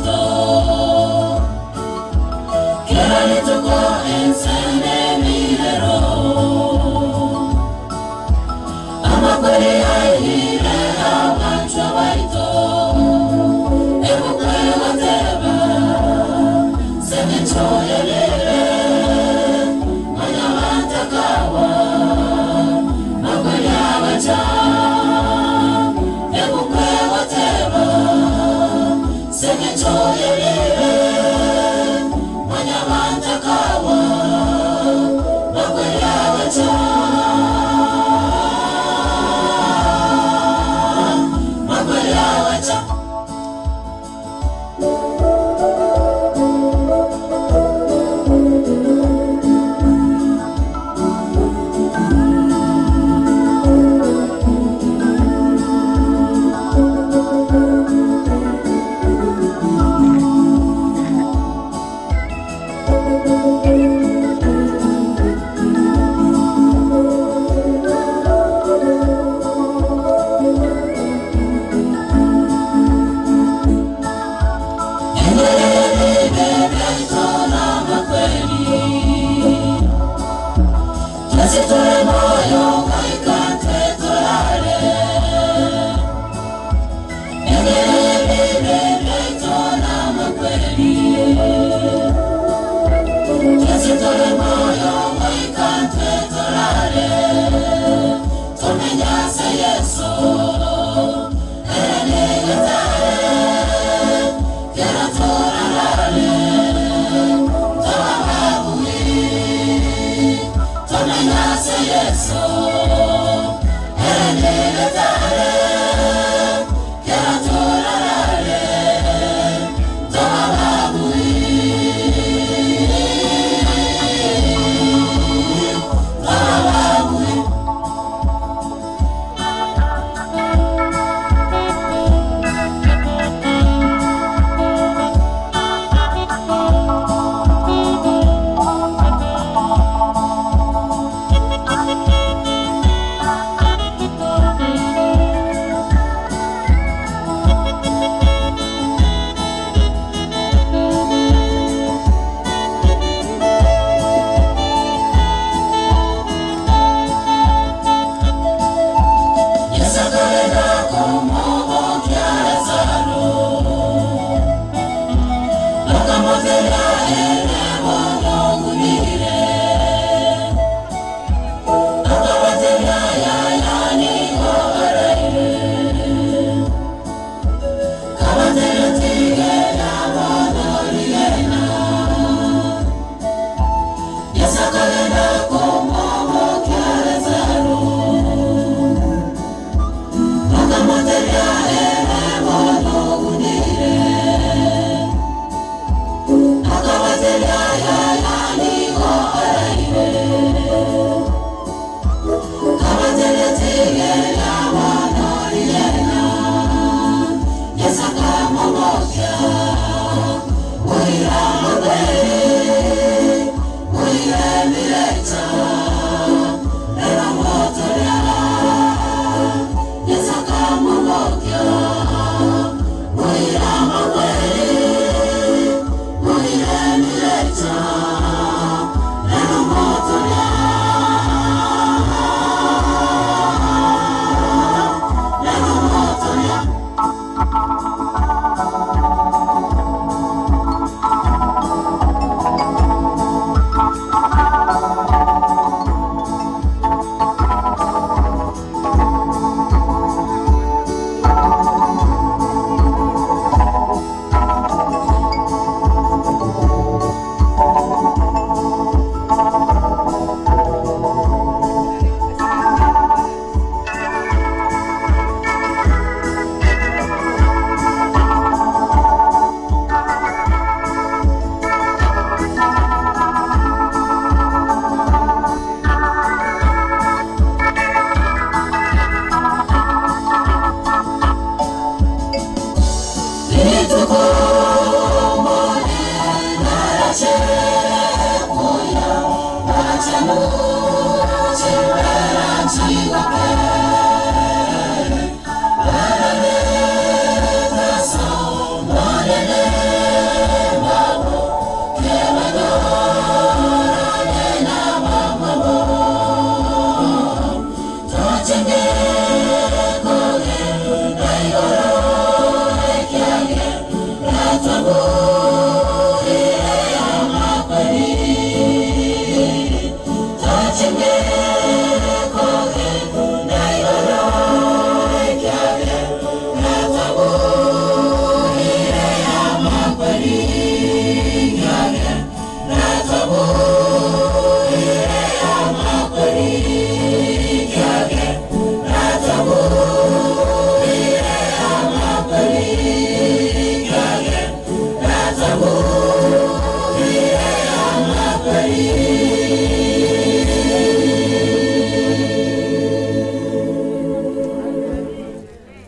baito. Kera rituko ense n'emirero. Amakweri airire abanchwa baito. Ebukwe goteba, seng'encho y'ebire, manyabantakawa, makweri abacha. Ebukwe goteba, seng'encho y'ebire, manyabantakawa, makweri abacha. Makweri abacha.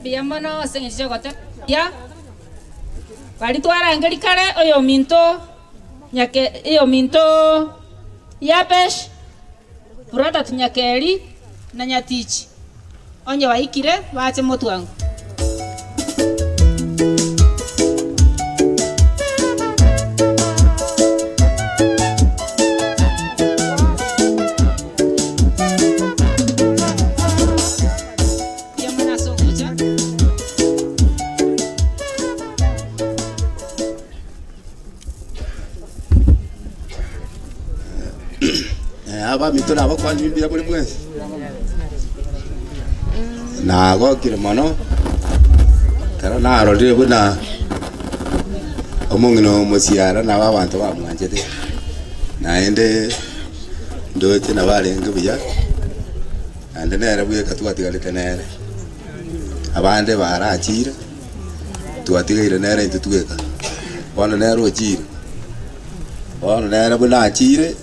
Mbuya mono ase engencho y'ogotebia baria twarangeria kare oyominto nyake oyominto Yabesh, Brother Nyakeri na Nyatichi, onye baikire bache motwango. Mbuya mono ase ogocha. Abaminto na abakwani mbuya more mwensi? Nagokire mono ekero narorire buna omong'ina omosiara nabo abanto bamwanchete, naende ndoche nabo arenge buya, naende nere bweka twatigarete nere. Abande barachire, twatigaire nere intwe tweka, bono nere ochire. Bono nere buna achire,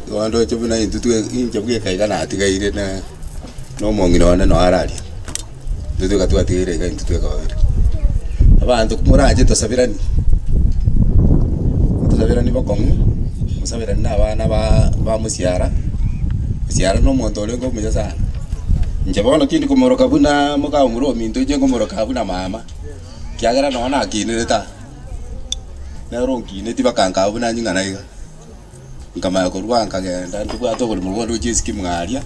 igo ndoche buna intwe twe inche bweka iga natigaire na na omong'ina one noyo araria. Intwe tweka twatigaire iga intwe tweka babere. Abanto morache tosabirani, tosabirani bokong'u, mosabirani na abana ba ba mosiara, mosiara na omonto orenge omuya sana. Inche bono tindi komoroka buna moka omura ominto inche nkomoroka buna mama, ekiagera nonye nakinerete aa. Nere onkinetie bakankaa buna nying'ana iga, nkamanya korwa nkagenda ntobwate oboremo bwane gochia esike mwaria,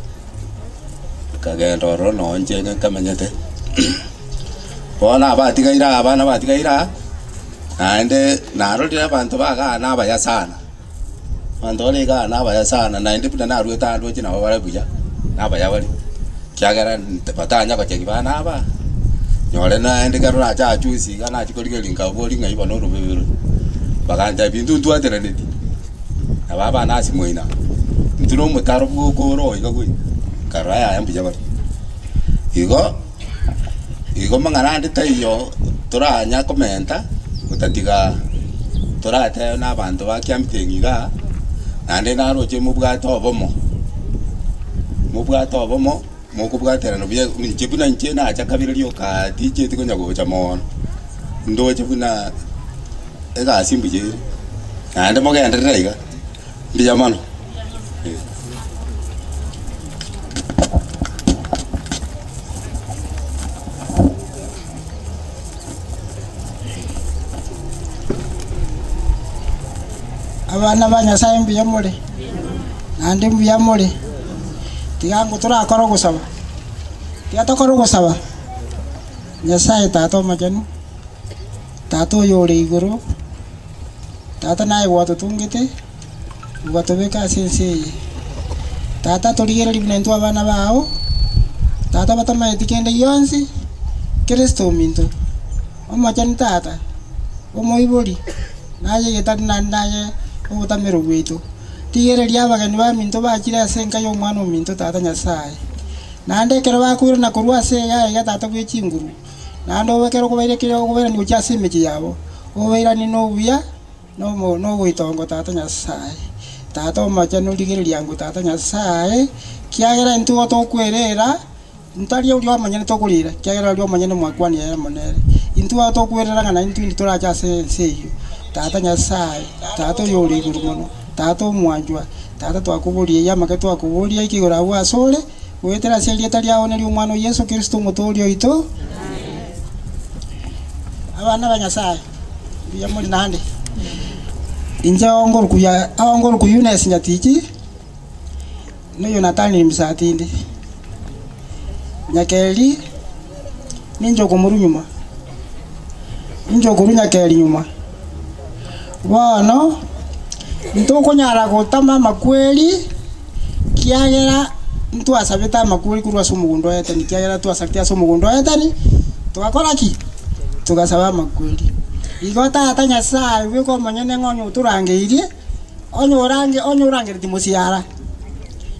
nkagenda ororo noo inche nkamenyete. Bono abatigaire aa abana batigaire aa, naende narorire abanto ba igaa nabaya sana, abanto bare igaa nabaya sana naende buna naruete aa ndoche nabo bare buya, nabaya bare, ekiagera batanya gochegi bana aba. Nyore naende ekero nacha achusi iga nachia korigereria nkaboria ng'ai bono orobebe rore. Bagantebia intwe ntwateraneti, nabo abana ase moino aa, intwe na omotaro bwoka ore oo iga goika, nkarora yaya mbuya bare. Igo, igo mang'ana ande taiyo toranya komenta, gotatiga toratebe na abanto ba Kiamuteng'i igaa, naende naroche mobwate obomo, mobwate obomo. Mokobwaterana buya inche buna inche nacha kabere rioka tincheti konya gocha mono, ndoche buna egasi mbuya ere, naende mogenderere iga, mbuya mono. Abana ba Nyasae mbuya more, naende mbuya more. Tiga ngo torakore ogosaba, tiga tokore ogosaba. Nyasae Tata Omochenu, Tata oyo ore igoro, Tata naye gwatotongete, ogatobeka ase ense eye. Tata torigererie buna intwe abana bao, Tata batamanyeti kende gionsi, Kristo ominto, Omochenu Tata, Omoibori, naye egetari naende naye obotamero bwaito. Rigereria abageni baminto bachire ase enka y'omwana ominto Tata Nyasae. Naende ekero bakoirana korwa ase iga iga Tata bwe chinguru, naende obe ekero okobaira ekero okobairania gochia ase emechie yabo, obairanie nobuya na noboitongo Tata Nyasae. Tata Omochenu rigereria ango Tata Nyasae, kiagera intwe igo tokwerera, ntari oria omonyene tokorira, ekiagera oria omonyene mwakwanire ere amo nere. Intwe igo tokwerera ng'a naintwe indi torache ase ense eyio. Tata Nyasae, Tata oyore igoro mono, Tata omwanchwa, Tata twakoboria eyio amake twakoboria eke igoro abwo asore, goetera ase erieta riao na eri'Omwana o Yeso Kristo Omotooria oito. Abana ba Nyasae, mbuya more naende. Inche ongorukuya ongoruku Eunice Nyatichi, na Yonathani Misatindi, Nyakeri, ninche okomorwa nyuma, ninche okorwa Nyakeri nyuma. Bono, ntokonyara gotama amakweri, kiagera ntwasabete amakweri korwa ase omogondo o Edeni, kiagera twasabete ase omogondo o Edeni, togakora ki? Togasaba amakweri. Igo Tata Nyasaye bweka omonyene ng'a onye otorangeirie, onye orange onye orangereti mosiara,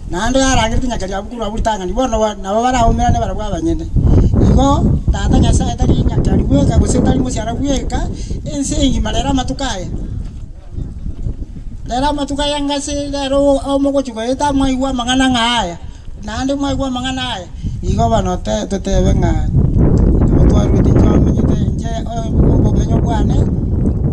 naende arangereti nyakeri abwo korwa abwo ritang'ani, bono ba nabo baraumerane barabwo abanyene. Igo, Tata Nyasaye tari nyakeri bweka gose tari mosiara bweka, ense engima rero amatuko aya. Rero amatuko aya ngase rero omogochi goeta mwaigwa amang'ana ng'a aya, naende mwaigwa amang'ana aya, igo bono te totebe ng'a nabo twaruete inche omenyete inche obomenyo bwane,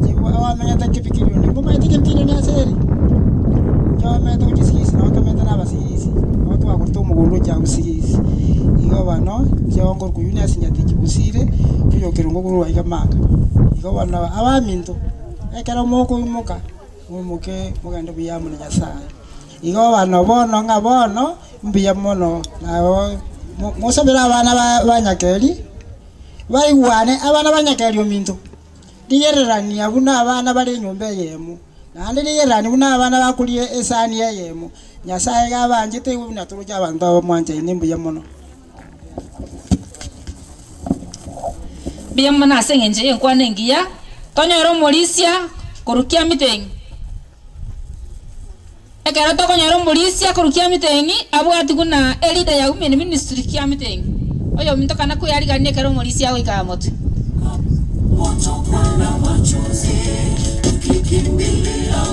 inche omenyete kipikirioni, mbomanyete kipikirioni ase ere? Inche omanyete gochia sigisi nabo tomanyete na abasigisi, nabo twagorete omogondo ochia agwo sigisi. Igo bono, inche nkorokwa Eunice Nyatichi Bosire, oyokerongwa korwa aiga Manga. Igo bono abaminto. Ekero mokoimoka, moimoke mogende buya amo na Nyasae. Igo abana bono ng'a bono mbuya mono, nabo mosabere abana ba nyakeri, baigwane abana ba nyakeri ominto, rigererania buna abana bare enyomba eyemo, naende rigererania buna abana bakoria esani eyemo. Nyasae iga abanchete igo buna toroche abanto aba mwanchaine mbuya mono. Mbuya mono ase engencho y'enkwana engiya, tonyore omorisia korwa kiamiteng'i. Ekero tokonyora omorisia korwa kiamiteng'i, abwati buna eleader ya women ministry kiamiteng'i. Oyominto kana koyarigania ekero omorisia agoika aa motwe.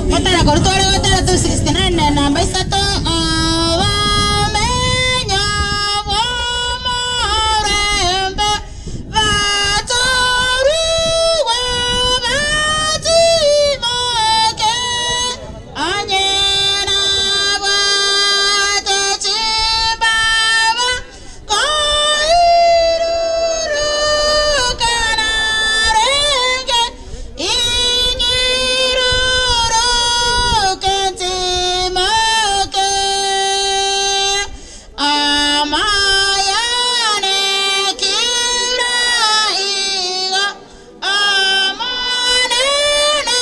Gotera koria tware gotera 269 na enamba isato, Obomenyo bw'omorembe batorigwe batimoke, onye nabwate chimbaba Koiruruka narenge, ing'iruruke ntimoke. Amayane kira iga, Omonene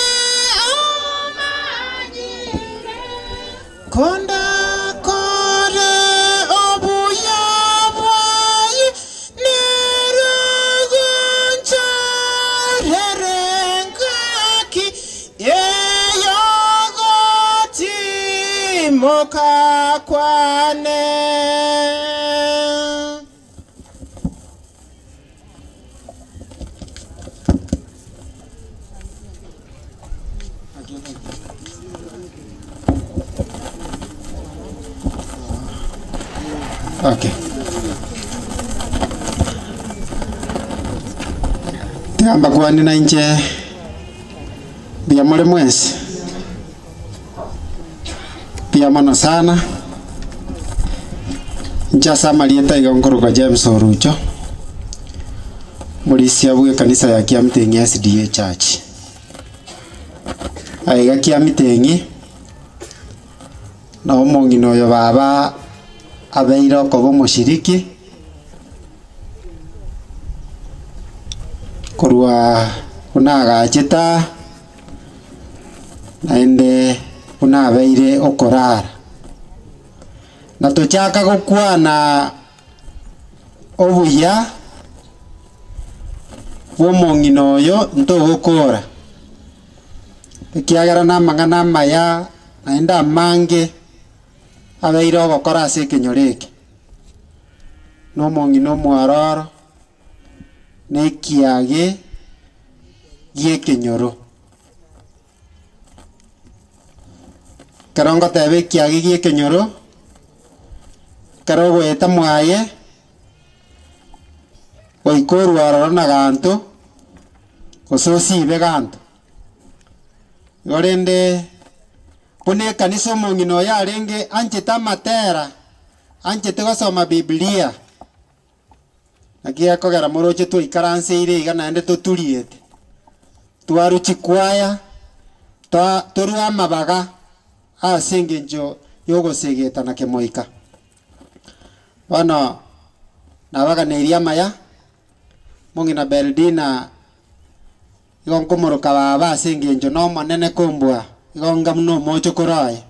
omanyire. Kondakore obuya bwaye, nere ogonchorere engaki ey'ogotimoka kwane. Okay. Tiga mbakwane na inche mbuya more mwensi, mbuya mono sana. Inche ase amarieta iga nkorokwa James Orucho, Omorisia bw'ekanisa ya Kiamuteng'i SDA Church. Aiga Kiamuteng'i, na omong'ina oyo baba abeire okoba omoshiriki, korwa buna agachete aa, naende buna abeire okorara. Na tochaka gokwana obuya bw'omong'ina oyo ntogokora, ekiagera namang'ana amaya naende amange abeire ogokora ase ekenyoro eke. Nomong'ina omwororo, na ekiage gi'ekenyoro. Ekero ngoteba ekiage gi'ekenyoro, ekero ogoeta mwaye, goika orwe ororo na ganto, gose osibe ganto. Igo rende, buna ekanisa omong'ina oyo arenge anchete amatera, anchete gosoma Biblia. Naki gekogera moroche twaikaranseire iga naende toturiete, twarwa chikwaya, twa torue amabaga ase engencho y'ogosegeta na kemoika. Bono nabaganeirie amaya, mong'ina Beldina. Igo nkomoroka baba ase engencho na omonene kombua, igo nga buna omochokoro oye,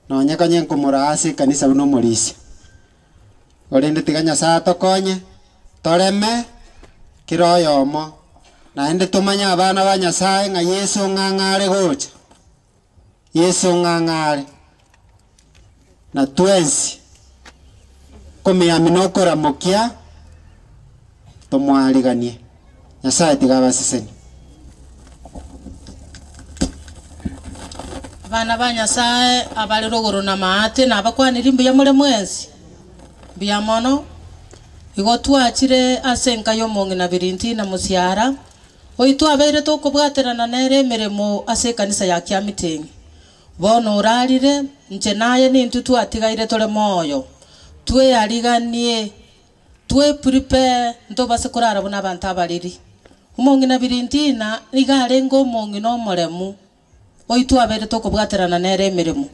nonye konye nkomoraa ase ekanisa buna omorisia. Korende tiga Nyasaye atokonye, toreme kera oyomo, naende tomanye abana ba Nyasaye ng'a Yeso ng'ang'e are gocha, Yeso ng'ang'e are, na twensi komiamina okoramokia tomoariganie. Nyasaye tiga abasesenie. Abana ba Nyasae abare rogoro na maate nabakwanirie mbuya more mwensi? Mbuya mono. Igo twachire ase enka y'omong'ina Birintina Musiara, oyio twabeire tokobwaterana nere emeremo ase ekanisa ya Kiamiteng'i. Bono orarire, inche naye nintwe twatigaire tore moyo, tweariganie, Twe-prepare ntobase korara buna abanto abariri. Omong'ina Birintina nigo arenge omong'ina omoremu, oyio twabeire tokobwaterana nere emeremo.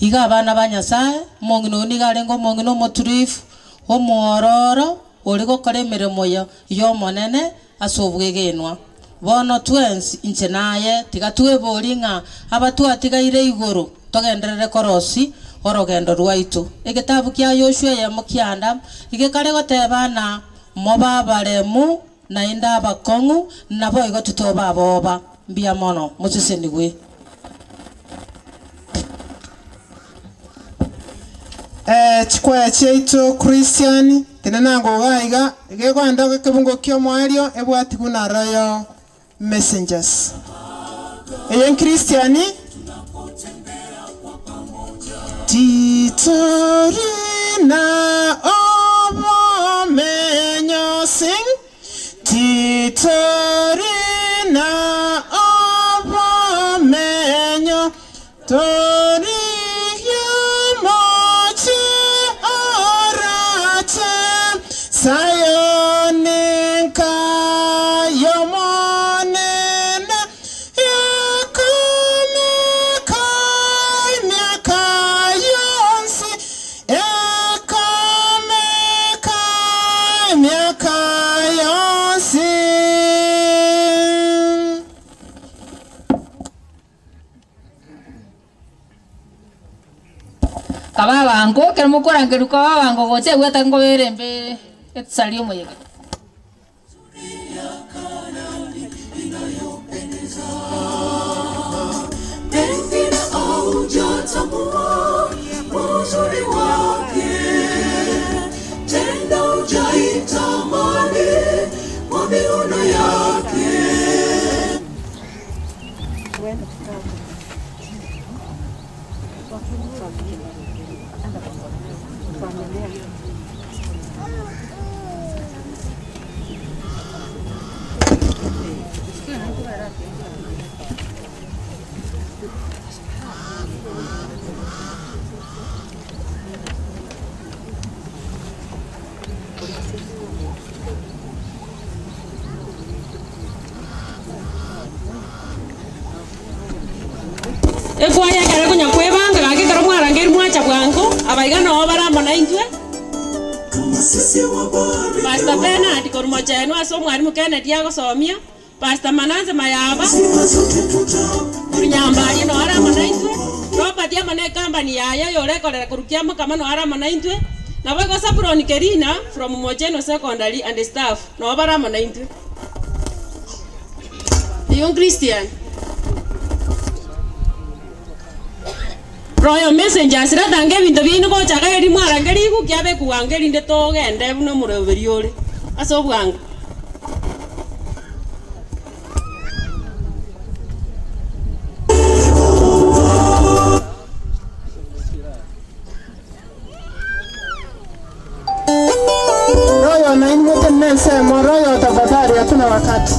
Iga abana ba Nyasae, omong'ina oyio nigo arenge omong'ina omoturifu, omwororo, ore gokora emeremo y'Omonene ase obwegenwa. Bono twensi, inche na aye, tiga tweborie ng'a aba twatigaire igoro togenderere korosia orogendo rwaito. Egetabu kia Yoshua eyemo kianda igekare goteba ng'a mobe abaremu naende abakong'u, naboigo titoba aboba. Mbuya mono, mosesenigwe. Chikwaya chiaito Christian, tenena ngoga iga, gegoenda ekebungo ki'omoerio ebwatigwe na Royal Messengers. Eye Christian, Titori na obomenyo, sing, Titori na obomenyo, Torigia omochie orache Sayoni nka y'Omonene, ekameka emiaka yonsi, ekameka emiaka yonsi. Kaba abango, ekero mokorangerigwa kaba abango gocha ebwate nkobera embe etusarie omoyega. Ekwaya ekero ekonya kwebanga, gaki ekero mwarangeirwe mwacha bwango, abaiga noo bare amo naintwe. Pastor Bernard korwa Mochenwa ase omwalimu Kennedy agosomia, Pastor Manase Mayaba korwa Nyambaria noo are amo naintwe, Robert amo ne ecompany yaye oyorekorera korwa Kiamokama noo are amo naintwe, naboigo Zabulon Kerina from Mochenwa Secondary and staff noo bare amo naintwe. Eyio Christian. Royal Messengers ratanga ebinto biaino gocha iga erio mwarange rigu kiabe ekwango erinde togende buna omoroberi ore ase obwango. Royal nainwe tenena ensemo, Royal tafadhali hatuna wakati.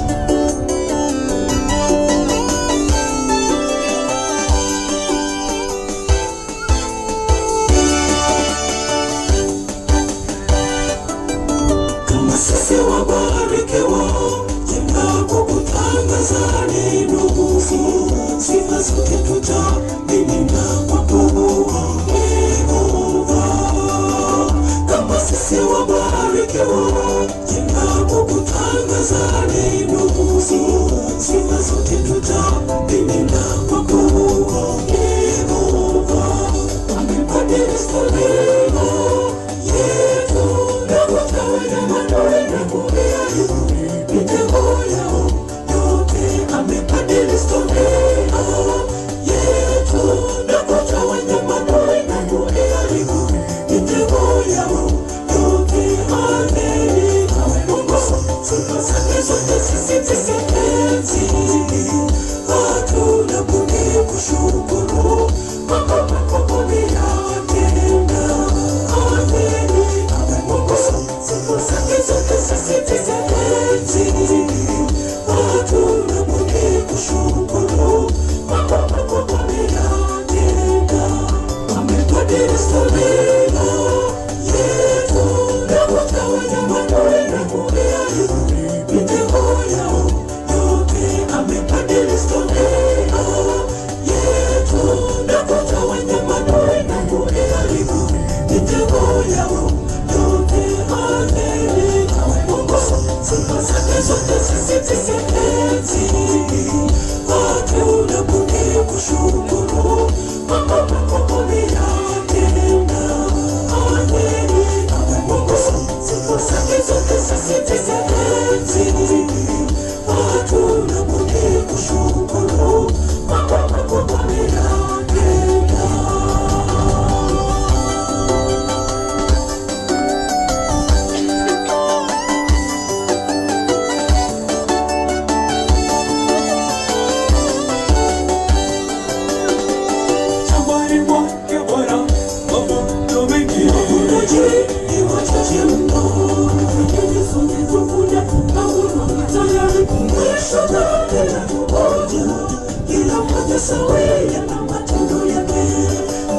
mmoja sawia na matendo yake.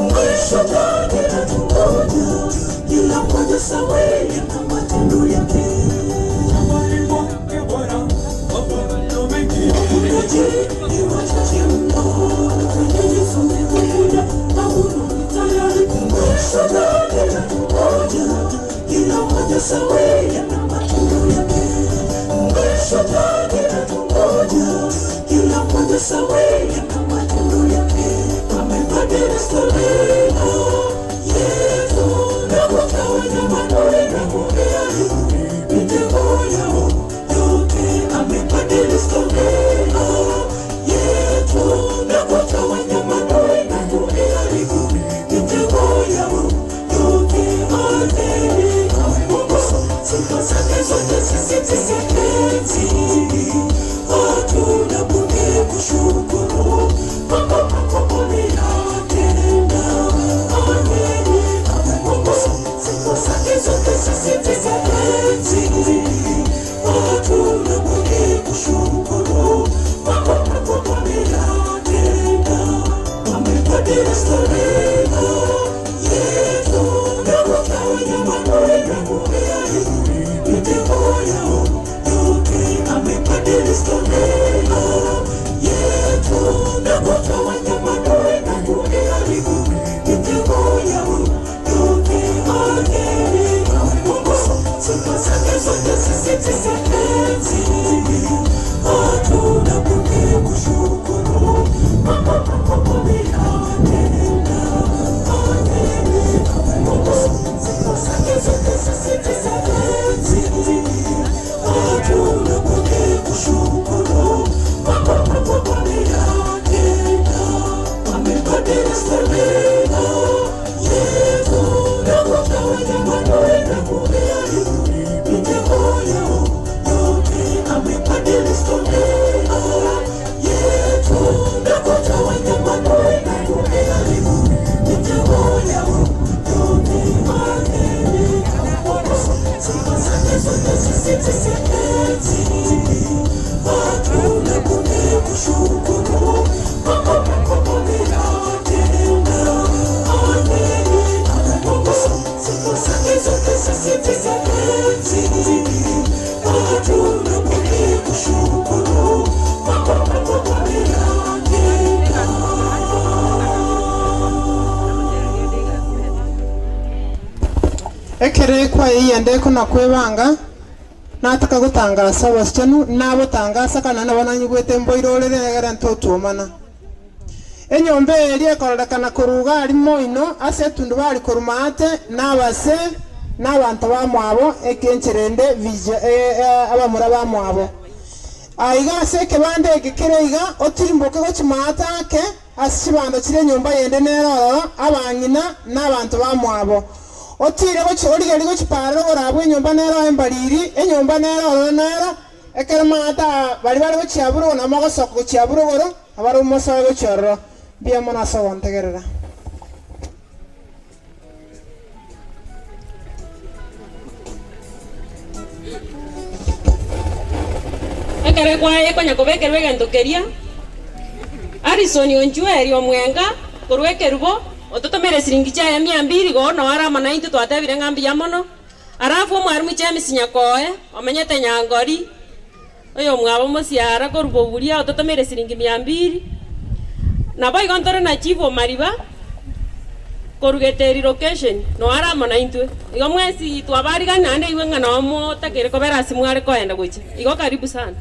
Mwisho wake atungoja, kila mmoja sawia na matendo yake. Shambani mwake Bwana mavuno mengi, wavunaji ni wachache mno. Twendeni sote kuvuna, mavuno ni tayari. Mwisho wake atungoja, kila mmoja sawia na matendo yake. Mwisho wake atungoja, kila mmoja sawia na matendo yake. Amebadili historia yetu na kutawanya maadui na kuiharibu mitego yao yote. Amebadili historia yetu na kutawanya maadui na kuiharibu mitego yao yote. Mungu sifa zake zote sisi tusienzi, hatuna budi kushukuru mambo makubwa uliyotenda. Amini, Mungu sifa zake zote sisi tusienzi, hatuna budi kushukuru mambo makubwa uliyotenda. Amebadili historia yetu na kutawanya maadui na kuiharibu mitego yao yote. Amebadili historia yetu na kutawanya maadui na kuiharibu mitego yao yote. Amini, Mungu sifa zake zote sisi tusienzi, hatuna budi kushukuru mambo makubwa uliyotenda. Amini, Mungu sifa zake zote sisi tusienzi, hatuna budi kushukuru mambo makubwa uliyotenda. Amebadili historia yetu na kutawanya maadui na kuiharibu mitego yao yote. Amebadili historia yetu na kutawanya maadui na kuiharibu mitego yao yote. Amini, Mungu sifa zake zote sisi tusienzi, hatuna budi kushukuru mambo makubwa uliyotenda. Amini, Mungu sifa zake zote sisi tusienzi, hatuna budi kushukuru mambo makubwa uliyotenda. Ekere kwa iyende kuna kwebanga nataka gutangasa abasichanu nabotangasa kana nabo nanyigwete mboirorere egere ntotuomana enyomba eri ekororekana koruga ari moino ase etundu bari koruma ate nabase n'abantu bamwabo ekencherende vija abamura bamwabo aiga ase ekebanda eke kere iga otirimboke gochimata ake ase chibando chire enyomba yende nerororo abang'ina n'abantu bamwabo otire gochi origeri gochiparera orabwo enyomba nero embariri enyomba nero ororo nero ekero maata bari bari gochiaburugoro namo gosoka gochiaburugoro abari omosoe gochiororo mbuya mono ase ogontegerera. Ekere kwaye konya kobekerwa egento keria Harrison Onchweri omwenga korwa ekerubo ototomere siringi chiaye mia mbili gono arama na intwe twatebire ng'a mbuya mono arafu omwarimu James Nyakoe omenyete Nyangori oyo omwabo mosiara korwa boburia ototomere siringi mia mbili nabo igo ntore na chief Omariba korugete relocation no arama na intwe igo mwesi twabarigani naende iwe ng'a nomotakere kobera ase mware koenda gocha igo karibu sana.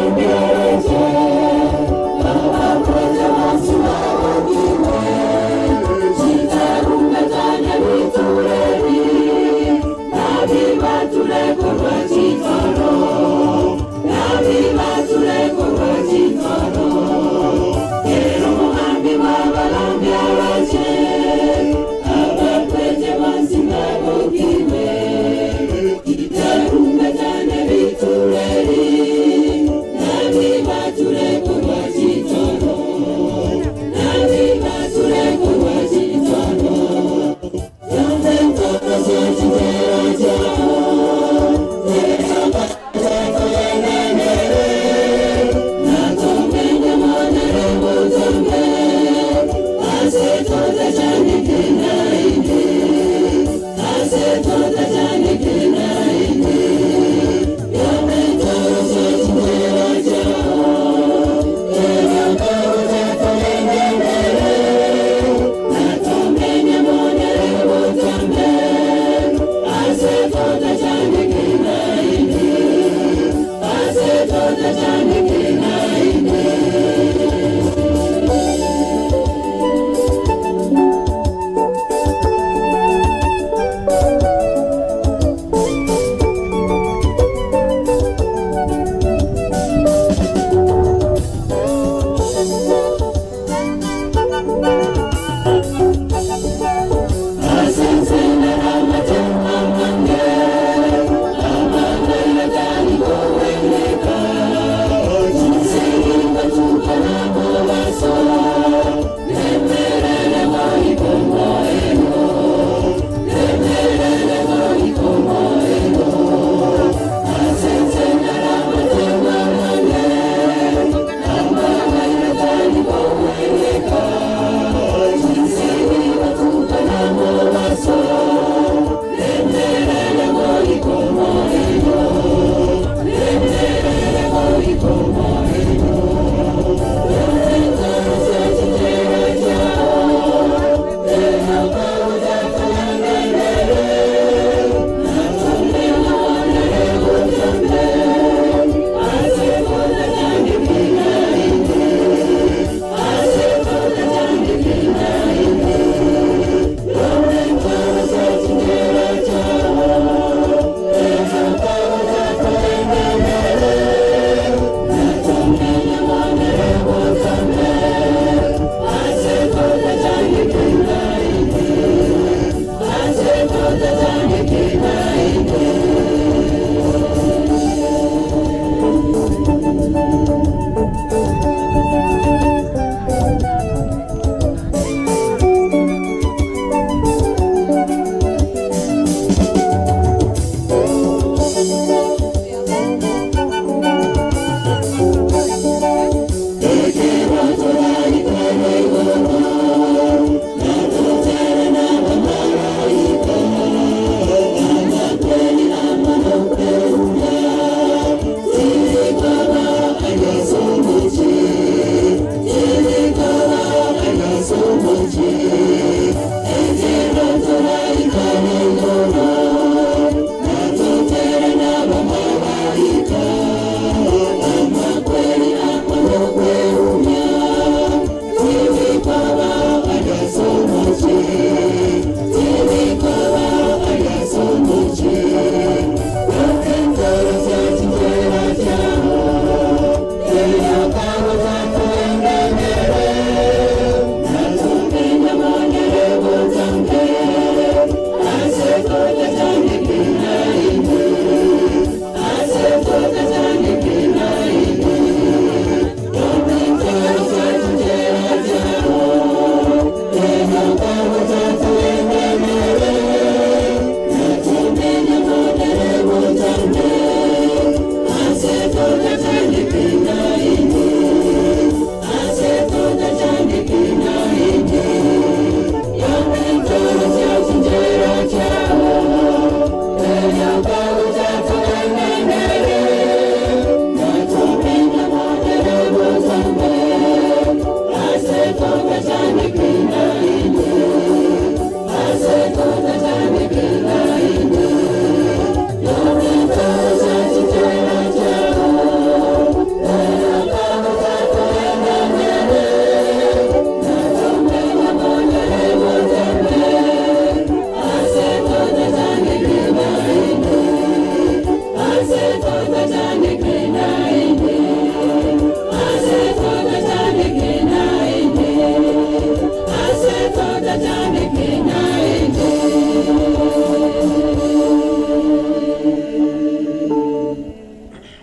Thank you.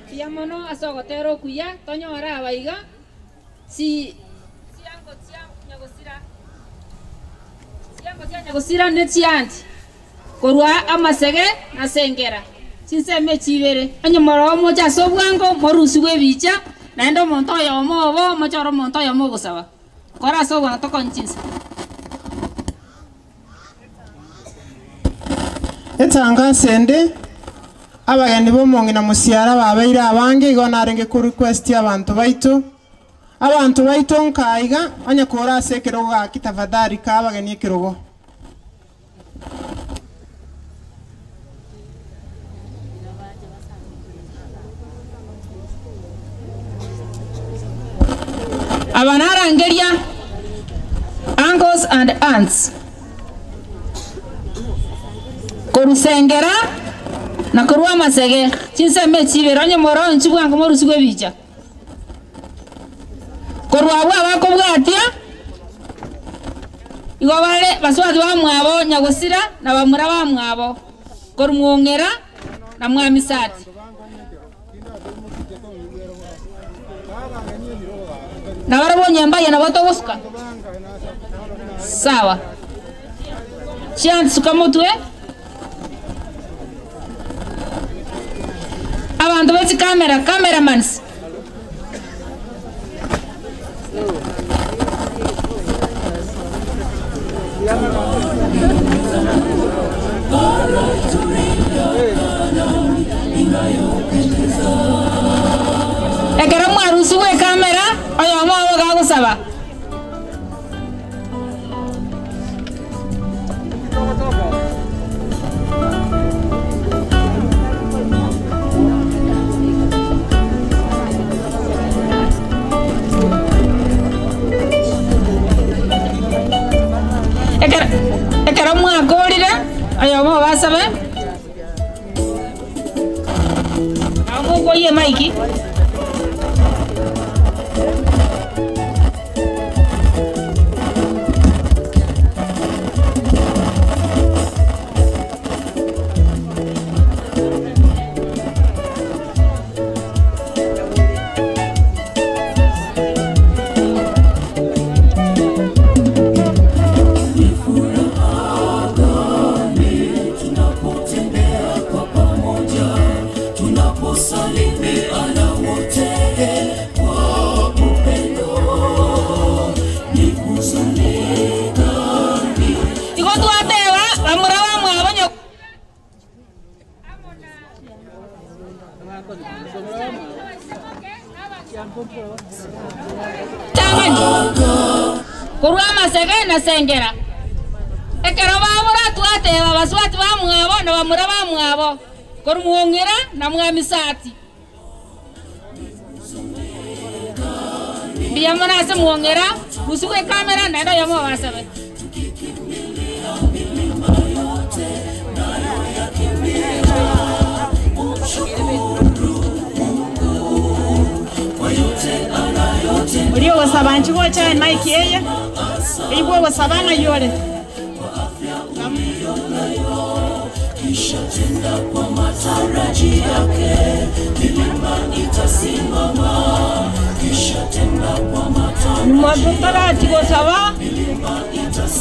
Mbuya mono ase ogotera okuya tonyore abaiga si chiango chia nyagosira chiango chia nyagosira ne chianti korwa amasege na sengera chinsemo chibere onye moro omoche ase obwango morusigwe ebicha naende omonto oyomo obo omochore omonto oyomo ogosaba kora ase obwango tokonye chinsa. Etangase ende abageni bomong'ina musiara babeire abange igo narenge ku request abantu baito nkaiga onye kora ase ekerogo gaki tafadhali ka abageni ekerogo. Abanarangeria uncles and aunts korusengera na korwa amasege chinsemo chibere onye moro nchibwango morusigwe ebicha korwa abwo abakobwatia igo bare baswati bamwabo nyagosira na bamura bamwabo korumwong'era na mwamisati na barabonye mbaye na batogosuka sawa chiansuka mutwe abantu beti kamera cameramans ekero mwarusigwe kamera oyomo obo gagosaba ekero mwakorire oyomo basabe amukoiye maiki. Tunaposalimiana. Amasege na Sengera. Ekero babora twateba basubati bamwabo na bamura bamwabo, korwa Mwong'ira na Mwamisati. Mbuya mono ase Mwong'ira, rusigwe ekamera naende oyomo obasabe. Oria ogosaba inche gocha emic eye, eywo ogosaba ng'ai ore? Nyuma totarachia gosaba,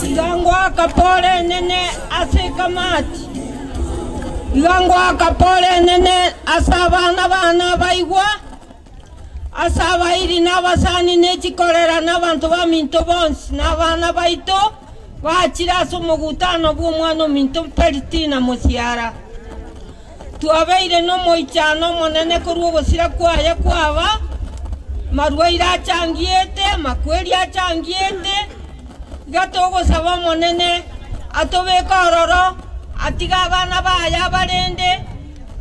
iga ngoaka pole enene ase ekamati, iga ngoaka pole enene ase abana bane abaigwa, Ase abairi na abasani ne chikorera na abanto baminto bonsi na abana baito bachire ase omogutano bw'omwana ominto Peritina mosiara. Twabeire nomoichano omonene korwa ogosira kwaye kwaba, marwaire achangiete, amakweri achangiete, iga togosaba Omonene atobeke ororo, atige abana baye abarende,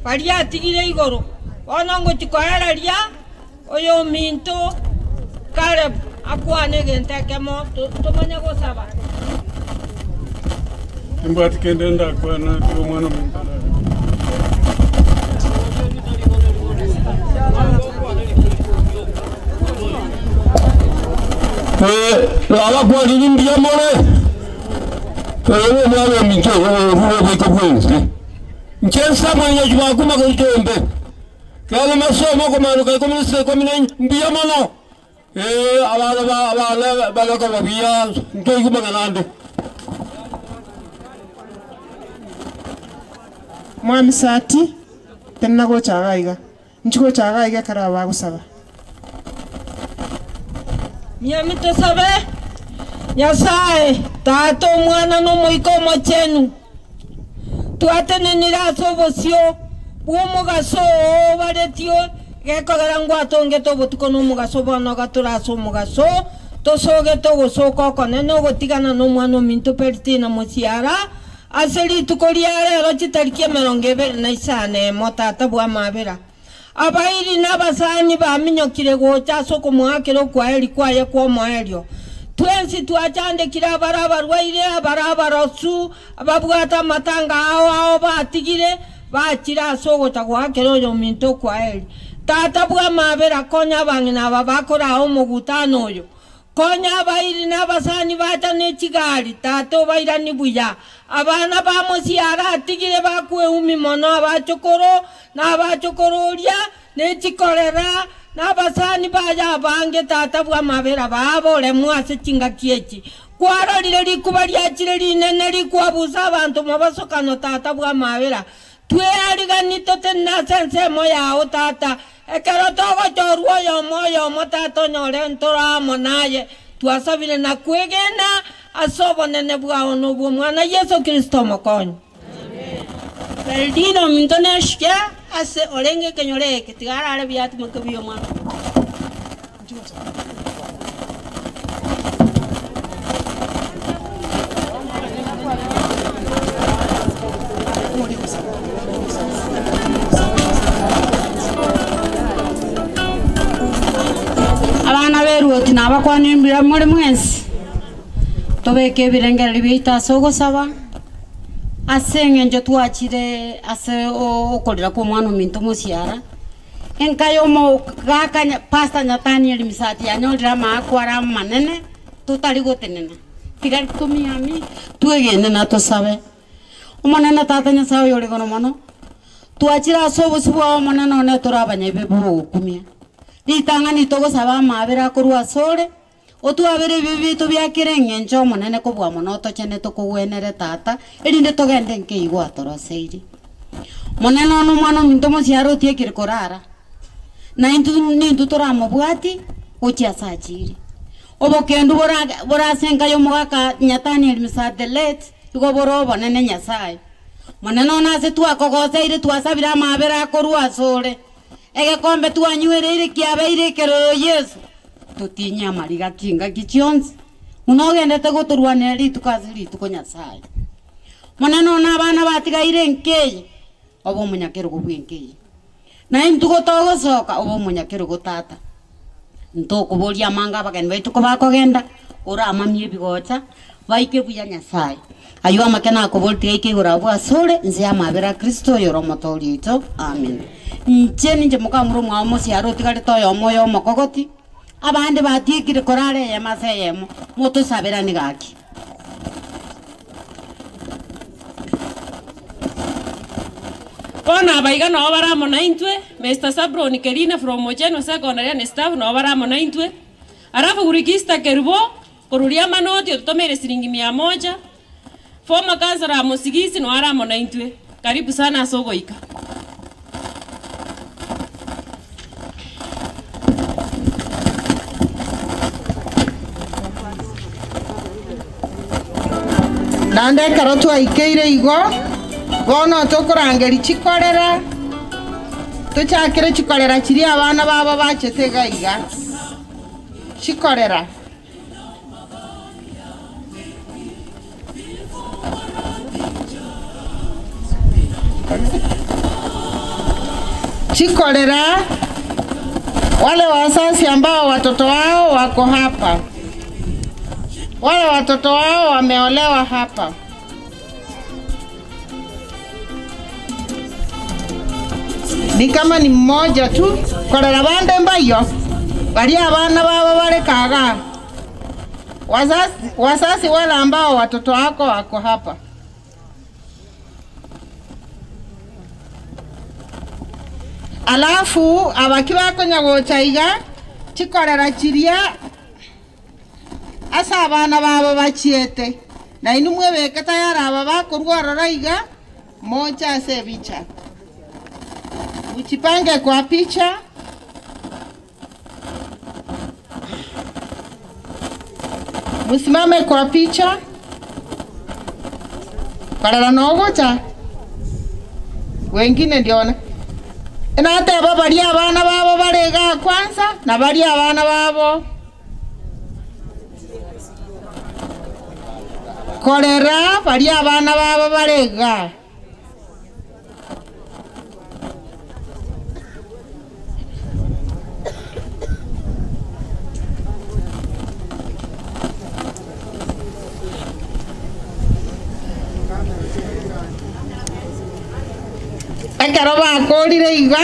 baria atigire igoro. Bono ngochia koereria oyominto Kalebu akwane egento ekemo tomanye gosaba. Timbwati kende ndakwane, tiga omwana ominto ararebe. Nabakwanirie mbuya more, oyo nomwana ominto oyo orure goika bwensi. Inche nsamwenyeji bakuma goika embe, kero masomo okomaanoka ikomi na isiko ikomi na inye, mbuya mono. Ee, abana ba abana bare koba buya, ntoigwe mang'ana ande. Mwamisati, tenena gocha iga iga. Inchi gocha iga iga ekero aba bagosaba. Miami tosabe, Nyasae, Tata, Omwana, na Omoika Omochenu, twatenenire ase obosio bw'omogaso oo obaretio, gekogera ngwatongete obotuko na omogaso, bono iga tore ase omogaso, tosogete ogosoka okonene ogotigana nomwana ominto Peritina mosiara, ase rituko ria rero chitariki emerongo ebere na isano emo, Tata bw'amabera. Abairi na abasani baminyokire gocha ase okomoakera okwaeri kwaye kw'omoerio. Twensi twachandekire abare abarwaire, abare abarosu, ababwate amatanga ao ao batigire, bachire ase ogocha goakera oyominto okwaeri. Tata bw'amabera, konya abang'ina aba bakoraa omogutano oyo. Konya abairi na abasani bacha ne chigari, tata obairanie buya. Abana ba mosiara atigire bakweumi mono abachokoro, na abachokororia, ne chikorera, na abasani baye abange, tata bw'amabera babo oremwe ase chingaki echi. Kwarorire rikuba riachire rinene rikwabusa abanto mobasokano, tata bw'amabera. Twearigani totenene ase ensemo yao, tata, ekero togochorwa oyomo oyomo, tata onyore ntoro amo naye, twasabire na kwegena ase obonene bwao na obw'Omwana Yeso Kristo Omokonyi. Bernardino ominto nesike ase orenge ekenyoro eke, tiga arare buya atimoke buya omwana ominto. Abana b'eruoti nabakwanie mbuya more mwensi, tobeke ebirengererio biaito ase ogosaba, ase eng'encho twachire ase okorera kwa omwana ominto mosiara. Enka y'omogaka Pastor Nathaniel Misati yanyorire amaakwa are amanene totari gotenena. Tiga tomiamie, twegene na tosabe. Omonene Tata Nyasae oyore igoro mono, twachire ase obosio bwao Omonene one tore abanyabibe b'ogokumia. Ritang'ani togosaba amaabera akorwa asore, otwabere ebibe biaito bia kera eng'encho Omonene kobua mono otochene tokogwenere Tata, erinde togende nkeigo atoroseirie. Monene one omwana ominto mosiare otiekire korara, na intwe nintwe toramobwatie gochia ase achire. Obokendu bore bore ase enka y'omogaka Nathaniel Mr. The late, igo bore obonene Nyasaye. Monene one ase twakogoseire twasabire amaabera akorwa asore, egekombe twanywereire kiabeire ekeroro Yeso, totinye amariga chingaki chionsi. Buna ogendete gotorwanera rituko ase rituko Nyasaye. Monene one abana batigaire enka eye, obe omonyakerogo bw'enka eye. Na intwe gotogosoka obe omonyakerogo tata. Ntokoboria amanga abageni baito kobakogenda, oramamie ebigocha, baike buya Nyasaye. Aywo amake nakoboria tiga aike igoro abwo asore, inse y'amabera a Kristo oyore omotoori oito. Amen. Inche ninche mokamura omwao omosiara otigarete oyomo oyo omokogoti, abande batiekire korara eyemo ase eyemo, motosaberane gaki. Bono abaiga nabo bare amo naintwe, Mister Sablon Kerina from Mochenwa Secondary and staff nabo bare amo naintwe, Alafu Gurigista Kerubo korwa Riamanoti ototomeire siringi mia moja, former councillor Amos Sigisi noo are amo naintwe. Karibu sana ase ogoika. Naende ekero twaikeire igo, bono tokorangeria chikorera, tochakere chikorera chiria abana babo bachete iga iga, chikorera. Chikorera, wale wazazi ambao watoto wao wako hapa, wale watoto wao wameolewa hapa. Ni kama ni mmoja tu korera bande mbayo baria abana babo bare kaga wazazi, wazazi wale ambao watoto wako wako hapa. Alafu abaki bakonya gocha iga chikorera chiria ase abana babo bachiete na inwe mwebeke tayari aba bakorwa ororo iga mocha ase ebicha muchipange kwa picha. Musimame kwa picha. Korera nogocha wengine ndio wana enateba baria abana babo barega kwanza na baria abana babo korera baria abana babo barega. Ekero bakorire iga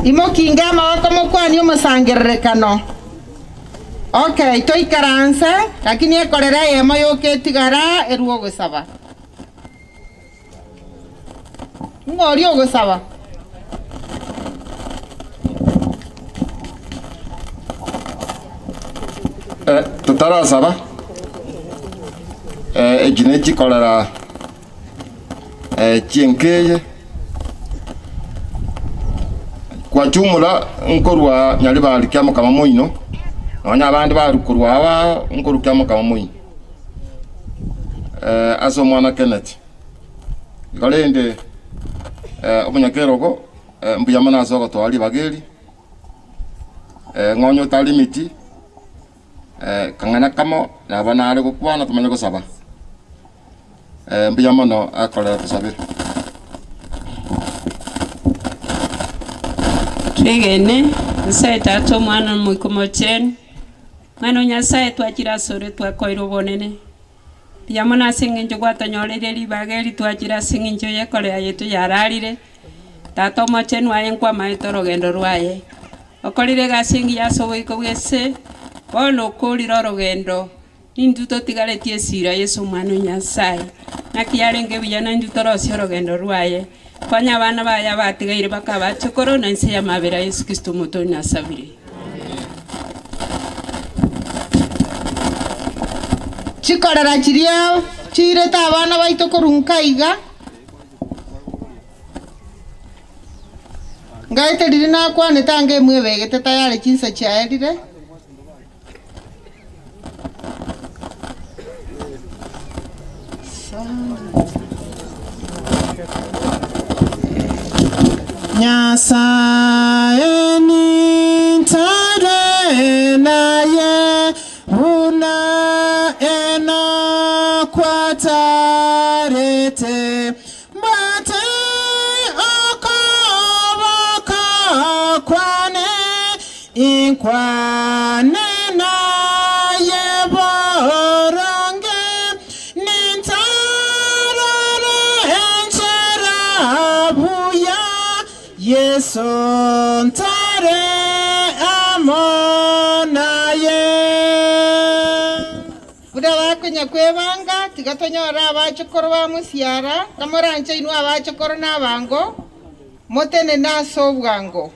imokinge amaboko mokwani omosangererekano. Okay, toikaranse lakini ekorera eyemo yoketigara erwo ogosaba. Ng'ori ogosaba. Totarasaba eki nechikorera chienkeye kwachumura nkorwa nyaribari kia mokama moino nonya abande barukorwa aba nkoru kia mokama moino ase omwana Kenneth igo rende omonyakerogo mbuya mono ase ogotoa ribageri ng'onye otari miti kang'ana kamo nabo nare gokwana tomanye gosaba mbuya mono akorera tosabere. Twegene Nyasaye tata omwana omoika omochenu mwana o Nyasaye twachire ase ore twakoire obonene mbuya mono ase eng'encho gwatonyoreire ribaga eri twachire ase eng'encho yekorea yetu yararire tata omochenu aye nkwamaete orogendo rwaye okorire egasi engiya ase oboiko bwese bono okorire orogendo nintwe totigaretie esira Yesu omwana o Nyasaye naki yarenge buya naintwe torosie orogendo rwaye konya abana baye abatigaire bakabachokoro na inse ya mabera Yesu Kristo omoto nasabire. Chikorera chiria chirete abana baito korunka iga ngaete riri nakwanete ange emwebegete tayari chinsa chiaerire. Nyasaye nintare naye buna kwatarete mbate okoboko kwane inkwane naye boronge nintarore enchera buya Yesu ntare amo naye Buda bakonya kwebanga tiga tonyora abachokoro ba musiara kamoranche inwe abachokoro na abango motene nase obwango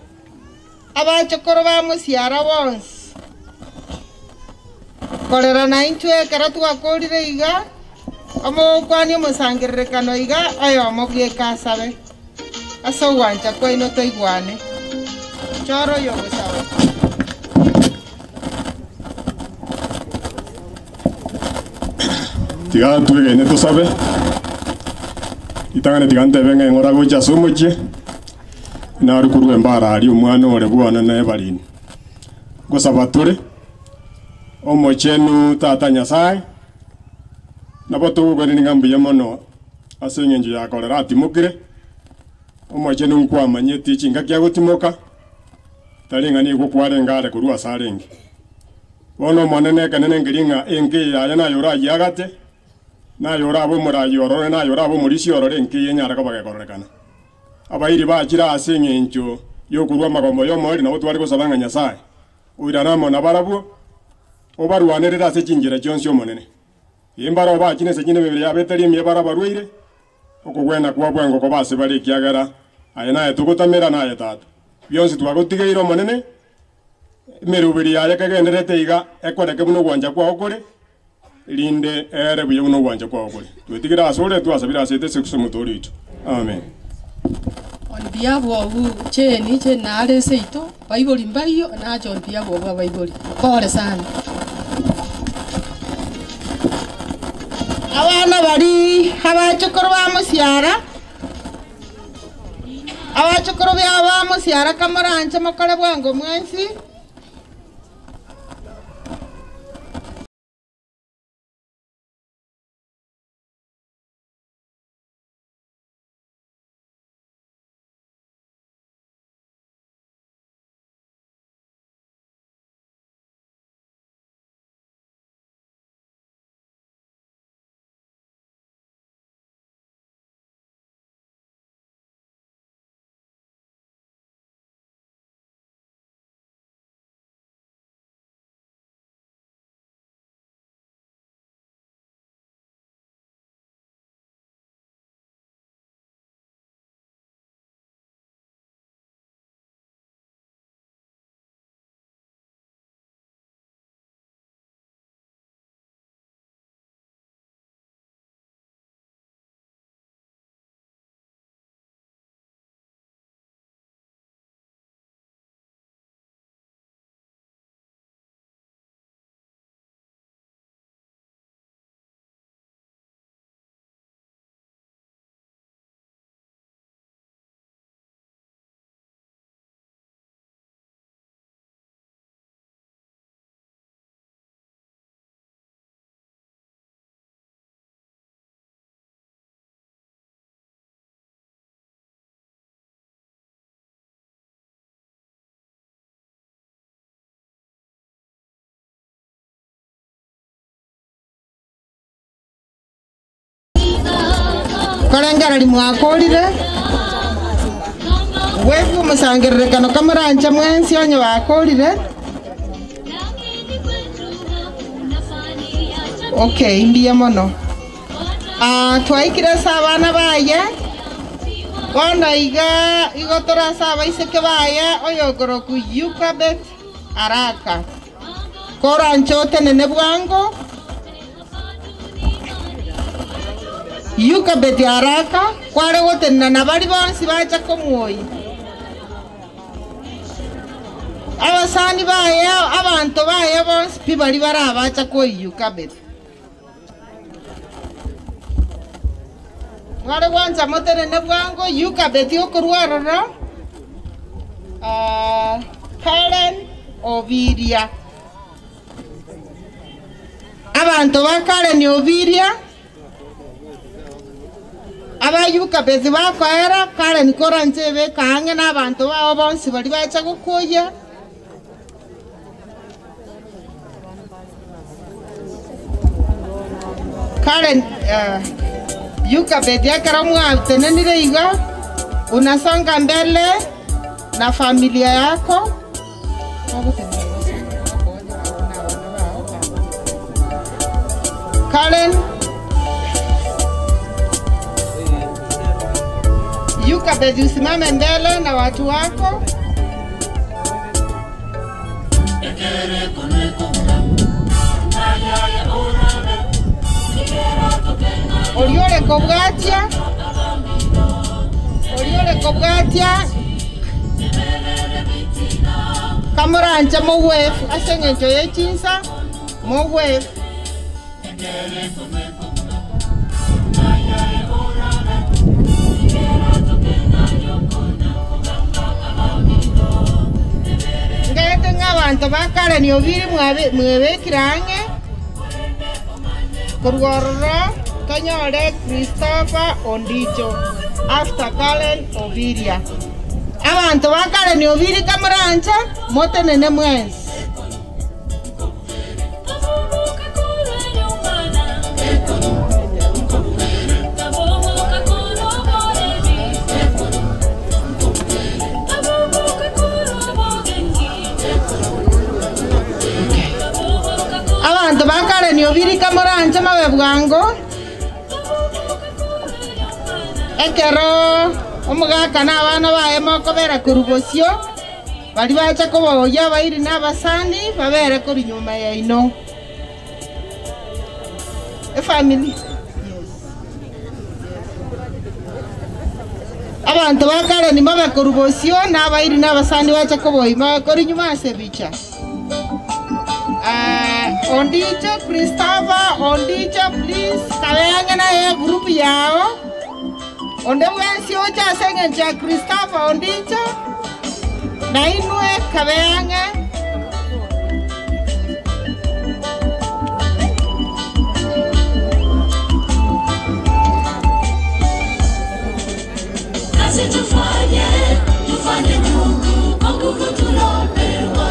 abachokoro ba musiara bonsi korera na intwe ekero twakorire iga omokwani omosangererekano iga oyomo bweka asabe ase ogwancha kwaino toigwane choro oyo ogosaba. Tiga twegene tusabe itang'ane tiga ntebe ng'a eng'ora gocha ase omochie nare korwa embara aria omwana ore bwana na ebarini gosaba tore omochenu tata Nyasaye nabo togokwanani ng'a mbuya mono ase eng'encho yakorera atimokire omochenu nkwamanyeti chingaki agotimoka tari ng'a nigo kwarenge are korwa ase arenge bono omonene ekenene nkeri ng'a enka eye yaye naye orayiagate naye orabe omorayi orore naye orabe omorisia orore enka eye enyare koba gekororekana abairi bachire ase eng'encho yokorwa amagombo ya omoerio nabo tware gosaba ng'a Nyasaye oirane amo nabarabwo obarwanerere ase chinchera chionsi omonene embaro bachire ase chinde emebere yabo etari emiya barabarwaire okogwena kwa bwango koba ase bare ekiagera aye naye togotamera naye tata bionsi twagotigeire omonene emeroberi yaye kegenderete iga ekoreke buna ogwancha kwao kore rinde ere buya buna ogwancha kwao kore twetigere ase ore twasabire ase ete ase Kristo omotoori oito amen. On behalf of Jane, Jane nare seito, baibori mbaiyo, nache on behalf of abaibori. Pole sana. Abana bari abachokoro ba musiara abachokoro bia ba musiara kamoranche mokore bwango mwensi. Korengereri mwakorire webu omosangererekano kamoranche mwensi onye bakorire. Okay, mbuya mono. Twaikire ase abana baye bono iga igo torase abaiseke baye oyokoroku Yukabet araka koranche otenene bwango Yukabet araka kware gotenena na bari bonsi bacha komwoyi abasani baye abanto baye bonsi pi bari barabacha koyi Yukabet mware gwancha motenene bwango Yukabet okorwarora Karen Obiria abantu ba Karen Obiria Abayuka bezi bakoera Karen koranche ebeka ang'e na abanto bao bonsi bari bacha gokoya. Karen Yukabeth ekero mwatenenire iga unasonga mbele na familia yako. Karen Yukabeth usimame mbele na watu wako. Oriole kobwatia, oriole kobwatia kamurancha mowefu ase eng'encho ya echinsa mowefu. Ngete ng'abanto ba Karen Obiri mwebekire ang'e korwororo tonyore Christopher Ondicho after Karen Obiria. Abantu ba Karen Obiri kamurancha motenene mwensi. Abantu ba Karen Obiri kamurancha mabe bwango. Ekero omogaka na abana baye mokobera korubosio bari bacha koboya bairi na abasani babere kori nyuma yaino. Efamily. Abantu ba Karen mabe korubosio na abairi na abasani bacha koboya mabe kori nyuma ase bicha. Ondicho Christopher Ondicho please kabeange na ye group yao. Onde mwensi ocha ase eng'encho ya Christopher Ondicho na inwe kabeange. Kazi tufanye, tufanye ndugu kwa nguvu tulopewa.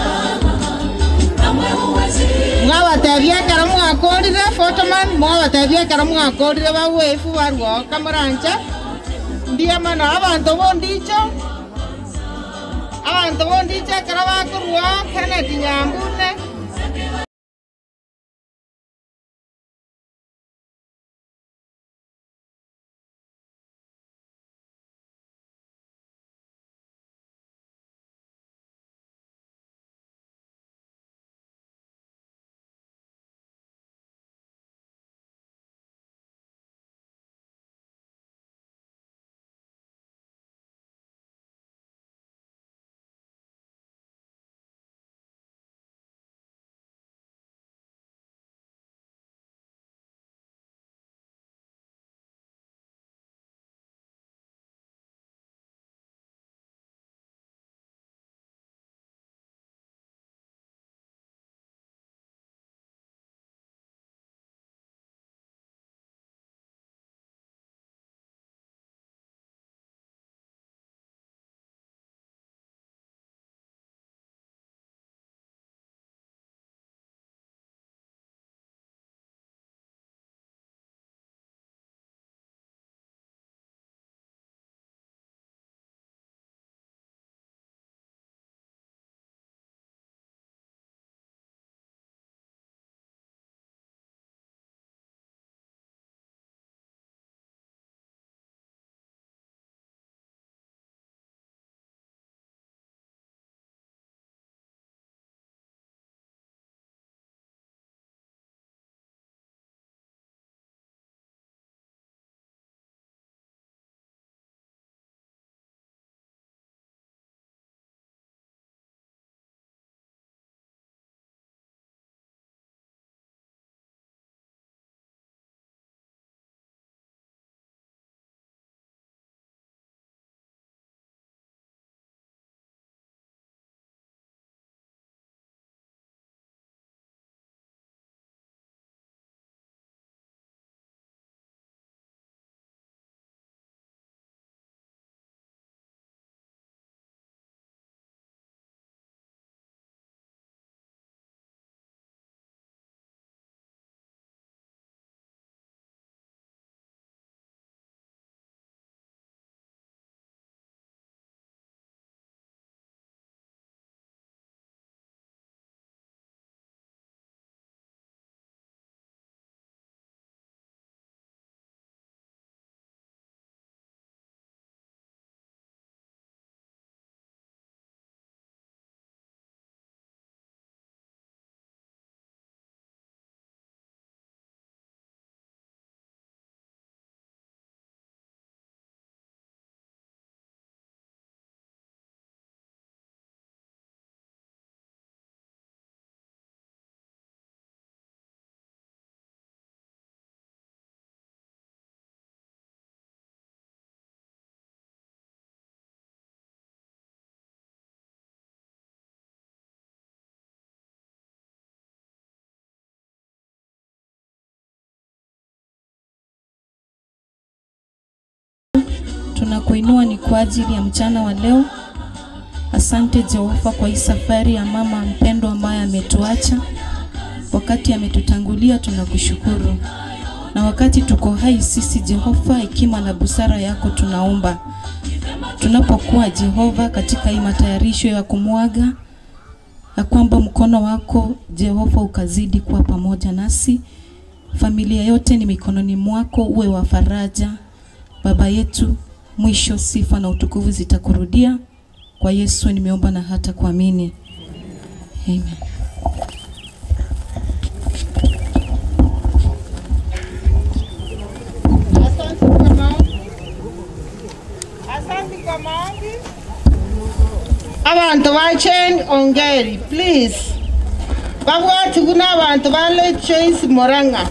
Kamwe huwezi. Mwabatebia ekero mwakorire photoman, mwabatebia ekero mwakorire bawefu barwo kamurancha. Mbuya mono abanto bondicho, abanto bondicho ekero bakorwa Kennedy Nyambune. Tunakuinua ni kwa ajili ya mchana wa leo. Asante Jehova kwa hii safari ya mama mpendwa ambaye ametuacha. Wakati ametutangulia tunakushukuru. Na wakati tuko hai sisi Jehova, hekima na busara yako tunaomba. Tunapokuwa Jehova katika hii matayarisho ya kumwaga, ya kwamba mkono wako Jehova ukazidi kuwa pamoja nasi. Familia yote ni mikononi mwako, uwe wa faraja Baba yetu. Mwisho sifa na utukufu zitakurudia. Kwa Yesu nimeomba na hata kuamini, amen. Asante kwa maombi. Asante kwa maombi. Abantu ba Chen Ongeri, please. Babwati guna abantu ba Late Choice Murang'a.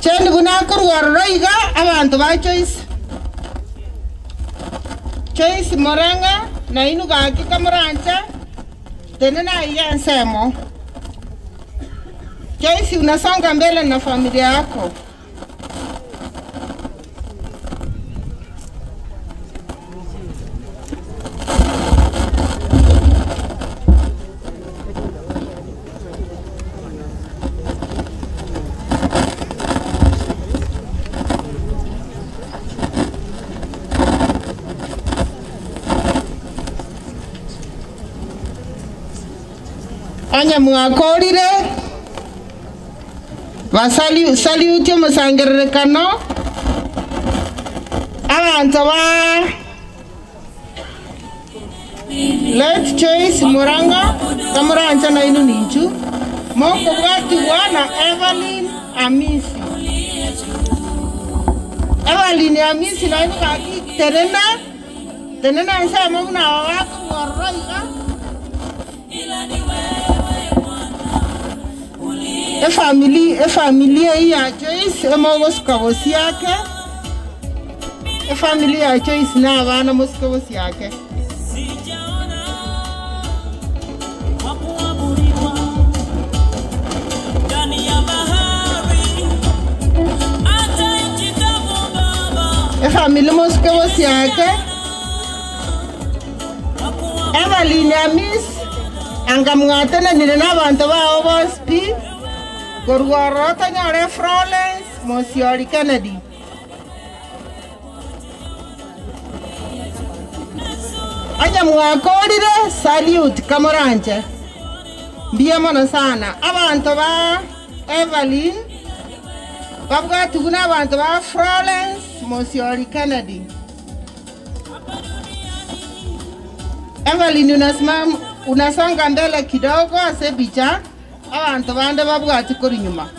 Chen guna kurwarora iga abantu ba Choice. Choice Murang'a na inu gaki kamurancha tena na iya nsemo. Joyce, unasonga mbele na familia yako. Onye mwakorire basaliutie omosangererekano abanto ba Late Choice Murang'a kamurancha nainu ninchu mokobwatigwa na Evelyn Amisi. Evelyn Amisi nainu gaki tenena tenena ensemo buna aba bakong'orora iga. Efamili efamilia hii ya Joyce emogosika bosiake efamili ya Joyce na abana mosike bosiake. Efamili mosike bosiake. Evelyn Amis anga mwatenenire na abanto bao bonsi pi korworo tonyore Florence Mosiori Kennedy. Onye mwakorire salute kamoranche mbuya mono sana abanto ba Evelyn babwatigu na abanto ba Florence Mosiori Kennedy. Evelyn unasimama unasonga mbele kidogo ase picha abantu bande babwati kori nyuma.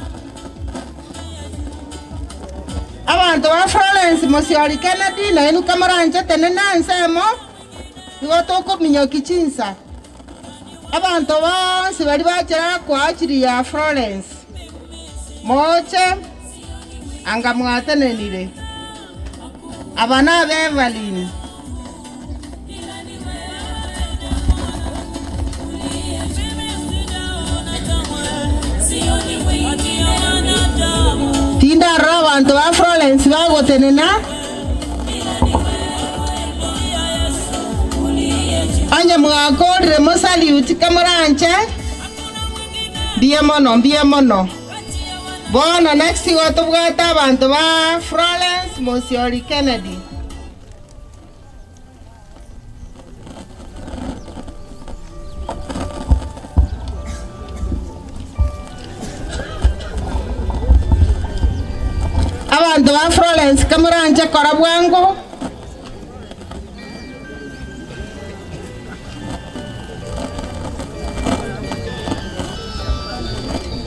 Abantu ba Florence Mosiori Kennedy nainu kamoranche tenena ensemo igo tokominyoki chinsa. Abantu bonsi bari bachera kwa ajili ya Florence moche anga mwatenenire aba na abe Evelyn. Tindarora abanto ba Florence bagotenena onye mwakorire mosaliuti kamoranche mbuya mono mbuya mono. Bono next igo tobwate abanto ba Florence Mosiori Kennedy. Abantu ba Florence kamoranche kora bwango.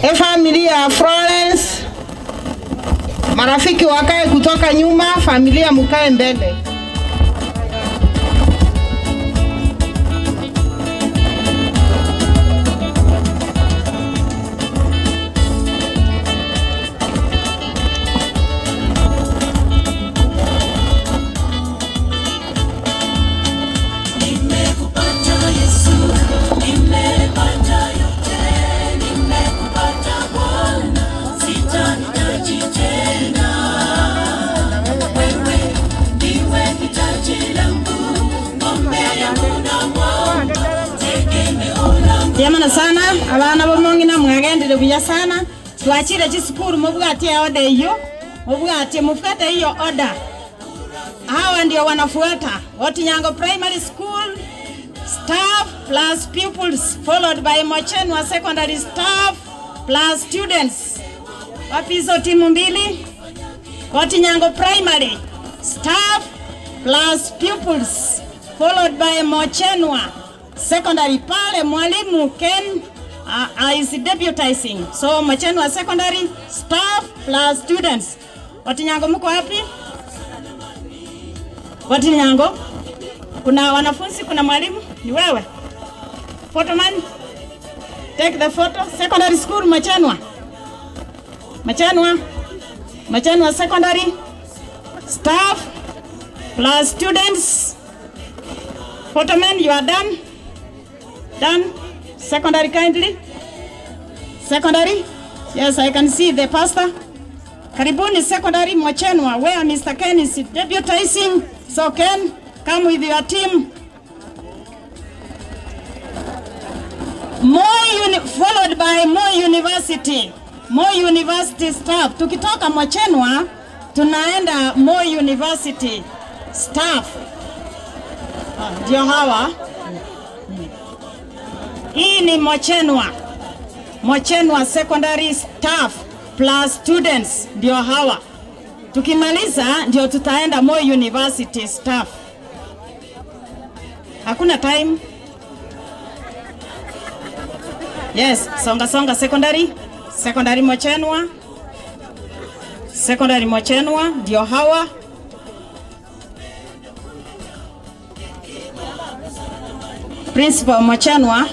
Efamilia ya Florence, marafiki wakae kutoka nyuma, familia mukae mbele. Nimekupata Yesu, nimepata yote, nimekupata Bwana, sitahitaji tena. Wewe ndiwe Mbuya sana abana bomong'ina mwagendire buya sana twachire chisukuru mubwatie oda iyo mubwatie mufuate hiyo oda hawa ndio wanafuata Otinyango Primary School staff plus pupils followed by Mochenwa Secondary staff plus students. Wapi hizo timu mbili? Otinyango Primary staff plus pupils followed by Mochenwa Secondary. Pale mwalimu Ken is deputizing. So Mochenwa Secondary staff plus students. Otinyango mko wapi? Otinyango kuna wanafunzi, kuna mwalimu, ni wewe. Photoman, take the photo. Secondary school Machanwa, Machanwa, Machanwa Secondary staff plus students. Photoman, you are done. Done. Secondary kindly. Secondary. Yes, I can see the pastor. Karibuni Secondary Mochenwa, where Mr. Ken is deputizing. So Ken, come with your team. Moi followed by Moi University. Moi University staff. Tukitoka Mochenwa, tunaenda Moi University staff. Ndio hawa. Hii ni Mochenwa. Mochenwa Secondary staff plus students ndio hawa. Tukimaliza ndio tutaenda Moi University staff. Hakuna time. Yes, songa songa secondary. Secondary Mochenwa. Secondary Mochenwa ndio hawa. Principal Mochenwa.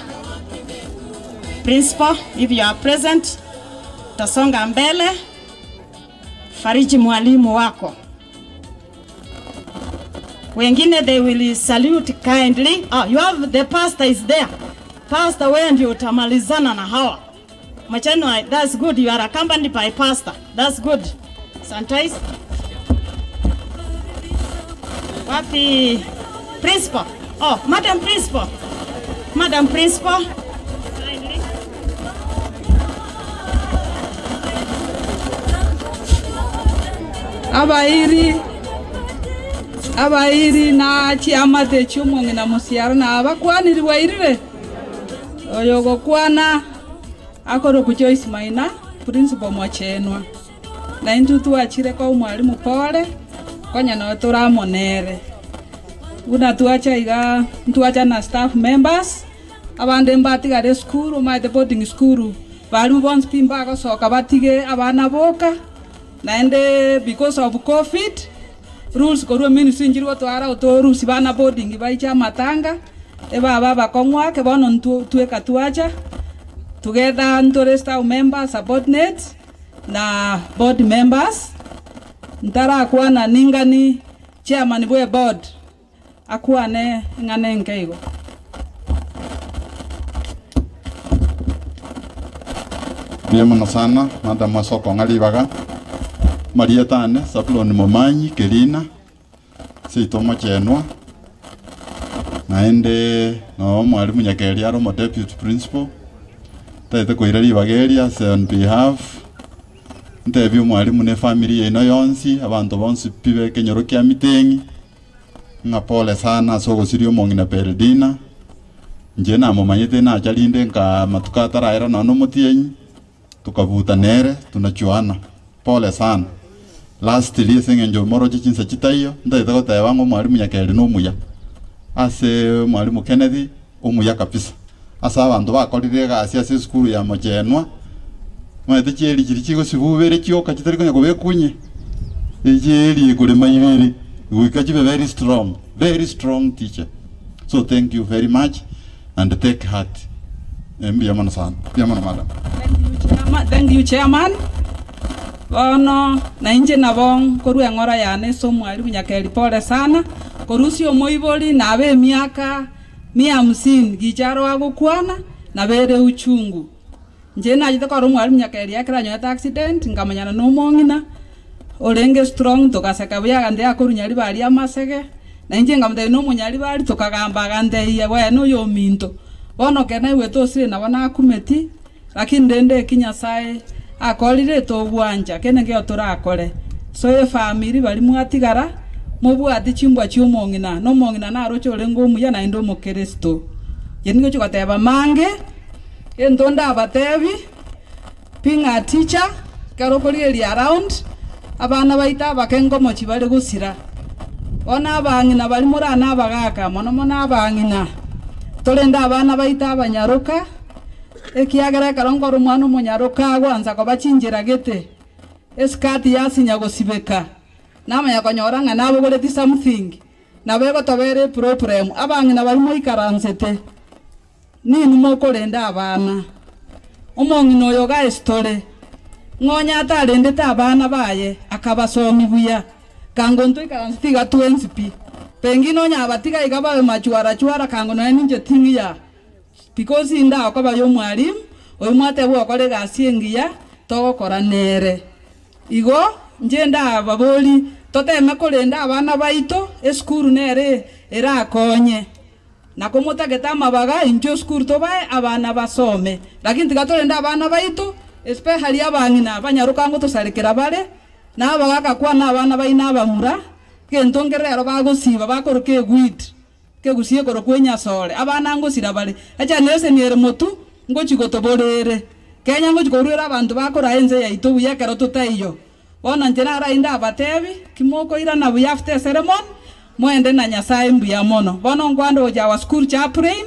Principal, if you are present, tasonga mbele. Fariji mwalimu wako. Wengine they will salute kindly. Oh, you have the pastor is there. Pastor, wewe ndio utamalizana na hawa. Mochenwa, that's good. You are accompanied by pastor. That's good. Sanitize. Wapi principal? Oh, Madam Principal. Madam Principal. Abairi abairi na chiamate chiomong'ina musiaro na abakwaniri bwairire oyo gokwana akoroku Joyce Maina principal Mochenwa na intu twachire kwa mwalimu pole konya no turamonere buna twacha iga ntwacha na staff members abande mbatigare school omaete boarding school barimu bonsi pi mbagosoka batige abana boka naende because of covid rules korwa ministry njirwo twara otorusi bana boarding baicha amatanga ebaba bakong'wake bono tweka twacha together ntore staff members subordinates na board members ntarakwana ningani chairman bwe board akwane ng'ane nkeigo. Mbuya mono sana madam asoko ng'aribaga Maria tane Sabuloni Momanyi Kelina seito Mochenwa naende no mwalimu Nyakeri aro deputy principal taete koira ribaga eria ase on behalf ntebie omwalimu ne family yaino yonsi abanto bonsi pi bekenyoro kia miteng'i ng'a pole sana ase ogosiria omong'ina Peredina nche namomanyete nacha rinde nka matuko ataraera nonya omotienyi tukabuta nere tunachuana pole sana lastly ase eng'encho moroche chinsa chitaiyo ntaete goteba ng'a omwalimu Nyakeri na omuya ase mwalimu Kenneth omuya kabisa ase abanto bakorire egasi ase esukuru ya Mochenwa maete chieri chiri chigosibubere chioka chitari konya kobekunye echieri ekorema ibere goika chibe very strong teacher. So thank you very much and take heart. Mbuya mono sana, mbuya mono madam. Thank you chairman. Bono na inche nabo nkorwa eng'ora yane ase omwalimu Nyakeri pole sana korusia omoibori nabe emiaka mia hamsini gicharo agokwana nabere uchungu nche nachete kora omwalimu Nyakeri ekero anyorete accident nkamanyana na omong'ina orenge strong togaseka buya agante akorwa Nyaribari amasege na inche nkamotebia na omonyaribari tokagamba agantebia bwene oyo ominto Bono ekero naigwete osire nabo nakumeti, lakini rende eki Nyasaye akorire togwancha, kende nkeiyo torakore. So efamiri baria mwatigara, mobwati chimbwa chia omong'ina, na omong'ina naroche orenge omuya naende omokeresto. Inche nigochia goteba mange, egento ndabatebi, being a teacher, ekero okorigereria around, abana baito abake nkomochi bare gosira. Bono abang'ina baria more na abagaka, mono mono abang'ina, torende abana baito abanyaroka, ekiagera ekero nkore omwana omonyaroka agwansa koba chinchera gete, esikati yasinya gosibeka, namanya konyora ng'a nabogoretie something, nabo egotobera eproblem. Abang'ina baria moikaransete, Ninwe mokorenda abana. Omong'ina oyo gais tore, ng'a onye atarendete abana baye, akabasomia buya, kango ntoikaransete iga twensi pi. Pengine onye abatiga iga babe machwara-chwara kango nonya ninche ting'iya, because indakoba ya omwalimu, oyio mwatebwa gokora egasi engiya, togokora nere. Igo inche ndababorie, toteme korenda abana baito, esukuru nere erakonye. Na komotagete amabaga, inchuo esukuru tobae abana basome. Lakini tiga torende abana baito, especially abang'ina abanyaroka ngotosarekera bare, na abagaka kwana abana baino abamura, gento nkere rero bagosiba bakoroka eweed, kegusia ekorokwa enyasore, abana ngosira bare. Egeneration ere motwe, ngochi gotobora ere. Kenya ngochi koruera abanto bakoraa ense yaito buya ekero totaiyo. Bono inche narainde abatebi, ki mokoirana buya after eseremoni, moende na Nyasaye mbuya mono. Bono nkwande gocha our school chaplain,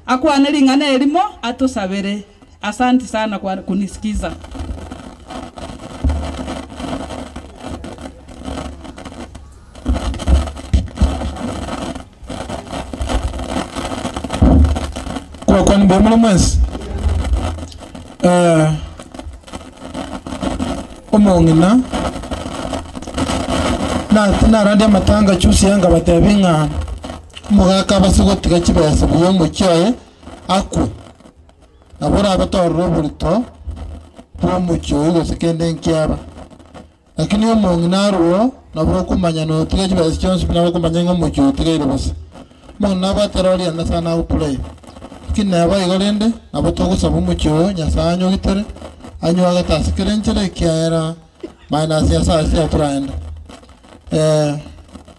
akwane ring'ana erimo, atosabere. Asanti sana kwa kunisikiza. Kwakwana mbuya more mwensi? Eh, omong'ina na- narandia amatanga chusi aya nkabatebia ng'a omogaka abase gotiga chibesa buya omochie oye akwe. Nabo orabe torora oborito bwa omochie oyio gose kende nkiaba. Lakini omong'ina arwo nabo okomanya notiga chibesa chionsi buna okomanya ng'a omochie oyo otigaire bosa. Omong'ina nabwate erori ende sana agopray. Lakini neba igo rende, nabo togosaba omochie oyo Nyasaye anyogitere, anywe agate ase kera enchera ekiagera minus Nyasaye ase yatoraenda.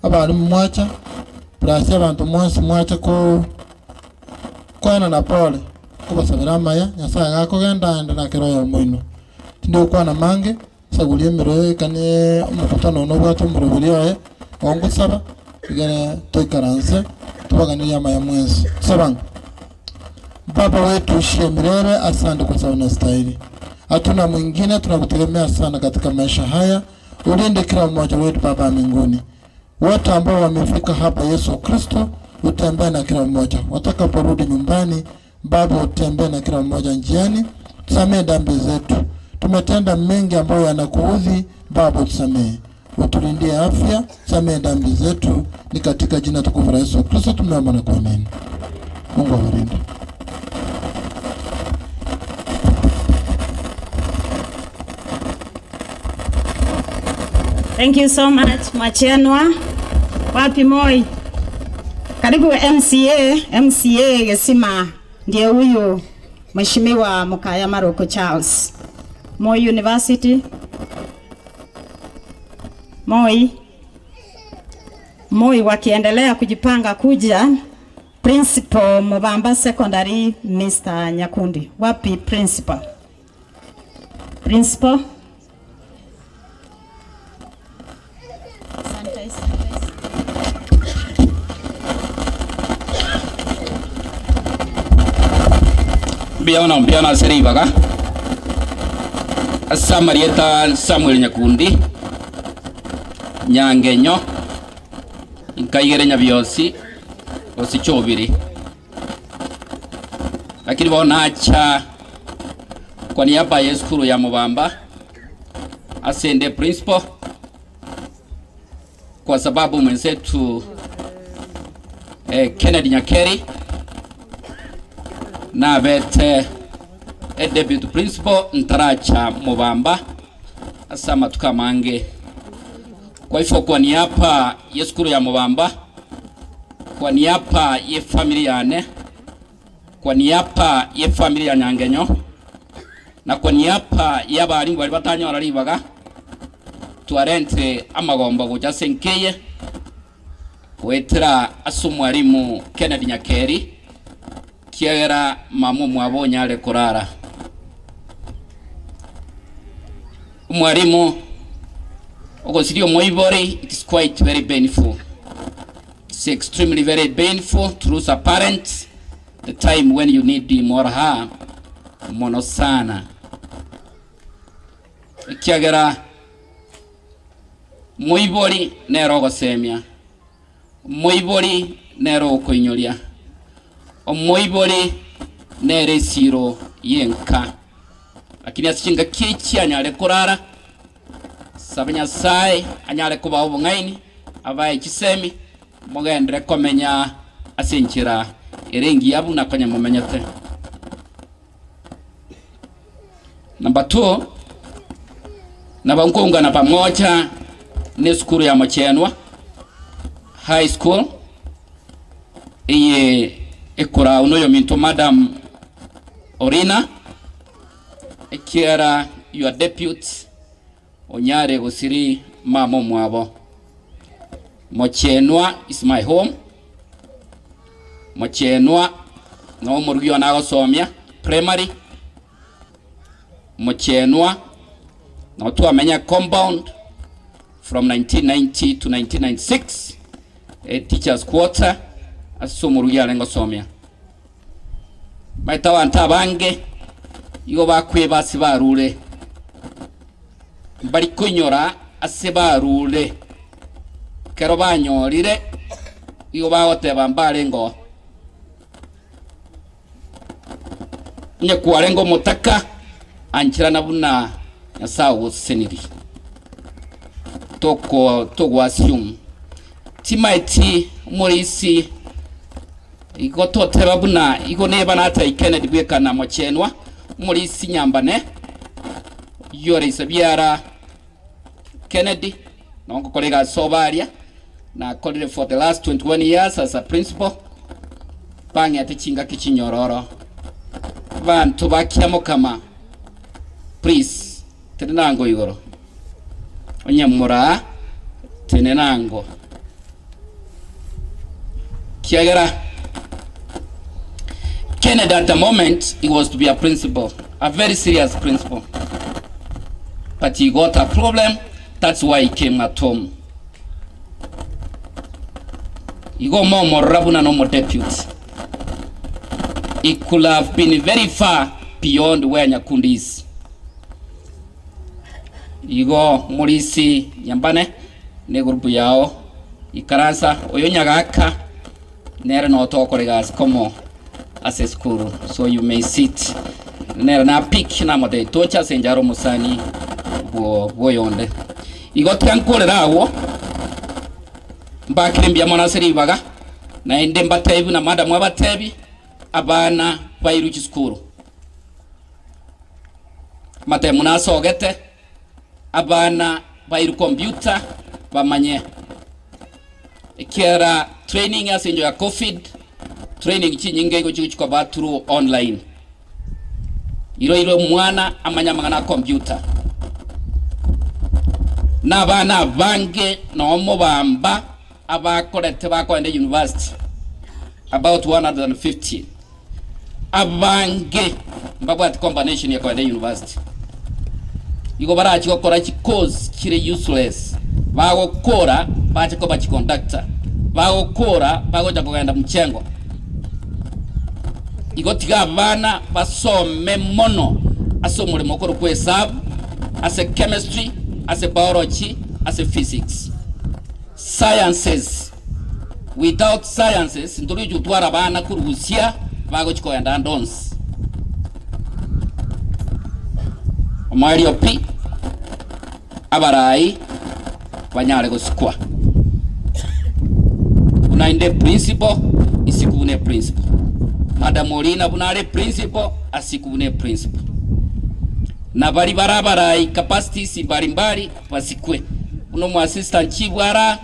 Abalimu mwacha, plus abanto mwensi mwacha ko koenana pole, kobasabera amaya, Nyasaye gakogenda aende na kera oyomo oino. Tindi gokwana mange. Saguria emerwe ekane omokutano one obwate omoroberi oye, ongosaba, egere toikaranse tobaganerie amaya mwensi. Sabang. Baba wetu uishie milele, asante kwa sababu unastahili. Hatuna mwingine, tunakutegemea sana katika maisha haya. Ulinde kila mmoja wetu Baba wa mbinguni, wote ambao wamefika hapa, Yesu Kristo, utembee na kila mmoja watakaporudi nyumbani. Baba, utembee na kila mmoja njiani, tusamehe dhambi zetu, tumetenda mengi ambayo yanakuudhi. Baba, tusamehe, utulindie afya, tusamehe dhambi zetu, ni katika jina tukufu la Yesu Kristo tumeomba na kuamini. Mungu awalinde. Thank you so much Mwachenwa. Wapi Moi? Karibu MCA, MCA Gesima ndiye huyu Mheshimiwa Mukaya Maroko Charles. Moi University. Moi. Moi wakiendelea kujipanga kuja Principal Mubamba Secondary Mr. Nyakundi. Wapi principal? Principal? Mbuya mono, mbuya mono ase ribaga. Ase amarieta Samuel Nyakundi, Nyangenyo, nkaigere Nyabiosi, gose Chobiri. Lakini bono nacha kwa niaba ya esukuru ya Mubamba ase ende principal, kwa sababu mwenzetu Kennedy Nyakeri nabete e deputy principal ntaracha Mubamba ase amatuko amange. Kwa hivyo kwa niaba ya esukuru ya Mubamba, kwa niaba ya family yane, Kwa niaba y'efamiri ya Nyangenyo, na kwa niaba y'abarimu baria batanyora ribaga, twarentire amagombo gocha ase enka eye, goetera ase omwarimu Kennedy Nyakeri, kiagera mama omwabo onyare korara. Omwarimu ogosiria omoibori, it is quite very painful. It's extremely very painful to lose a parent the time when you need him or her mono sana. Ekiagera moibori nere ogosemia, moibori nere okoinyoria, omoibori nere esiro y'enka. Lakini ase chingaki echi anyare korara, saba Nyasaye anyare kobaa obong'aini, abae chisemi, mogenderere komenya ase enchera ere engiya buna konya momenyete. Number 2, nabo nkoungana pamoja na esukuru ya Mochenwa High School eye ekorau noyominto Madam Orina, ekiagera your deputy onyare gosiri mama omwabo. Mochenwa is my home, Mochenwa no omorugi one agosomia primary, Mochenwa no twamenya compound from 1990 to 1996, e teachers quarter ase omorugi arenge gosomia. Maete abanto abange igo bakweba ase barure, mbari koinyora ase barure, ekero banyorire igo bagoteba mbarenge oo. Onye kwarenge omotaka, ancherana buna Nyasae ogosesenirie. Toko togoassume timaeti omorisia igo toteba buna igo neba natai Kennedy bweka na mochenwa omorisia nyambane oyio ore ise biara Kennedy nongokora egasi sobo aria nakorire for the last 21 years as a principal bang'ete chingaki chinyororo abanto ba Kiamokama please tenenango igoro onye moraa tenenango kiagera Kennedy at the moment he was to be a principal, a very serious principal, but he got a problem, that's why he came at home. Igo momorora buna nomo deputy. He could have been very far beyond where Nyakundi is. Igo morisi nyambane ne group yao ikaransa oyo nyagaka nere notokora egasi komo ase esukuru so you may sit nere na pick namotebia tocha ase enchara omosani bwo bwoyonde. Igo tiga nkorere agwo mbakire mbuya mono ase ribaga naende mbatebi buna madam abatebi abana bairwe chisukuru. Amatemu nasogete abana bairwe computer bamanye ekiagera training ase engencho ya covid training chinyinge igo chigochi koba through online. Iro ire omwana amanye amang'ana a computer. Na abana abange noo mobamba abakorete bakogenda university about 150 abange mbabwati combination ya kogenda university. Igo barachi gokora chicourse chire useless bagokora bache koba chiconductor bagokora bagocha kogenda mchengo. Igo tiga abana basome mono ase omoremo okorokwa esabu, ase chemistry, ase biology, ase physics. Sciences, without sciences ntori gochi gotwara abana korusia bagochi kogenda ande onsi. Omoerio pi, abarai banyare gosikwa. Buna inde principal, isikwe buna eprinciple. Madam Orina buna are principal, asikwe buna eprinciple. Na baria bare abarai capacities mbari mbari basikwe. Buna omo assistant chief ara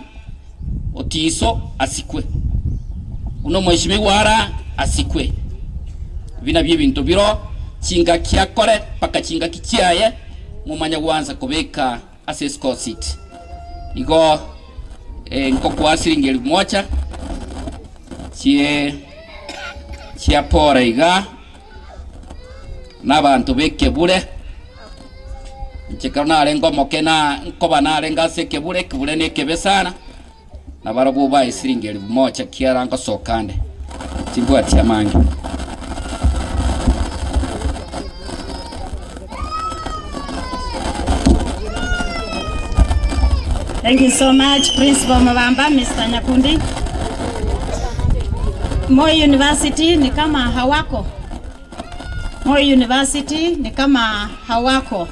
Otiso asikwe. Buna omweshimiwa ara asikwe. Ebi nabio ebinto biro chingaki akore mpaka chingaki chiaye momanye gwansa kobeka ase score sheet. Igo nkokoa siringi elfu moja chie chia pore iga na abanto b'ekebure inche ekero narenge omoke na nkoba narenge ase ekebure, ekebure na ekebe sana, nabarabwo bae siringi elfu moja kiara ngosoka ande timbwati amange. Thank you so much, Principal Mabamba, Mr. Nyakundi. Moi University ni kama hawako. Moi University ni kama hawako.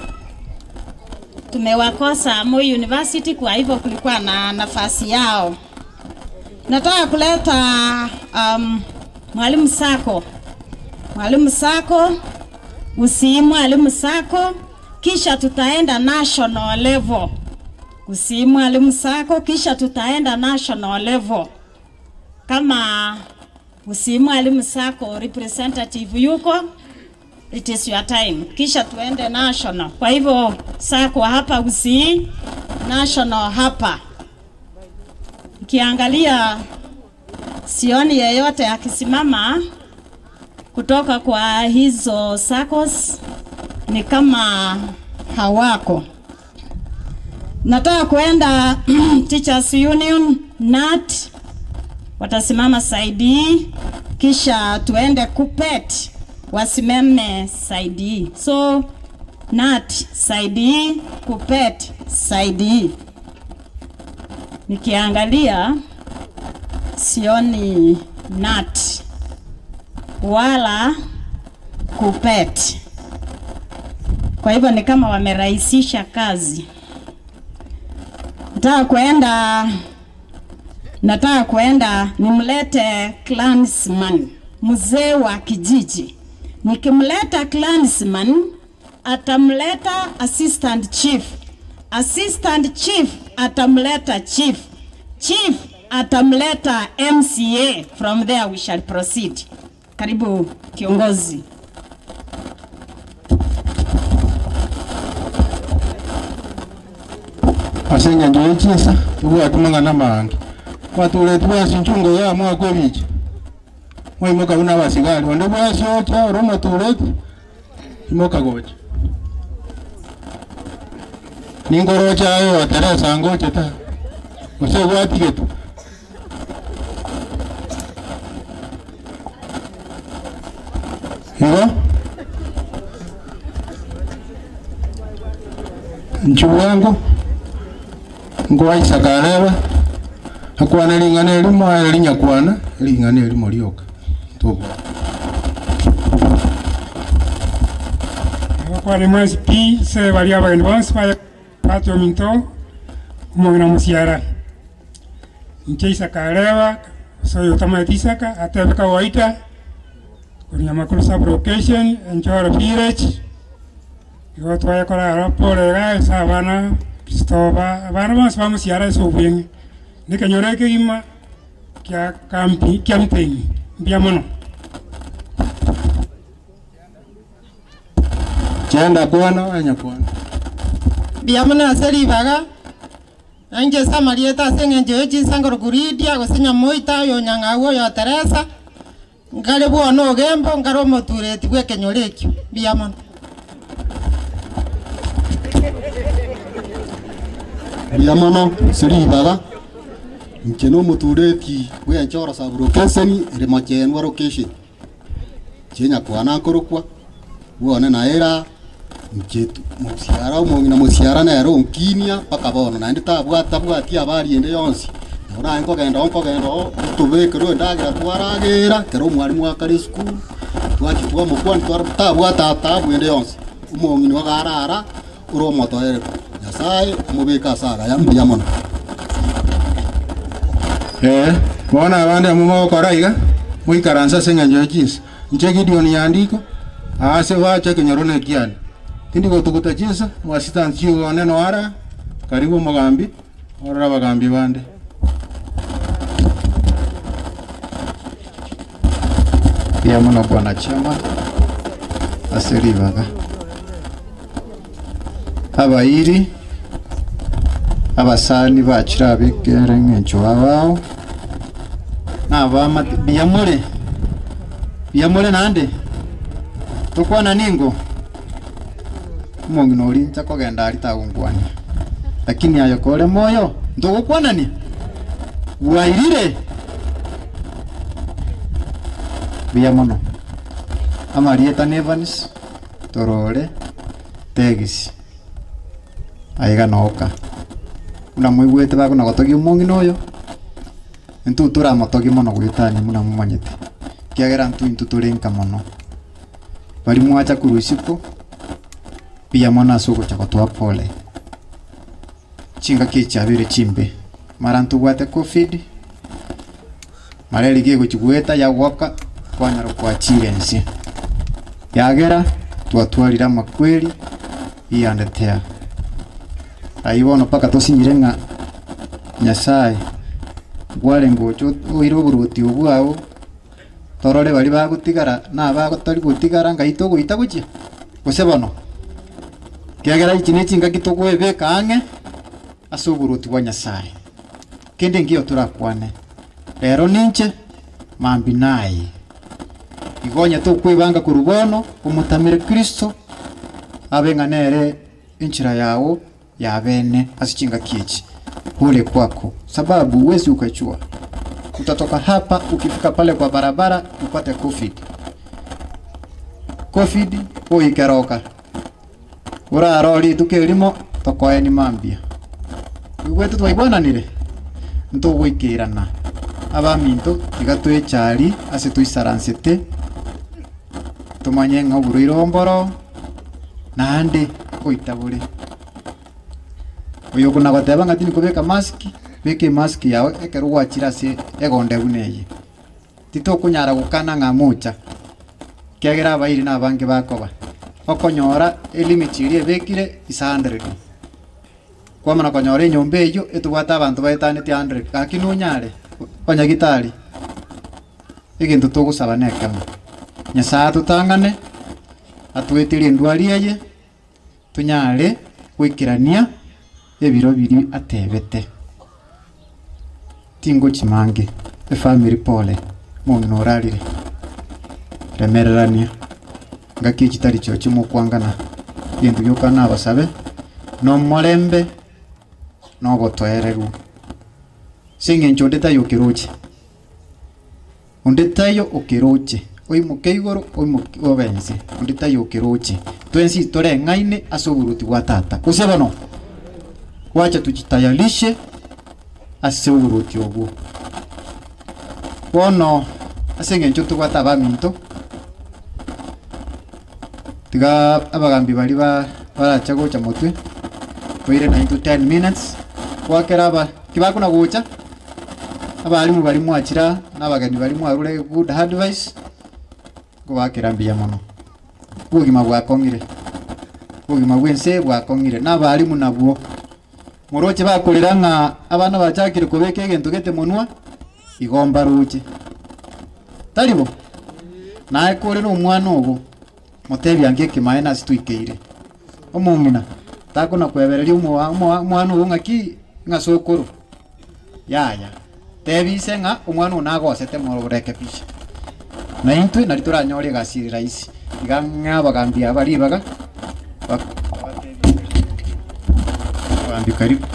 Tumewakosa Moi University, kwa hivyo kulikuwa na nafasi yao. Nataka kuleta Mwalimu Sako. Mwalimu Sako, usii Mwalimu Sako, kisha tutaenda national level. Usii Mwalimu Sako, kisha tutaenda national level. Kama usii Mwalimu Sako representative yuko, it is your time. Kisha tuende national. Kwa hivyo Sako hapa usii, national hapa. Ukiangalia sioni yeyote akisimama kutoka kwa hizo SACCOS, ni kama hawako. Nataka kuenda Teachers Union NAT, watasimama saidi, kisha tuende KUPPET wasimame saidi. So NAT saidi, KUPPET saidi. Nikiangalia sioni NAT wala KUPPET. Kwa hivyo ni kama wamerahisisha kazi. Nataka kuenda nimlete clansman, mzee wa kijiji. Nikimleta clansman atamleta assistant chief. Assistant chief atamleta chief. Chief atamleta MCA. From there we shall proceed. Karibu kiongozi. Asenya ndio chisa tuwa tumanga na mangi kwatule tuwa sinchungo ya mwa kwebiji mwimoka una basigari wande bwasocha roma tuleti imoka gocha ningorocha ayo Teresa ngoche ta gose gwatigetu igo nchuwangu ngwaisa kareba akwana ling'ana elimo aye linyakwana ling'ana elimo lyoka tubo Abakware mwezi pi se bali abageni bonsi baya patio minto umogina musiara nche Isaka areba soyo tamaeti Isaka atebe kawaida kunyamakuru sub location enchoro village igo twaya kora rapore ga sa abana Kristoba abana bonsi bamusiara ase obweng'e nikenyore ekegima kia kampi kia mtengi mbia mono. Chenda kwana anya kwana Biamuna ase ribaga nainche ase amarieta ase eng'encho ya chinsangoro kuridia gose nyamoita oyo nyang'au oyo Teresa nkare bwono ogembo nkare omotureti bwa ekenyoro ekio mbuya mono. Mbuya mono ase ribaga inche na omotureti bwa enchoro sub location ere mochenwa location inche nyakwana nkorokwa bwone naera inche musiara omong'ina musiara nere onkinia mpaka bono naende tabwata bwati abari ende yonsi nabo naye nkogenda nkogenda otobekerwa endagera twaragera kero omwarimu akare esukuru twachi twamokwani tabwata tabu ende yonsi omong'ina ogarara ore omotoereru Nyasaye omobeka ase agaya mbuya mono. Bono abande amo mogokora iga moikaranse ase eng'encho ya chinsa inche Gideon Nyandiko ase bacha ekenyoro na ekiane tindi gotuguta chinsa mwasita nchigo one noara karibu omogambi orore abagambi bande. Mbuya mono bwana chairman. Ase ribaga. Abairi, abasani bachire abekere eng'encho babao, na abamate, mbuya more? Mbuya more naende? Tokwana ningo? Omong'ina oria inche kogenda aria tagonkwania, lakini aye kore moyo, ntogokwanania? Bwairire? Mbuya mono. Amarieta na Evans, torore, Tegisi. Aiga noka. Buna moigwete bakona gotogia omong'ina oyo, intwe toramotogie mono goetania buna momanyete, ekiagera intwe intwe tore nka mono. Baria mwacha korwa isiko, mbuya mono ase ogocha gotoa pole. Chingaki echi chiabeire chimbe, mara ntobwate covid, mara erigia egochi goeta yagoka kwanyora kwachire ense. Yagera twatwarire amakweri here and there. Ayio bono mpaka tosinyire ng'a Nyasaye nkwarenge oche oire oboruoti obwo bwao, torore baria bagotigara na abatari gotigara ngai togoita gochia, gose bono? Ekiagera echi ne chingaki tokoebeka ang'e ase oboruoti bwa Nyasaye. Kende nkiyo torakwane, rero ninche, mambia naye. Igo onye tokwebanga korwa bono, omotamere Kristo, abe ng'a nere enchera yago ya bene ase chingaki echi, ole kwako sababu huwezi ukajua utatoka hapa ukifika pale kwa barabara upate covid covid oikeroka orarora rituko erimo tokoeni mambia igwete twaigwananire ntogoikerana abaminto tiga twechari ase toisaransete tomanye ng'a oborwaire omboro naende goita bore. Oyo okona goteba ng'a tindi kobeka mask, beka emask yago ekero gwachire ase egonde buna eye. Titokonyara gokana ng'a mocha, ekiagera abairi na abange bakoba. Okonyora elimit eria ebekire is 100. Kwamana konyora enyomba eywo etobwate abanto baetaneti 100, gaki nonyare, abanyagitari, egento togosaba na ekemo, Nyasaye atotang'ane, atoeterie endwari eye, tonyare goikerania ebiro biria atebete. Tingochi mange, efamiri pole, omong'ina orarire, remererania, ngaki echi tari chiochio mokwangana, egento gioka nabasabe, na omorembe, na obotoereru. Ase eng'encho onde taiyo okeroche, onde taiyo okeroche, oimoke igoro oimoke obe nse, onde taiyo okeroche. Twensi toreng'aine ase oboruoti bwa tata. Gose bono, gwacha tujitayarishe ase oboruoti obwo. Bono ase eng'encho tobwate abaminto, tiga abagambi baria ba barache gocha motwe, toire naintwe 10 minutes, gwakera aba kibakona gocha, abarimu baria mwachire aa, na abageni baria mwarure good advice, nkobakera mbuya mono. Obogima bwakong'ire, obogima bwa ense bwakong'ire, na abarimu nabwo, moroche bakorera ng'a abana bachakire kobeka egento gete monwa, igo mbaroche. Tari bo? Naye kore na omwana ogo, motebi ange ekemaene ase toikeire. Omong'ina, takona kwebereria omoa omoa omwana ogo ng'aki, ng'a sokoro, yaya. Tebi ise ng'a omwana oyo nagosete morekebishe. Na intwe nari toranyore egasi ere rahisi. Iga ng'a abagambi aba ribaga, abagambi karibu.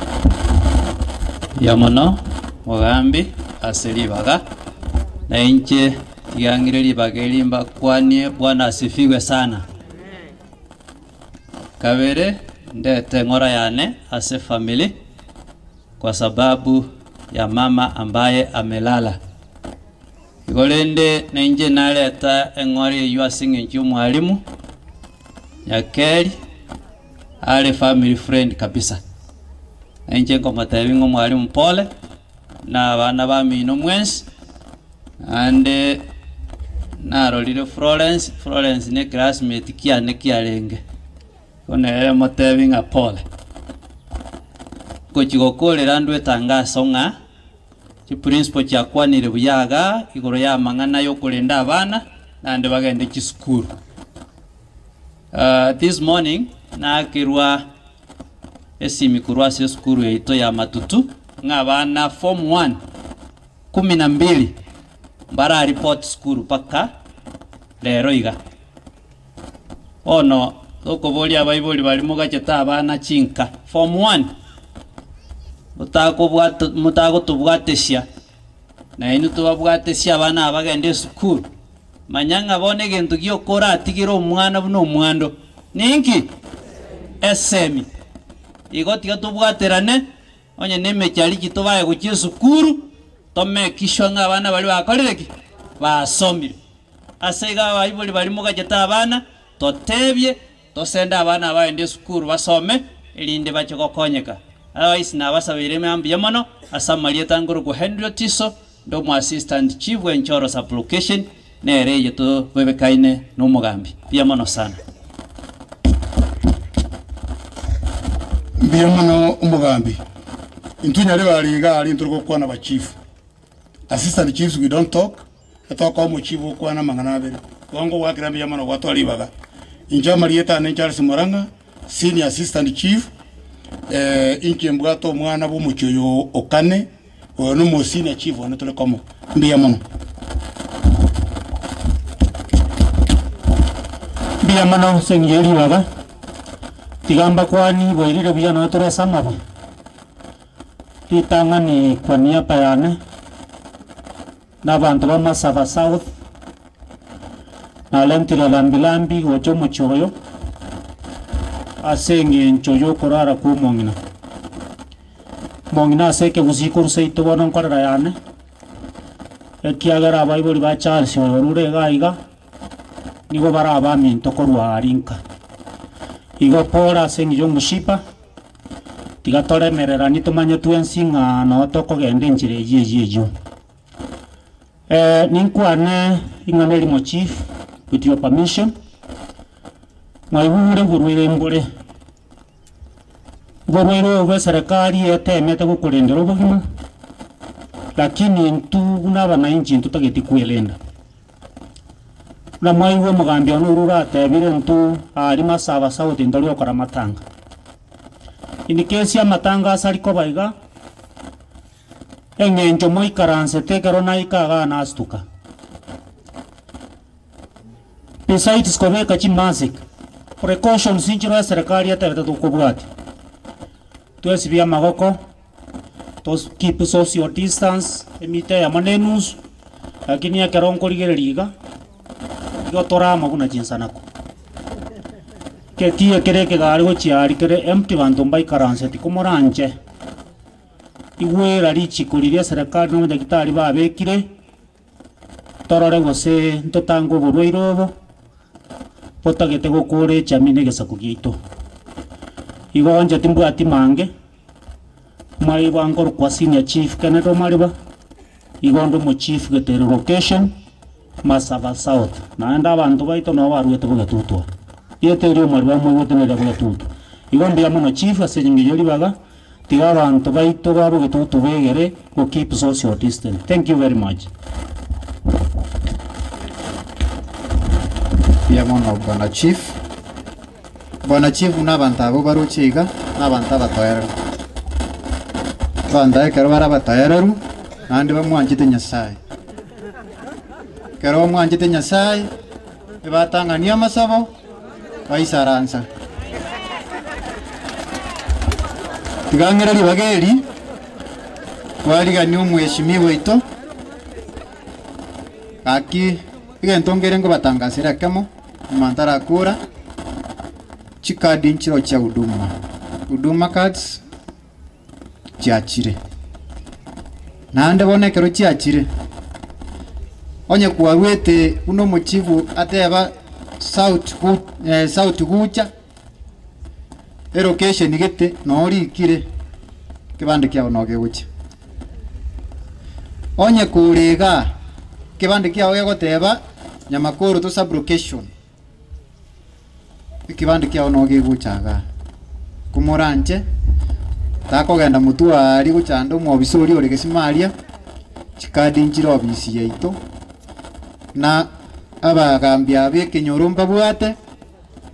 Mbuya mono mogambi ase ribaga, na inche tiga ng'ire ribaga eri mbakwanie Bwana asifiwe sana. Kabere ndete eng'ora yane ase family kwa sababu ya mama ambaye amelala. Igo rende na inche nareta eng'ora eywo ase eng'encho ya omwalimu, Nyakeri, are family friend kabisa. Na inche nkomotebia ng'a omwalimu pole, na abana bamino mwensi, naende narorire Florence, Florence na eclassmate kiane kiarenge, bono nere motebi ng'a pole. Ngochi gokorera ndwe etangaso ng'a, chiprinciple chiakwanire buya igaa, igoro ya amang'ana ya okorenda abana, naende bagende chisukuru. This morning nakerwa esimi korwa ase esukuru yaito ya Matutu ng'a abana form one kumi na mbili mbara report sukuru mpaka rero iga. Bono tokoboria abaibori baria mogachete abana chinka form one motakobwata motagotobwatesia nainwe tobabwatesie abana aba bagende esukuru. Manya ng'a bono egento gioka oratigere omwana buna omwando ninki? Esemi. Igo tiga tobwaterane, onye na emechariji tobae gochia esukuru, to make sure ng'a abana baria bakorire ki? Basomire. Ase igo abaibori baria mogachete abana, totebie, tosende abana aba bagende esukuru basome, erinde bache gokonyeka. Otherwise nabasabeire ime mbuya mono, ase amarieta nkorokwa Henry Otiso, Inde omo assistant chief bw'Enchoro sub-location, nere eye tobebekaine nomogambi. Mbuya mono sana. Mbuya mono omogambi. Intwe nyarebe iga aria ntore gokwana ba chief. Assistant chiefs we don't talk, etokoa omochief okwana amang'ana abere. Igo ngogwakera mbuya mono gwatoa ribaga. Inche amarieta ane Charles Murang'a, senior assistant chief, inche mbwate omwana bwa omochie oyo o kane. Oyo nomosina chief one tore komo. Mbuya mono. Mbuya mono ase engiya ribaga, tiga mbakwani bwairire buya nonya tore ase amabe. Ritang'ani kwa niaba yane, na abanto ba Masaba South, narentire rambirambi gocha omochie oyo, ase eng'encho yokorara kwa omong'ina. Omong'ina ase ekegusii korwa seito bono nkorera yane, ekiagera abaibori ba Charles oyo orure iga iga, nigo bare abaminto korwa aria nka. Igo pore ase eng'encho ya omoshipa, tiga toremereranie tomanye twensi ng'a noo tokogenda enchera eyio eyio eyio. Ninkwane ing'ana erimo chief, with your permission, mwaigure oborwaire mbore. Oborwaire obo bw'eserekari etemete gokorendera obogima, lakini intwe buna abanainchi ntotageti kwerenda. Buna mwaigwa omogambi one orure atebire intwe aria Masaba South ntori gokora amatanga. In case amatanga ase aria koba iga, eng'encho moikaransete ekero naika igaa nastuka. Besides kobeka chimask, precautions nchire eserekari etebete tokobwatia. Twesibie amagoko, to keep social distance, emita eyemo na enusu, lakini ekero nkorigereria iga, igo tore amo buna chinsanako. Getiyo kere ekegari gochia aria kere empty banto mbaikaranseti komoranche, igwera richiko riria eserekari na abanyagitari babekire. Torore gose ntotange oborwaire obo botagete gokoora echami na egesaku giaito. Igo inche timbwati mange, mwaigwa nkorokwa Senior Chief Kennedy Omariba, igo onde omochief Getere Location, Masaba South. Naende abanto baito nabo baruete bogetutwa. Rieta erio Omariba mwaigwete neria bogetutwa. Igo mbuya mono Chief ase eng'encho ye ribaga, tiga abanto baito ba bogetutu begere go keep social distance. Thank you very much. Mbuya mono Bwana Chief. Bwana Chief buna abanto abwo baroche iga, na abanto abatoereru. Abanto ekero bare abatoereru, naende bamwanchete Nyasaye. Ekero bamwanchete Nyasaye, ebatang'ania amasabo, baisaransa. Tiga ng'ire ribaga eri, twariganie omweshimiwa oito, gaki egento nkere nkobatangasera ekemo, nyuma ntarakora, chikadi nchiroo chia huduma, huduma cards chiachire. Naende bono ekero chiachire, onye kwaruete buna omochifu ateba south gu south gucha, elocation gete noo orikire, ekebande kiago noo kegochia. Onye kore igaa, ekebande kiago gegoteba Nyamakoro to sub-location, Ekebande kiao noo kegocha igaa, komoranche, takogenda motwe aaria gochanda omwobisa oria ore gesima aria, chikadi nchire obisi yaito, na abagambi aba b'ekenyoro mbabwate,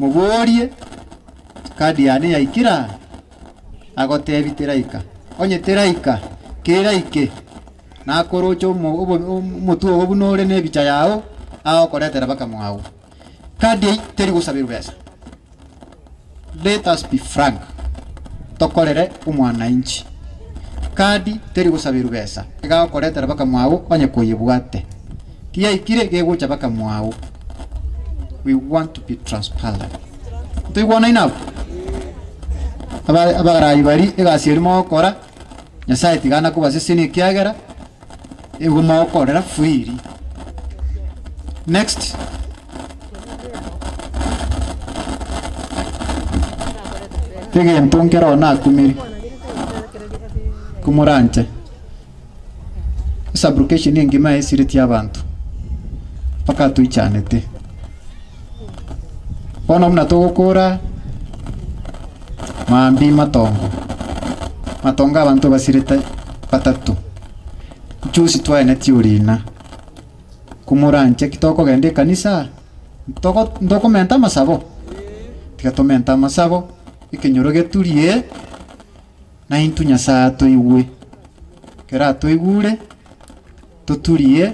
Moborie kadi yane yaikire aa? Agotebi teraika. Onye teraika, keraike, nakoroche omo obo omotwe ogo buna ore na ebicha yao, agokoretera baka mwao. Kadi eyio teri gosaberwa besa. Let us be frank, tokorere omwananchi. Kadi teri gosaberwa besa, iga agokoretera baka mwao onye koyebwate. Kiyaikire gegocha baka mwao. We want to be transparent. Ntoigwanaine abwo? Aba abarayi baria egasi eria mogokora, Nyasaye tiga anakobasesenia ekiagera, igo mogokorera freely. Next. Egento nkero nakumire, komoranche, esublocation engima esireti abanto, mpaka toichanete. Bono buna togokora, mambia matongo, matongo abanto basirete batato, juzi twaenetie orina, komoranche ki tokogenda ekanisa, ntogo ntokomenta amasabo? Tiga tomente amasabo, ekenyoro geturie, naintwe Nyasaye atoigwe. Ekero atoigure, toturie.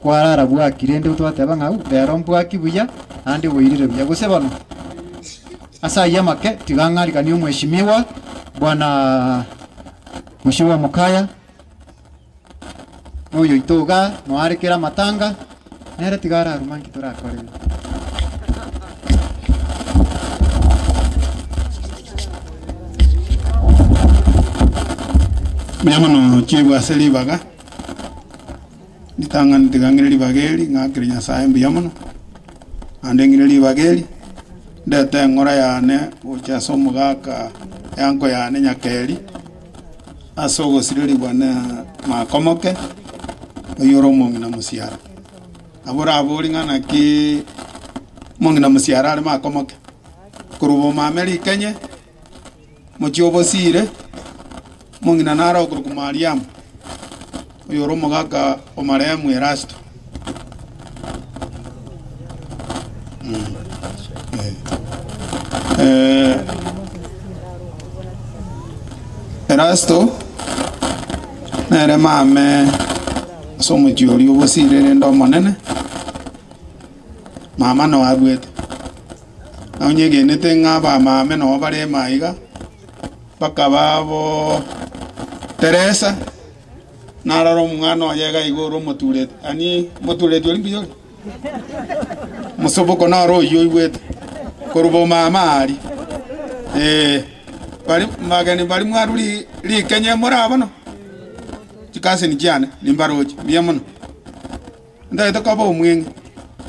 Kwarara bwaki rende twateba ng'a rero mbwaki buya naende bwairire buya gose bono? Ase ayio amake tiga ng'ariganie omweshimiwa bwana Mheshimiwa Mokaya na oyoito igaa noare kera amatanga nere tiga araruma nki torakore. Mbuya mono chiebwa ase ribaga. Ritang'ani tiga ng'ire ribaga eri, ng'akere Nyasae mbuya mono, naende ng'ire ribaga eri, ndete eng'ora yane gocha ase omogaka eanko yane Nyakeri, ase ogosirerigwa na makomoke, oyio ore omong'ina mosiara. Nabo orabori ng'a naki omong'ina mosiara are makomoke, korwa bomame rikenye, Mochie obosiire, omong'ina nare okorokwa Mariamu, oyore omogaka o marehemu Erasto. Erasto nere mame ase omochie oria obosiire rende omonene, mama noe aruete. Na onyegenete ng'a abamame nabo bare emaiga, bakaba abo Teresa, narora omwana oye iga iga ore omotureti, yaani omotureti oria mbuya ore? Mosoboko noro oyio oigwete, korwa bomama aria, eh, baria bageni baria mwarwa ri rikenye more aa bono, chikaseni chiane nimbaroche, mbuya mono. Ntagete koba omweng'e,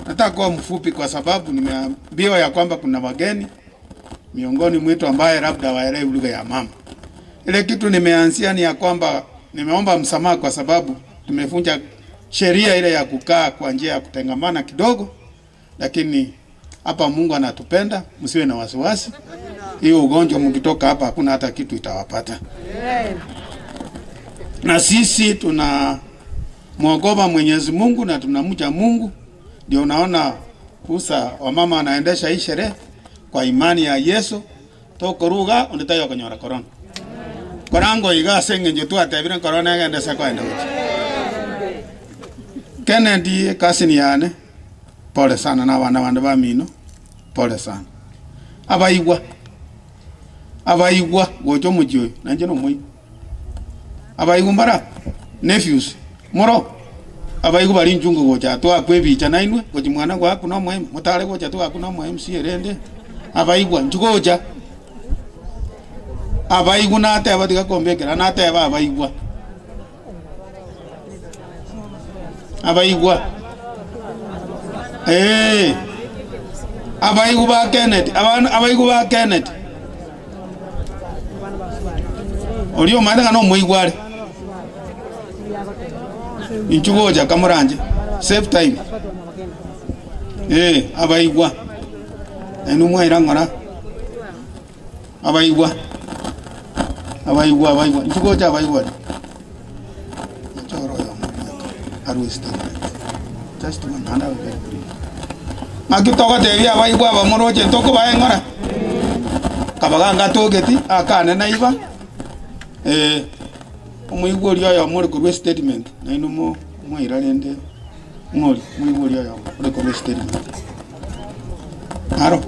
nataka kuwa mfupi kwa sababu nimeambiwa ya kwamba kuna wageni miongoni mwetu ambaye labda hawaelewi lugha ya mama. Ile kitu nimeanzia ni ya kwamba nimeomba msamaha kwa sababu tumevunja sheria ile ya kukaa kwa njia ya kutengamana kidogo, lakini hapa Mungu anatupenda, msiwe na wasiwasi. Hiyo ugonjwa mkitoka hapa hakuna hata kitu itawapata. Na sisi tuna mwogopa Mwenyezi Mungu na tunamcha Mungu, ndio unaona kusa wamama wanaendesha hii sherehe kwa imani ya Yesu tokoruga onde taiyo okonyora corona korango iga ase eng'encho twatebire corona egende ase ekoenda gochia. Kennedy ecousin yane pole sana na abana bande bamino pole sana abaigwa abaigwa gocha omochie oyo nainche nomoigwa. Abaigwa mbara nephews moro abaigwa baria inchungu gocha twakwa ebicha nainwe gochia mwana gwaku na omoembe motare gocha twaku na omo MCA rende abaigwa inchu gocha abaigwa nateba tiga kombekera nateba abaigwa abaigwa eeh abaigwa ba Kennedy abana abaigwa ba Kennedy. Oria omanyete ng'a nomoigwa are, inchuo gocha kamoranche, save time. Eh, abaigwa, nainwe mwaira ng'ora, abaigwa, abaigwa abaigwa, inchuo gocha abaigwa aria. Inche ore oyomo buya arue statement, just one, naende abe very brief. Ng'aki togotebia abaibwa aba moroche ntokobaa eng'ora? Kabaga ngatogeti, akane naiba, eh, omoigwa oria oyomo ore korwa estatement, nainwe mo mwaira rende ng'ori, omoigwa oria oyomo ore korwa estatement. Aro,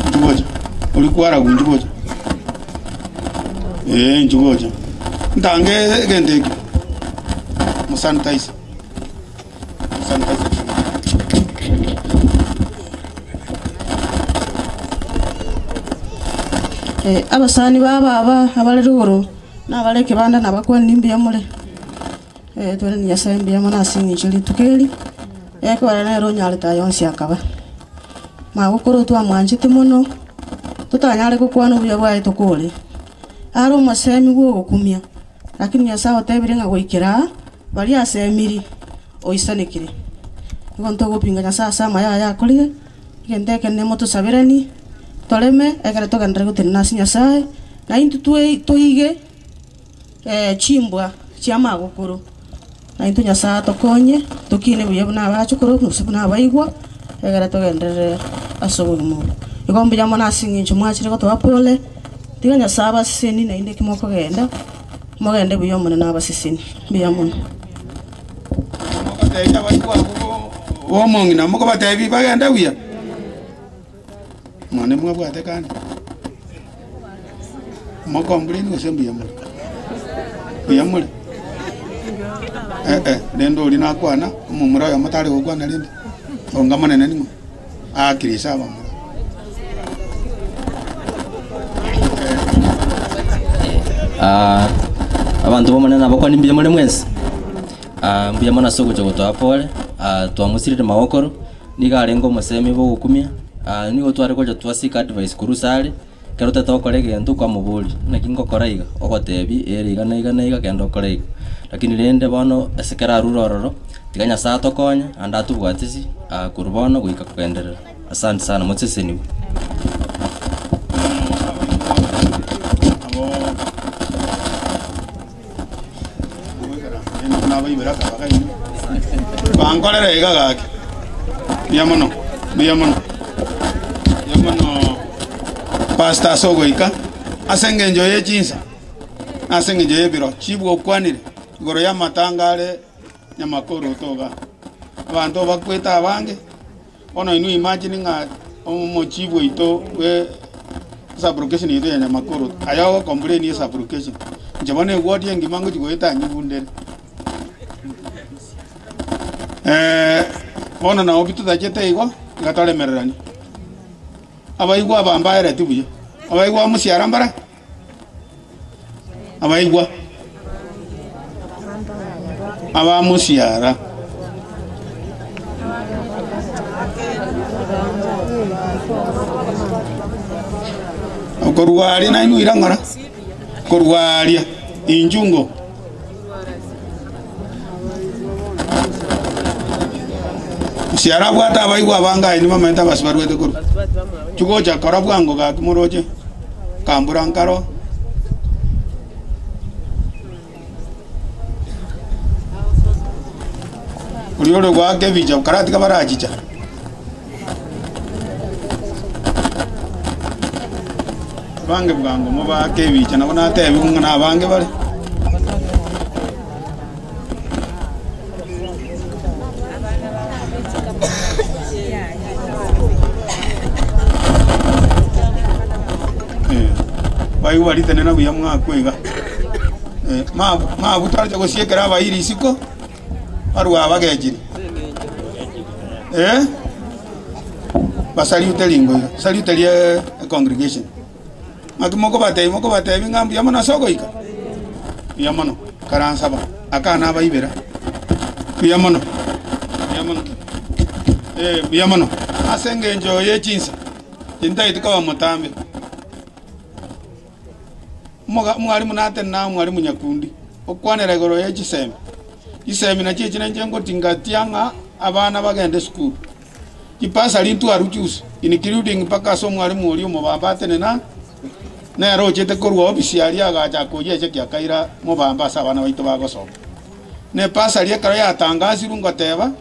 inchu gocha, oria kwaragwa inchu gocha, eh inchu gocha, ntange egento ekio, mosanitize. Abasani ba baba abare rogoro, na abare ekebanda nabakwanire mbuya more, tweranie Nyasaye mbuya mono ase eng'encho ye rituko eri, ekero nere onyarete aya onsi akaba. Magokoro twamwanchete mono, totanyare gokwana obuya bwaye tokore, are omosemi bwa ogokumia, lakini Nyasaye otebire ng'a goikera aa. Baria asemiri, oisanekire. Nigo ntogopinga Nyasae ase amaya aya akorire, egento ekenene motosaberanie, toreme ekero togenderere gotenena ase Nyasae, na intwe twei toige chimbwa chi'amagokoro. Na intwe Nyasae atokonye, tokine buya buna abachokoro gose buna abaigwa, egere togenderere ase obogima obo. Igo mbuya mono ase eng'encho mwachire gotoa pole, tiga Nyasae abasesenie naende ekio mokogenda. Mogende buya Omonene abasesenie. Mbuya mono. Mogoteebia abaibwa abwo b'omong'ina, mokobateebia bagende buya? Mwane mwabwate kande? Mokomplain gose mbuya more? Mbuya more? Eh eh, rende oria nakwana, omomura oyomo tari gokwana rende, onga monene ning'o? Aakire ise abamura. Ah, abanto b'Omonene nabakwane mbuya more mwensi? Ah, mbuya mono ase ogocha gotoa pole, ah, twamosirire magokoro, nigo arenge omosemi bw'ogokumia, ah, nigo tware gocha twa seek advice korwa ase are, ekero otagete gokora egento kwamoboria, naki ngokora iga? Ogotebia ere iga na iga na iga genda okore iga. Lakini rende bono ase ekero arure ororo, tiga Nyasaye atokonye, naende atobwatisi, korwa bono goika kogenderera. Asante sana, mosesenigwe. Bankorera iga gaki, mbuya mono, mbuya mono, mbuya mono pastor ase ogoika, ase engencho ye chinsa, na ase engencho y'ebiro, chief okwanire igoro y'amatanga are nyamakoroto igaa. Abanto bakwete abange, bono inwe imagine ng'a omochief oito bwe esublocation yaito ya nyamakoroto, aye ogocomplain esublocation, inche bono eward engima ngochia goeta nyigundere. Bono nabo pi totachete igo, iga toremereranie. Abaigwa aba mbaereti buya, abaigwa mosiara mbare? Abaigwa abamosiara. Korwa aria nainwe ira ng'ora, korwa aria inchungo. Mosiara abwate abaigwa abange aye nibamaete abasi barwete korwa. Chigocha kora bwango gaki moroche. Kambura nkaro. Oria ore goaka ebicha karatiga barachicha. Abange bwango mobaake ebicha nabo natebigwe ng'a nabange bare. Baigwa ritenena buya mwakwa iga. Mabu twareche gosiekera abairi isiko, barue abagechiri. Basaliute ringo iga, salute rie econgregation. Naki mokobatebia, mokobatebia ng'a mbuya mono ase ogoika? Mbuya mono, karansaba, akana abaibera. Mbuya mono, mbuya mono, eh, mbuya mono. Ase engencho ye chinsa, tintageti koba motambe. Omoga omwalimu natenena omwalimu nyakundi, okwanera igoro ye chisemi. Chisemi nachio echi nainche ngotingatia ng'a abana bagende esukuru. Chibasari ntwaruchuse, including mpaka ase omwalimu oria omobamba atenena, nere ochete korwa ofisi aria agacha akoyia echeki akaira mobamba ase abana baito bagosoma. Na ebasari ekero yatangasirwe ngoteba,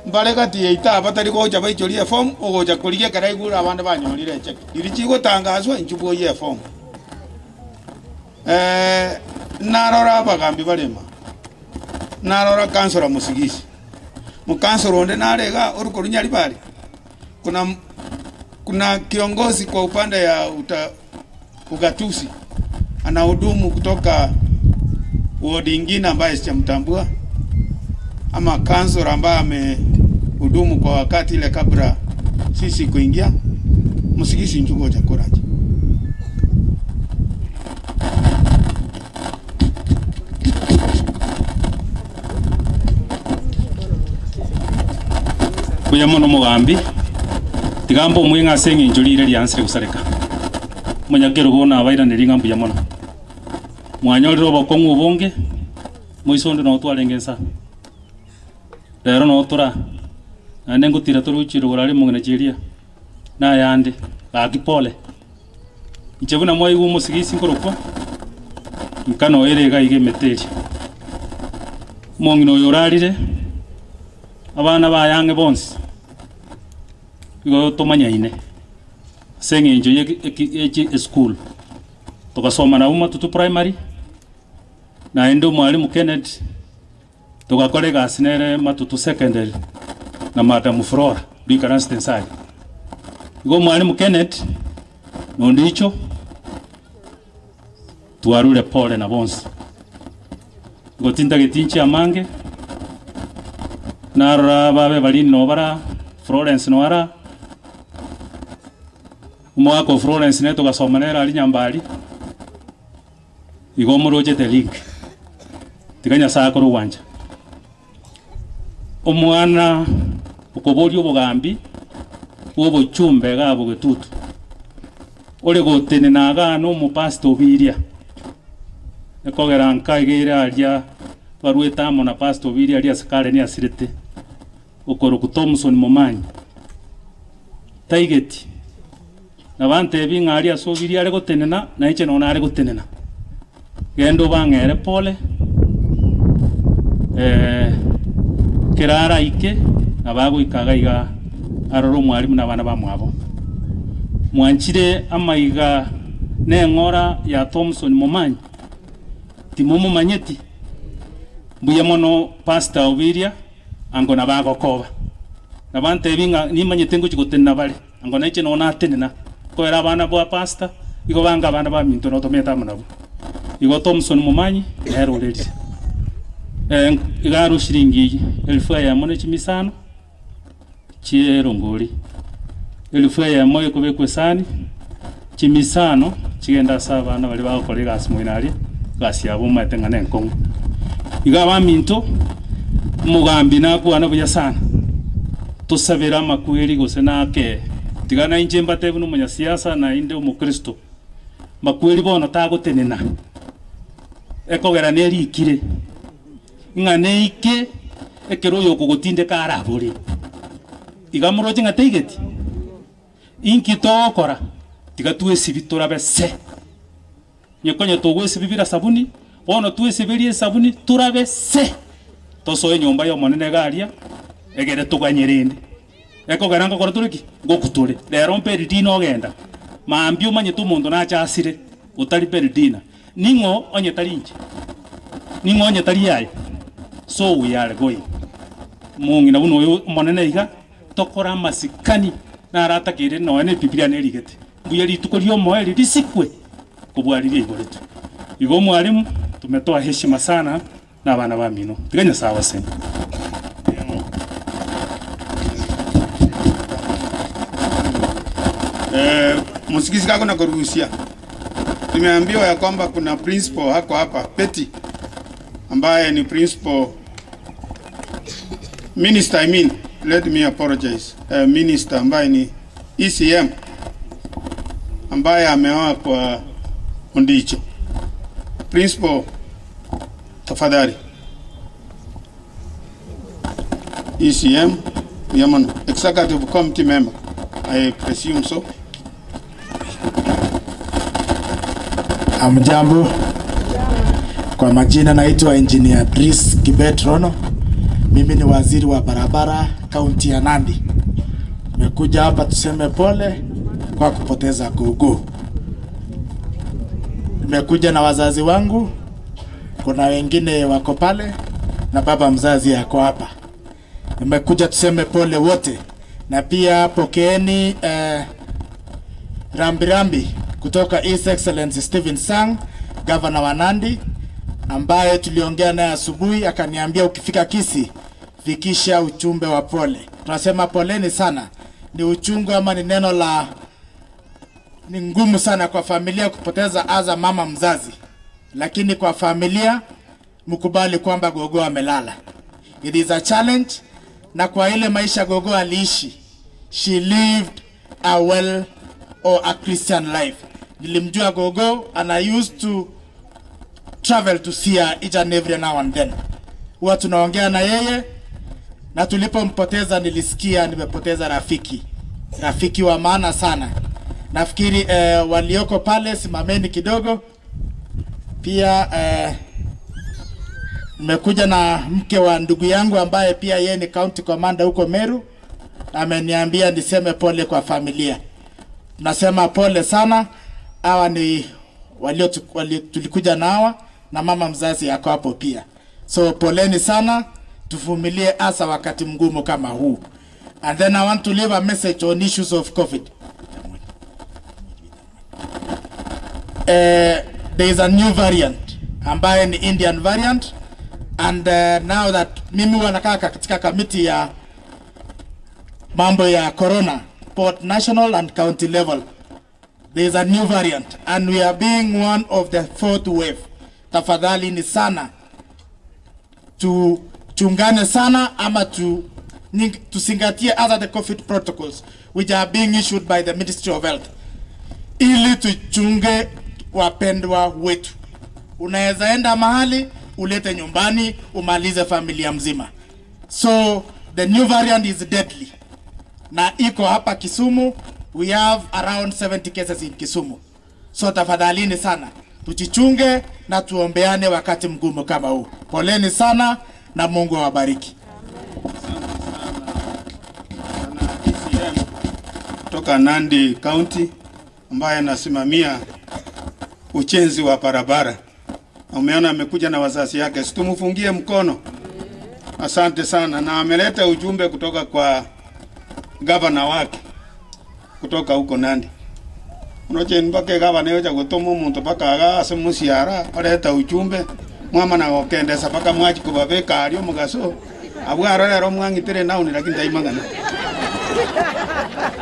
Mbare gati yaito abatari gocha baichorie efomu, ogocha korigia ekero aigure abande banyorire echeki. Riria chigotangaswa, inchuo bwoyie efomu. Narora abagambi barema, narora councillor Musigisi, Mocouncillor onde nare igaa orokwa Nyaribari, kuna kuna kiongozi kwa upande ya uta, ugatuzi anahudumu kutoka ward ingine ambaye sijamtambua, ama councillor ambaye amehudumu kwa wakati ile kabla sisi kuingia. Musigisi njugo cha kuraji. Mbuya mono omogambi, tiga mbe omweng'e ase eng'encho riire riansire gosareka. Omonyakerogo nabairanerie ng'a mbuya mono. Mwanyorire obokong'u obonge, moiso onde noo twarenge nsa. Rero noo tora, naende ngotira tore gochia rogoro aria omong'ina Cheria, na ayande, gaki pole. Inche buna mwaigwa omosigisi nkorokwa, inka noere iga iga emete eria. Omong'ina oyo orarire, abana baye ang'e bonsi, igo tomanyaine, ase eng'encho ye eki echi esukuru. Togasoma nabwo Matutu Primary, naende omwalimu Kennedy, togakora egasi nere Matutu Secondary, na Madam Flora, riikaransete inse aria. Igo omwalimu Kennedy, na Ondicho, twarure pole na bonsi. Igo tintageti inche amange, narora babe baria noo bara, Florence noo ara, omogaka o Florence nere togasoma nere aria Nyambari, igo omorochete link, tiga Nyasaye akore ogwancha. Omwana okoboria obogambi bwa obochumbe iga bogetutu, ore gotenena igaa na omopastor obiria, ekogera nka iga ere aria barwete amo na pastor obiria aria ase Karen asirete, okorokwa Thomson Momanyi, taigeti, nabantebie ng'a aria ase obiria are gotenena, na inche nonya nare gotenena. Genda obang'ere pole, ekero araike nabo agoika iga iga arore omwalimu na abana bamwabo. Mwanchire amaiga na eng'ora ya Thomson Momanyi? Timomomanyeti? Mbuya mono Pastor Obiria ango nabo agokoba. Nabo antebi ng'a nimanyete ngochia gotenena bare. Ango nainche nonya natenena, nkoera abana bwa pastor, igo bange abana baminto notomete amo nabwo. Igo Thomson Momanyi nere orerire. Iga arwe shilingi elfu eyemo ne chimia isano chierongori, elfu eyemo ekobekwa esani, chimia isano chigende ase abana baria bagokora egasi moino aria, egasi yabo omanyete ng'a nenkong'u. Iga abaminto, omogambi nakwane buya sana. Tosabere amakweri gose nake, tiga nainche mbatebie buna omonyasiasa naende omokristo, makweri bono tagotenena, ekogera nerikire, ng'a neike ekero oyokogotindeka arabore. Iga moroche ng'a taigeti? Inki togokora? Tiga twesibie torabe se. Onye konya togwesibibira sabuni, bono twesiberie esabuni torabe se, tosoe enyomba y'Omonene iga aria, egere toganye rende. Ekogera ngokora tore ki? Ngoku tore. Rero Peridina ogenda, mambia omanyete omonto nache asire, otari Peridina. Ning'o onye tari inche? Ning'o onye tari aye? So we are going. Omong'ina buna oyo Omonene iga, tokore amasikani naratakeire nonya na Ebibilia nerigete. Mbuya rituko ri'omoerio risikwe kobua riria aiboretwe. Igo omwalimu, tumetoa heshima sana na abana bamino. Tiga Nyasae abasenie. Eh, Musigisi kako na kuruhusia. Nimeambiwa ya kwamba kuna principal hako hapa Betty ambaye ni principal minister, I mean, let me apologize. Minister ambaye ni ECM ambaye ameoa kwa Ondicho. Principal, tafadhali. ECM, Yaman, Executive Committee member, I presume so. Amjambo, kwa majina naitwa Engineer Dris Kibet Rono. Mimi ni waziri wa barabara kaunti ya Nandi. Tumekuja hapa tuseme pole kwa kupoteza gogo. Nimekuja na wazazi wangu, kuna wengine wako pale na baba mzazi ako hapa. Nimekuja tuseme pole wote, na pia pokeeni eh, rambirambi kutoka His Excellency Stephen Sang, gavana wa Nandi, ambaye tuliongea naye asubuhi, akaniambia ukifika Kisii fikisha ujumbe wa pole. Tunasema poleni sana, ni uchungu ama ni neno la ni ngumu sana kwa familia kupoteza aza mama mzazi, lakini kwa familia mkubali kwamba gogo amelala. It is a challenge, na kwa ile maisha gogo aliishi, she lived a well or a Christian life. Nilimjua gogo and I used to travel to see her each and every now and then. Huwa tunaongea na yeye na tulipompoteza nilisikia nimepoteza rafiki, rafiki wa maana sana. Nafikiri eh, walioko pale simameni kidogo. Pia eh, nimekuja na mke wa ndugu yangu ambaye pia yeye ni county commander huko Meru, ameniambia niseme pole kwa familia. Tunasema pole sana. Hawa ni walio walio tulikuja na hawa na mama mzazi yako hapo pia, so poleni sana, tuvumilie hasa wakati mgumu kama huu. And then I want to leave a message on issues of COVID. There is a new variant ambaye ni Indian variant and now that mimi huwa nakaa katika kamiti ya mambo ya corona both national and county level there is a new variant and we are being one of the fourth wave. Tafadhali ni sana tuchungane sana ama tu tuzingatie other the COVID protocols which are being issued by the Ministry of Health ili tuchunge wapendwa wetu. Unaweza enda mahali ulete nyumbani umalize familia mzima. So the new variant is deadly na iko hapa Kisumu. We have around 70 cases in Kisumu. So tafadhalini sana tujichunge na tuombeane wakati mgumu kama huu. Poleni sana na Mungu awabariki. Kutoka Nandi County ambaye anasimamia ujenzi wa barabara. Na Umeona amekuja na wazazi yake, situmfungie mkono. Asante sana, na ameleta ujumbe kutoka kwa gavana wake kutoka huko Nandi. Unoche mpaka gavana yoja gutuma omuntu mpaka aga ase musiara areta ujumbe mwamana gokendesa mpaka mwachi kubabeka ario omugaso abwo arorero mwang'itire nauni lakini taimang'ana.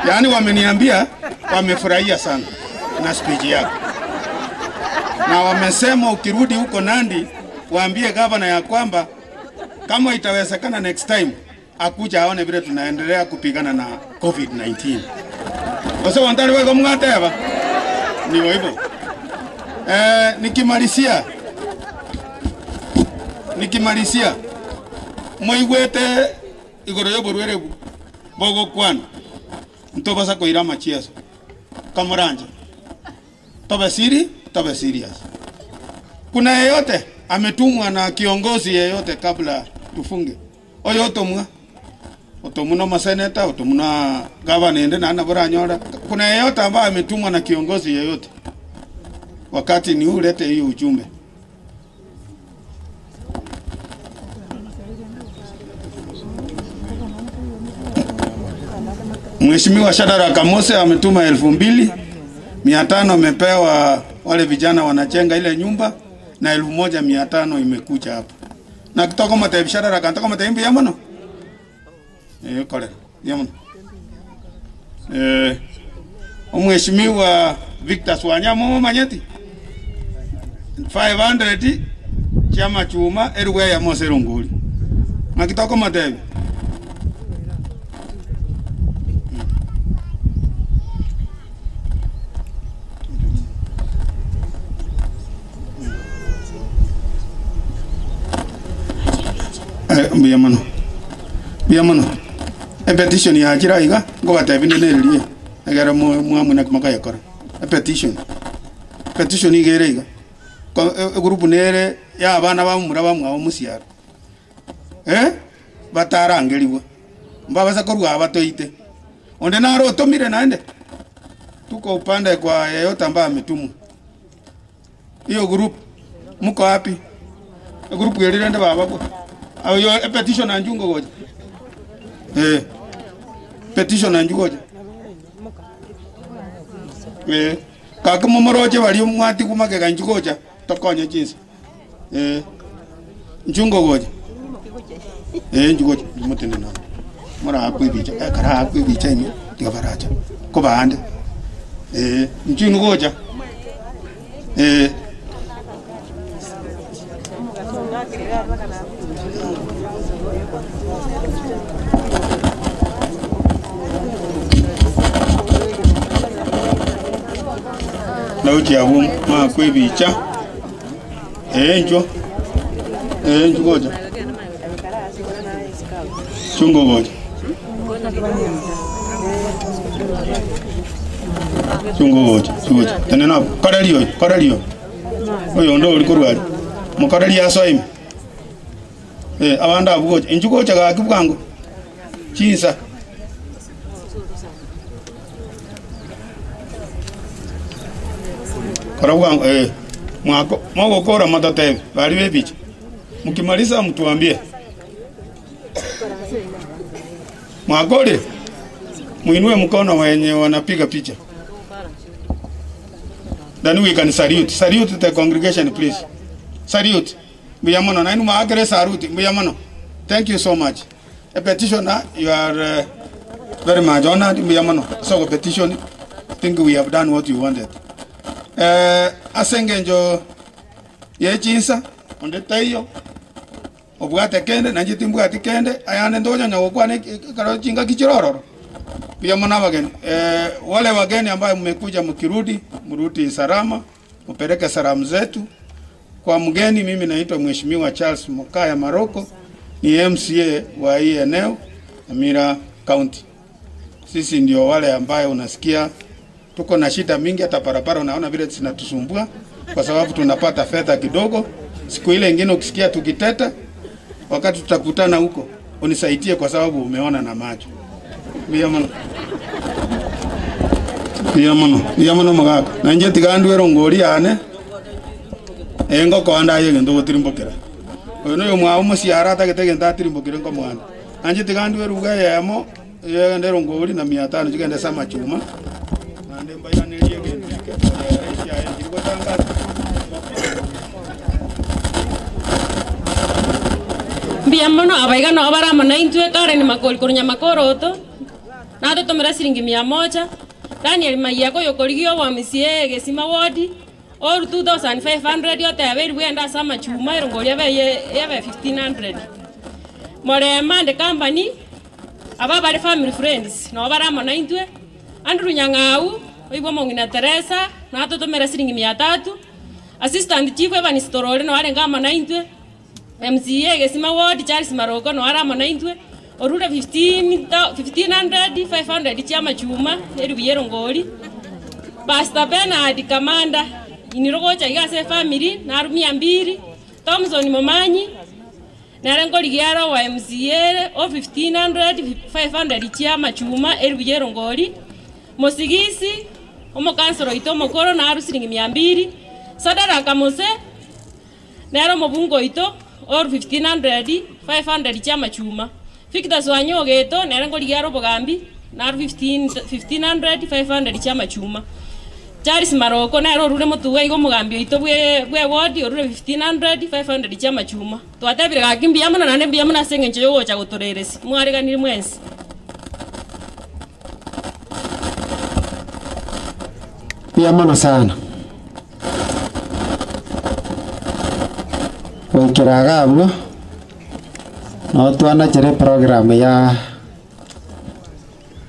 Yaani wameniambia wamefurahia sana na speech yako, na wamesema ukirudi huko Nandi waambie gavana ya kwamba kama itawezekana next time akuja aone vile tunaendelea kupigana na COVID-19. Wase wantari wego mngateba ni hivyo. Nikimalizia mwaigwete igoro yoborwere bogokwana ntobasa koira machieso kamoranje tobe siri tobe serious. Kuna yeyote ametumwa na kiongozi yeyote kabla tufunge oyo otomwa otomuna maseneta otomuna gavana ende na boranyora. Kuna yeyote ambaye ametumwa na kiongozi yeyote? Wakati ni ulete hiyo ujumbe. Mheshimiwa Shadara Kamose ametuma 2500 amepewa wale vijana wanachenga ile nyumba na 1500 imekuja hapa. Na kitoko matebi Shadara kantoko matebi yamono. Kore yamono. Mheshimiwa Victor Swanyamo manyeti 500 chama chuma eruwe ya Mose Runguri. Na kitoko matebi Mbiyamano. Mbiyamano. E petition ya jira iga ngo batebine neririe. Egera mu na kumaka yakora. E petition. Petition igere iga. Ko group nere ya abana ba mura ba mwa musiara. Batarangeriwa. Mbabasa korwa aba toite. Onde naro otomire naende? Tuko upande kwa yeyote ambaye ametumwa. Hiyo group mko wapi? Egroup eri rende baba bwa. Oyo epetition anjungo gocha. Eh. Petition anju gocha. Eh. Gaki momoroche baria mwatigwa magega inchu gocha tokonye chinsa. Eh. Inchu ngogocha. Eh inchu gocha motenene amo. Moraakwe ebicha, ekero aakwe ebicha ime tiga baracha kobande. Eh, inchu inwe gocha. Eh. Nauchi abwo mwakwa ebicha, ee inchuo, ee inchuo gocha, chunga gocha, chunga gocha, gocha, tenena abwo, koreria oyo, koreria oyo, oyonde oria korwa aria, mokorerie asoe ime, eh, abande abwo gocha, inchuo gocha gaki bwango, chinsa. Kora bwango, eh, mwako mogokora mototebi baria b'ebicha, mukimaliza mtuambie. Mwakorire? Muinue mkono wenye wanapiga picha. Then we can salute. Salute the congregation please. Salute. Mbuya mono. Nainwe mwaakere esaruti. Mbuya mono. Thank you so much. A petitioner, you are uh, very much honored. Mbuya mono. So petition, think we have done what you wanted. Eh, ase engencho ye chinsa, onde taiyo, obwate kende, nainche timbwati kende, ayande ntogocha gokwana ekero chingaki chire ororo. Mbuya mono abageni. Eh, wale wageni ambaye mmekuja mkirudi, mrudi salama, mupeleke salamu zetu. Kwa mgeni, mimi naitwa Mheshimiwa Charles Mokaya Maroko, ni MCA wa hii eneo Nyamira County. Sisi ndio wale ambaye unasikia tuko na shida mingi, hata barabara unaona vile zinatusumbua kwa sababu tunapata fedha kidogo. Siku ile ingine ukisikia tukiteta, wakati tutakutana huko unisaidie, kwa sababu umeona na macho. Mbuya mono. Mbuya mono, mbuya mono mogaka. Na inche tiga ndue erongori yane, eh ngokoa aye egento ogotirimbokera. Oyo noyo omwabo omosiara atagete egento atirimbokere nkomoanda. Nainche tiga ndue eruga eyemo, egende erongori na mia tano chigende ase amachuma, naende mbairanerie egento eke, echiaye nchiri gotangasa. Mbuya mono abaiga nabo bare amo naintwe, Karen Makori korwa Nyamakoroto, natotomera siringi mia moja, Daniel Mayiaka oyokorigia obwamisia egesima ward, oru 2500 oteba eribu ende ase amachuma erongo ria ebe ebe 1500. Morema and Company, aba bare family friends, nabo bare amo naintwe, Andrew Nyang'au, oibwe omong'ina Teresa, natotomera siringi mia tatu, Assistant Chief Evans Torore nabo arenge amo naintwe, MCA Gesima Ward Charles Maroko nabo are amo naintwe, orure 15 1500 500 chia amachuma eribu ya erongori, Pastor Bernard Kamanda iniro gocha iga ase efamily naru mia mbiri, Thomson Momanyi nere nkorigia aro wa MCA o 1500 500 chia amachuma eribu ya erongori, Mosigisi omokansoro oito omokoro naru siringi mia mbiri, Sadaraka Mose nere omobungo oito oru 1500 500 chia amachuma, Victor Swanyo Ogeto nere nkorigia aro obogambi naru 15 1500 500 chia amachuma, Charles Maroko nere orure motuga iga omogambi oito bwe bwe ward orure 1500 500 chia amachuma. Twatebire gaki mbuya mono naende mbuya mono ase eng'encho yogocha gotoreresi mwareganire mwensi. Mbuya mono sana. Goikera iga abwo, nabo twanachere eprogram ya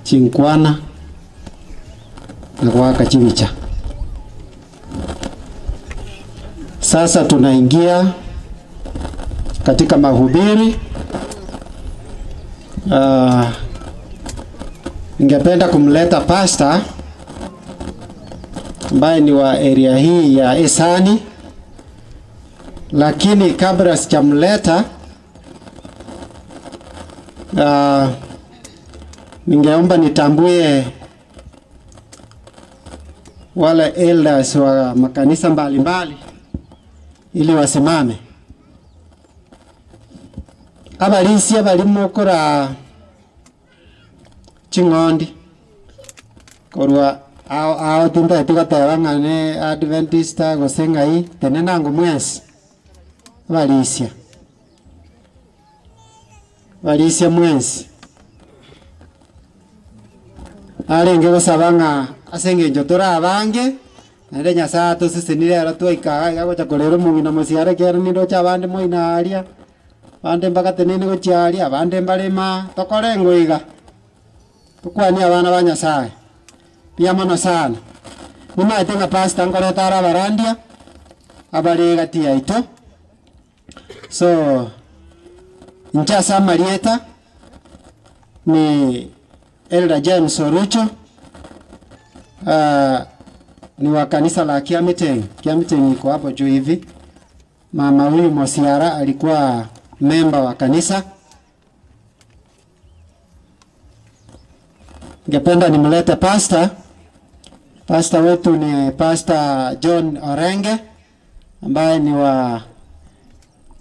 chinkwana na goaka chibicha. Sasa tunaingia katika mahubiri. Ningependa kumleta pastor ambaye ni wa area hii ya Esani, lakini kabla sijamleta, Ningeomba nitambue wale elders wa makanisa mbalimbali ili wasimame. Abalisia balimo kora ching'ondi korwa ao ao tindaeti goteba ng'a ne Adventista gose ng'ai tene nango mwensi abalisia balisia mwensi arenge gosaba ng'a ase eng'encho tore abange naende Nyasaye atosesenire ero twaika iga iga gocha korera omong'ina mosiara ekiagera nindoche abande moino aria, abande mbagatenene gochia aria, abande mbarema, tokore ng'o iga, tokwanie abana ba Nyasaye, mbuya mono sana. Nimaete ng'a pastor nkoreta are abarandia, abare egati yaito, so inche ase amarieta ni Elder James Orucho, ni wa kanisa la Kiamiteng. Kiamiteng iko hapo juu hivi. Mama huyu Mosiara alikuwa memba wa kanisa. Ningependa nimlete pastor. Pastor wetu ni Pastor John Orenge ambaye ni wa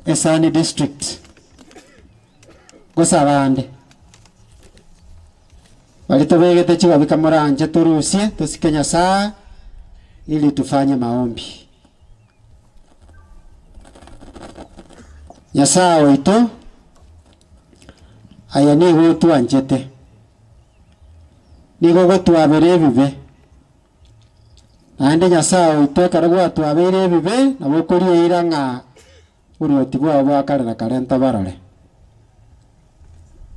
Esani District. Gosabande. Bari tobegete chigabika moranche torusie tosike Nyasaye ili tufanye maombi. Nyasaye oito aye nigo otwanchete, nigo ogotwabera ebibe, naende Nyasaye oito ekero gwatwabeire ebibe nabo okorieira ng'a oruoti bwao bwa kare na kare ntobarore.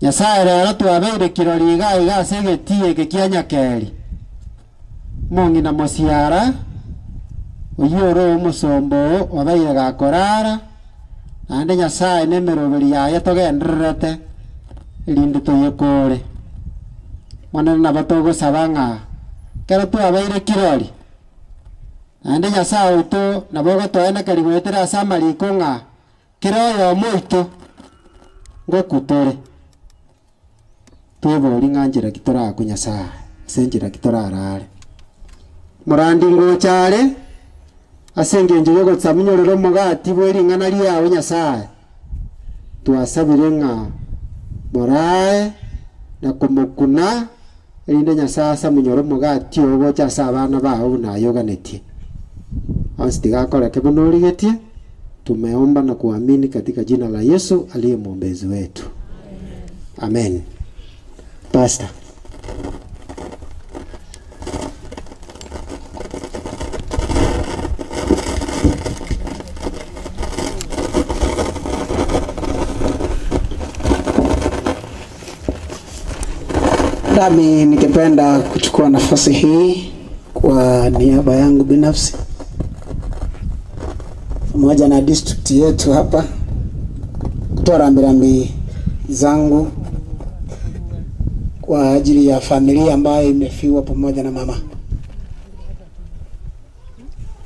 Nyasaye rero twabeire kirori iga iga ase egetii eke kia Nyakeri, omong'ina mosiara, oyio ore omosomba oo obeire gakorara, naende Nyasaye na emeroberi yaye togendererete erinde toyekore. Monene nabo togosaba ng'a ekero twabeire kirori, naende Nyasaye oito nabo ogotoenekeria goetera ase amariko ng'a kera oyomo oito ngokwa tore, tweborie ng'a nchera ki torakwe Nyasaye, ase enchera ki torarare. Morandi ngocha are, ase engencho ya ogosamunyorera omogati bwe ring'ana riao Nyasaye, twasabire ng'a morae na komokuna, erinde Nyasaye asamunyore omogati oyo gocha ase abana bao buna aye oganetie. Onsi tiga akoreke buna origetie, tumeomba na kuamini katika jina la Yesu aliye mwombezi wetu. Amen. Pastor. Nami ningependa kuchukua nafasi hii kwa niaba yangu binafsi pamoja na district yetu hapa kutoa rambirambi zangu kwa ajili ya familia ambayo imefiwa pamoja na mama.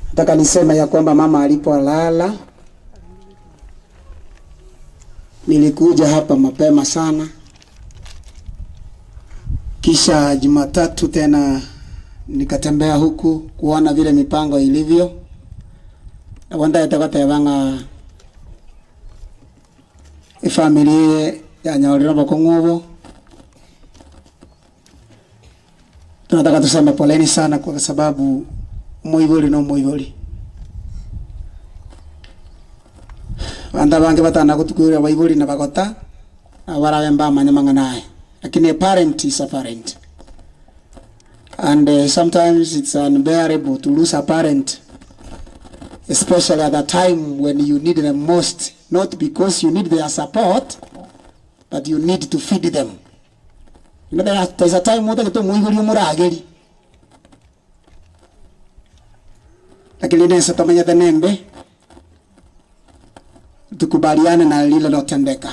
Nataka niseme ya kwamba mama alipolala nilikuja hapa mapema sana, kisha Jumatatu tena nikatembea huku kuona vile mipango ilivyo nagondaete goteba ng'a efamily eye yanyorire obokong'u obo tunataka tuseme poleni sana kwa sababu omoibori na omoibori abanto abange batana gotukwera abaibori na bagota nabo barabe mbamanye amang'ana aya lakini a parent is a parent and sometimes it's unbearable to lose a parent especially at a time when you need them most, not because you need their support, but you need to feed them. You know, there's a time otagete omoibori omorageri lakini nense tomenyete nembe tukubaliane na lililotendeka.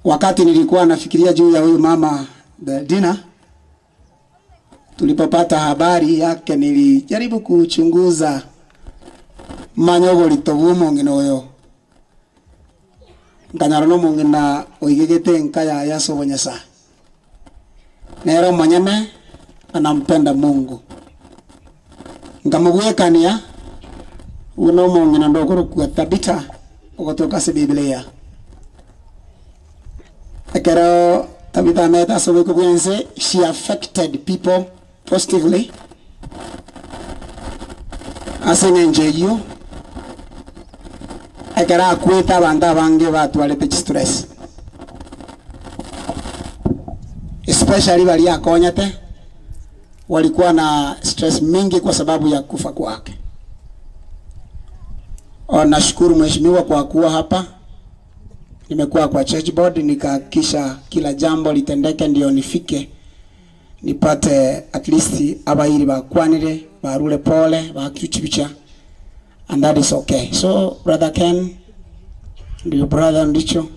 Wakati nilikuwa nafikiria juu ya huyu mama Beldina, tulipopata habari yake nilijaribu kuchunguza manyogorito bwa omong'ina oyo. Nkanyora na omong'ina oigegete enka yaye ase obonyasae. Nere omonyene anampenda Mungu. Nkamobwekania buna omong'ina onde okorokwa Tabitha ogotoka ase Biblia. Ekero Tabitha ameete ase oboiko bw'ense, she affected people positively. Ase eng'encho eyio, ekero akwete abanto abange batwarete chistress, especially baria akonyete, walikuwa na stress mingi kwa sababu ya kufa kwake. Oh, nashukuru mheshimiwa kwa kuwa hapa. Nimekuwa kwa church board nikahakikisha kila jambo litendeke ndio nifike nipate at least abairi bakwanire barure pole bakichibicha and that is okay. So brother Ken and your brother Ndicho,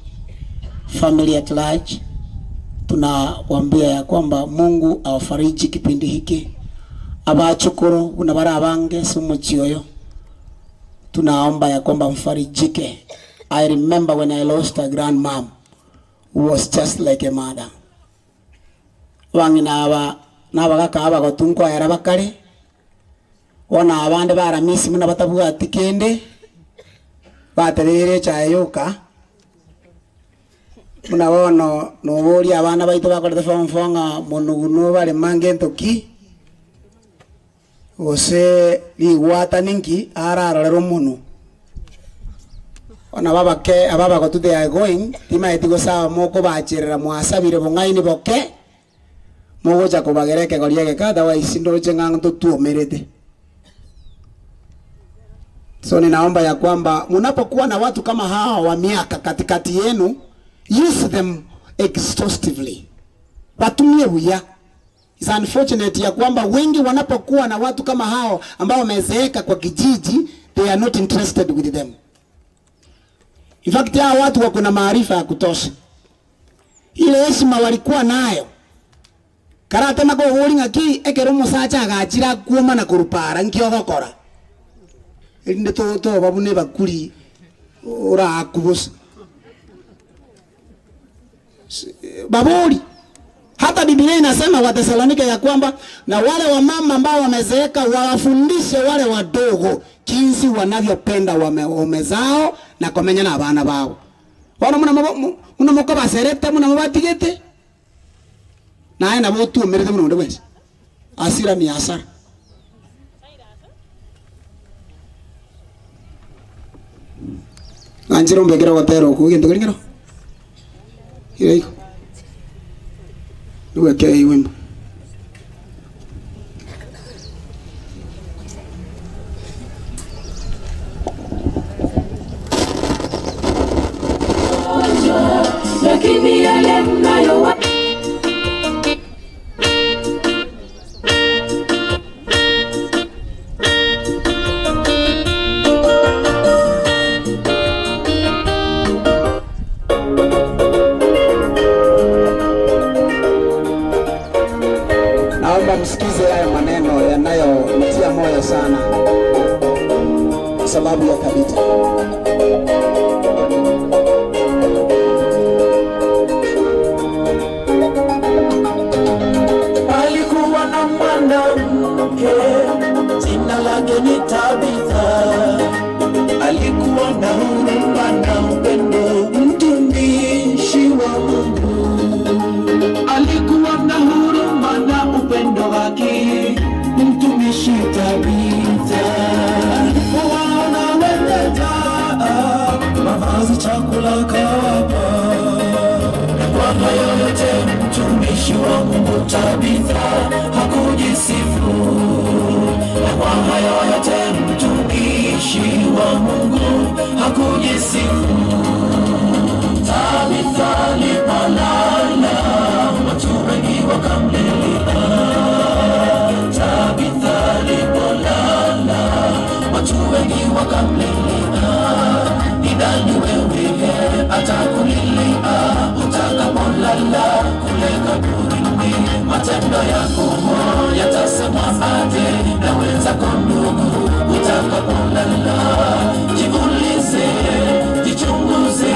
family at large, tunawambia ya kwamba Mungu awafariji kipindi hiki abachukuru buna bara abange sumuchioyo tunaomba ya kwamba mfarijike. I remember when I lost a grandmom who was just like a mother. Abang'ina aba nabagaka abagotunkoera bakare bono abande baramisi buna batabwati kende batebeire echae yoka buna bono noboria abana baito bakorete form four ng'a monugu barema ngento ki gose rigwatani nki ararorere omonu. Bono ababake aba abagotu they are going timaeti gose mokobacherera mwasabire bong'aini boke mogocha kobagera ekegori egeke otherwise ndoche ng'a ntotwomerete. So ninaomba ya kwamba munapokuwa na watu kama hawa wa miaka katikati yenu, use them exhaustively, watumie buya. It's unfortunate ya kwamba wengi wanapokuwa na watu kama hao ambao wamezeeka kwa kijiji, they are not interested with them. In fact, hao watu wako na maarifa ya kutosha, ile heshima walikuwa nayo karatema kogori ng'aki ekero omosacha agachira kuoma na korupara nki ogokora erinde toba buna ebakuri orakubosa babori. Hata Biblia inasema Wathesalonike ya kwamba na wale wamama ambao wamezeeka wawafundishe wale wadogo jinsi wanavyopenda waume zao na komenya na abana bao. Bono muna moko baserete muna mubatigete naye nabo otuomerete buna onde bwensi asira ni asara. Nanchire ombekere ogotera okwo egento keria kero kere igo niwekei wimbo. Lakini yale mnayo Naomba msikize haya maneno yanayonitia moyo sana kwa sababu ya Tabitha. Alikuwa na mwanamke jina lake ni Tabitha, alikuwa na huruma na upendo, mtumishi wa Mungu. Alikuwa na huruma na upendo wake, mtumishi Tabitha. Alipowaona wenye njaa, mavazi, chakula kawapa. Kwa hayo yote mtumishi wa Mungu Tabitha hakujisifu. Na kwa hayo yote mtumishi wa Mungu hakujisifu. Tabitha alipolala, watu wengi wakamlilia. Tabitha alipolala, watu wengi wakamlilia. Ni nani wewe atakulilia utakapolala kule kaburini? Matendo yako yatasema aje na wenzako ndugu utakapolala? Jiulize, jichunguze,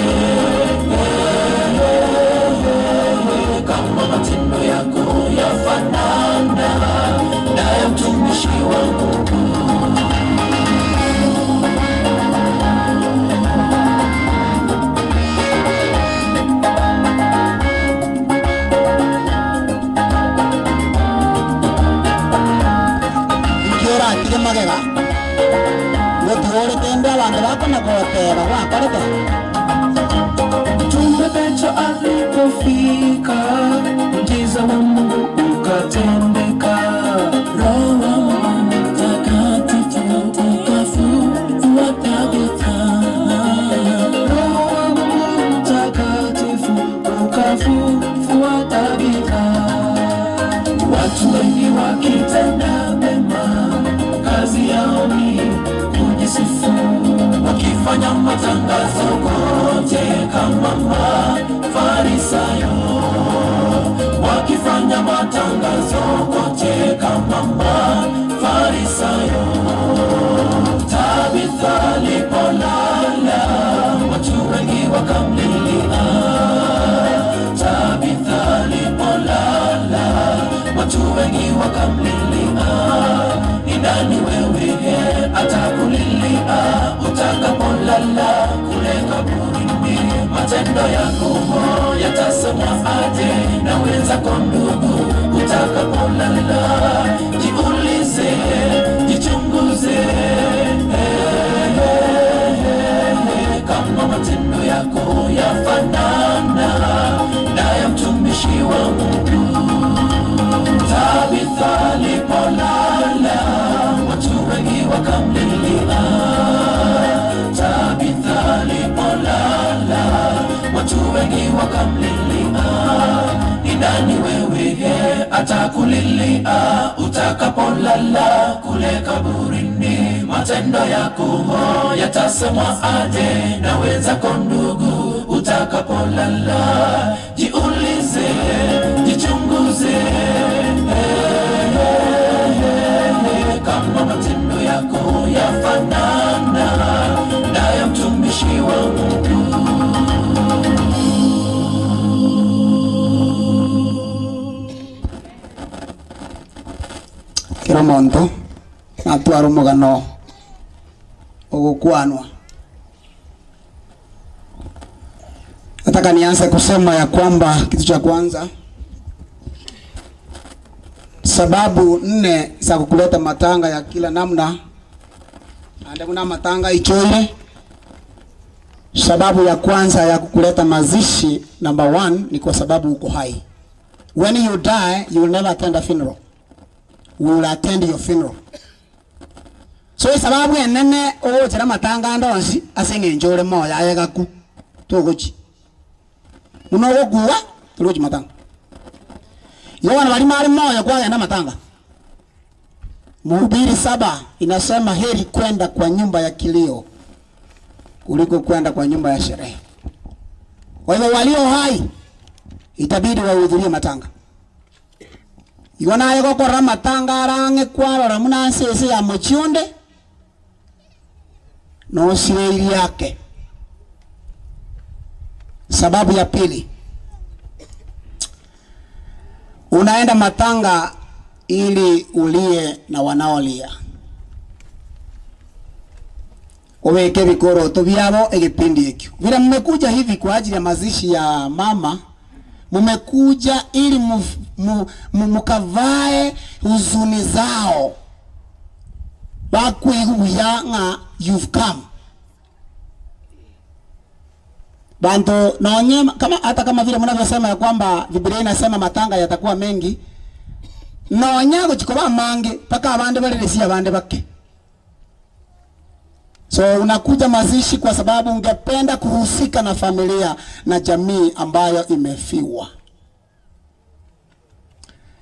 Akona goteba gwakorete. Mtume Petro alipofika, muujiza wa Mungu ukatendeka. Roho wa Mungu Mtakatifu ukafufua Tabitha. Roho wa Mungu Mtakatifu ukafufua Tabitha. Watu wengi wakitenda mema, kazi yao ni kujisifu, wakifanya matangazo kote kama Mafarisayo, wakifanya matangazo kote kama Mafarisayo. Tabitha alipolala, watu wengi wakamlilia. Tabitha alipolala, watu wengi wakamlilia. Ni nani wewe atakulilia utakapolala kule kaburini? Matendo yako yatasemwa aje na wenzako ndugu utakapolala? Jiulize, jichunguze, eh, eh, eh, kama matendo yako yafanana na ya mtumishi wa Mungu. Tabitha alipolala, watu wengi wakamlilia. Tabitha alipolala, watu wengi wakamlilia. Ni nani wewe atakulilia utakapolala kule kaburini? Matendo yako yatasemwa aje na wenzako ndugu utakapolala? Jiulize, jichunguze, eh, eh, eh, kama matendo yako yafanana na ya mtumishi wa Mungu. Kira omonto natwara omogano ogokwanwa. Nataka nianze kusema ya kwamba kitu cha kwanza, sababu nne za kukuleta matanga ya kila namna ande muna matanga ichoire. Sababu ya kwanza ya kukuleta mazishi number one ni kwa sababu uko hai. When you die, you will never attend a funeral. We will attend your funeral. So sababu enene ogochera matanga ande onsi ase eng'encho ore moyo aye gaku togochi muno ogokua torigochi matanga igo bana baria mare moyo kwagenda matanga. Mhubiri 7 inasema heri kwenda kwa nyumba ya kilio kuliko kwenda kwa nyumba ya sherehe. Kwa hivyo walio hai itabidi wahudhurie matanga. Igo naye gokora matanga arang'e kwarora muna ase ase ya mochionde nosireri yake. Sababu ya pili, unaenda matanga ili ulie na wanaolia ubeke bikoroto byabo egipindi ekyo. Vile mmekuja hivi kwa ajili ya mazishi ya mama, mmekuja ili mukavae huzuni zao bakwiguya ng'a you've come bantu naonye kama hata kama vile mnavyosema ya kwamba Biblia inasema matanga yatakuwa mengi nonya gochikoba mange paka abande balelesia abande bake. So unakuja mazishi kwa sababu ungependa kuhusika na familia na jamii ambayo imefiwa.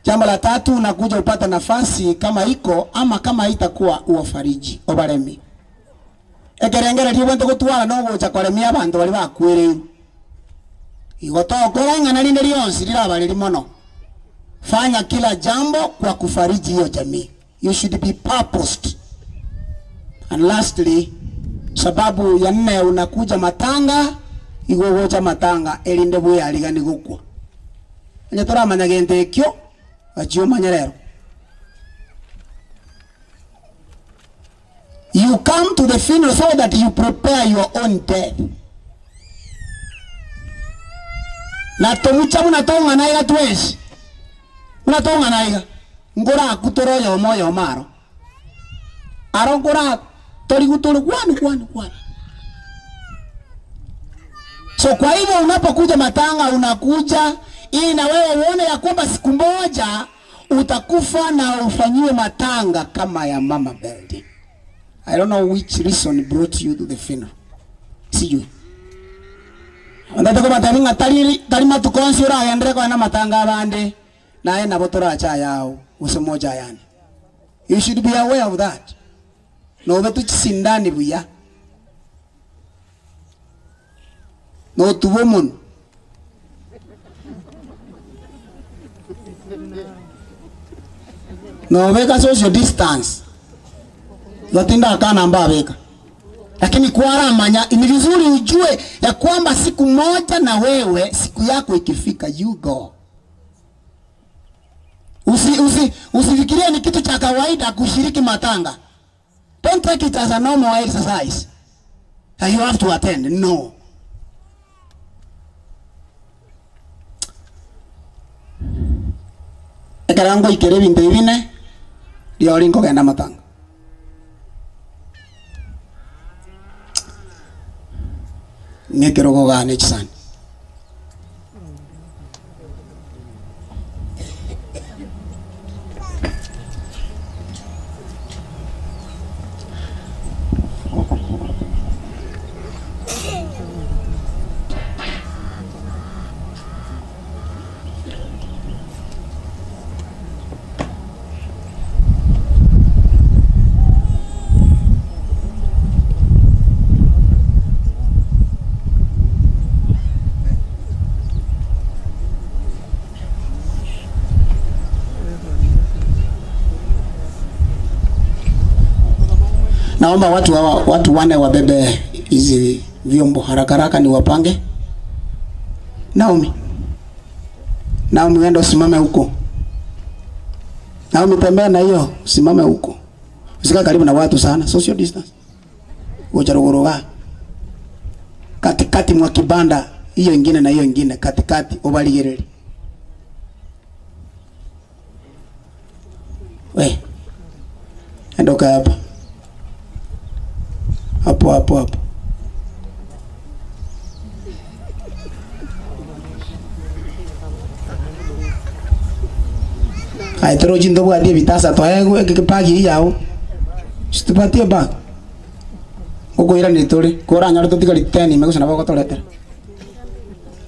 Jambo la tatu, unakuja upate nafasi kama iko ama kama itakuwa uwafariji obaremi ekerengere ribwente gotwara no gocha koremia abanto bari bakwereirwe igo tokora ing'ana rinde rionsi rirabareri mono. Fanya kila jambo kwa kufariji hiyo jamii. You should be purposed. And lastly, sababu ya nne unakuja matanga igo gocha matanga erinde bweyarigani gokwa. Onye toramanya gento ekio achio manyerero. You come to the funeral so that you prepare your own death. Na tomucha muna tong'ana iga twensi. Muna tong'ana iga. Ngora akutoro yomo yomaro. Aro ngora tori gutoro kwani kwani kwani. So kwa hivyo unapokuja matanga, unakuja ili na wewe uone ya kwamba siku moja utakufa na ufanyiwe matanga kama ya mama Beldi. I don't know which reason brought you to the funeral. Sijui. Ndate ko batari nga tari tari matukonsi uragendere kwa na matanga abande naye nabo turacha yao usemoja yani. You should be aware of that. Nobe tuchisindani buya. No tubo mono. Nobeka social distance. Zatinda akana amba abeka. Lakini kwaramanya ni vizuri ujue ya kwamba siku moja na wewe siku yako ikifika you go. Usi, usi, usifikirie ni kitu cha kawaida kushiriki matanga. Don't take it as a normal exercise that you have to attend. No. Ekarango ikere bintu ibine riori nkogenda matanga. Ng'ekerogo gane chisani. Naomba watu hawa, watu wane wabebe hizi vyombo haraka haraka, ni wapange. Naomi, Naomi, wenda usimame huko. Naomi, tembea na hiyo, usimame huko, usikae karibu na watu sana, social distance. Ucharuguruga katikati mwa kibanda hiyo ingine na hiyo ingine, katikati ubaligereri. We endoka hapa hapo hapo hapo. Hai toro jindo bwa die bitasa to ego ekipagi yao. Situpatie bag. Uko ira ni tore kora nyaro totika liteni mego sana bako toletera.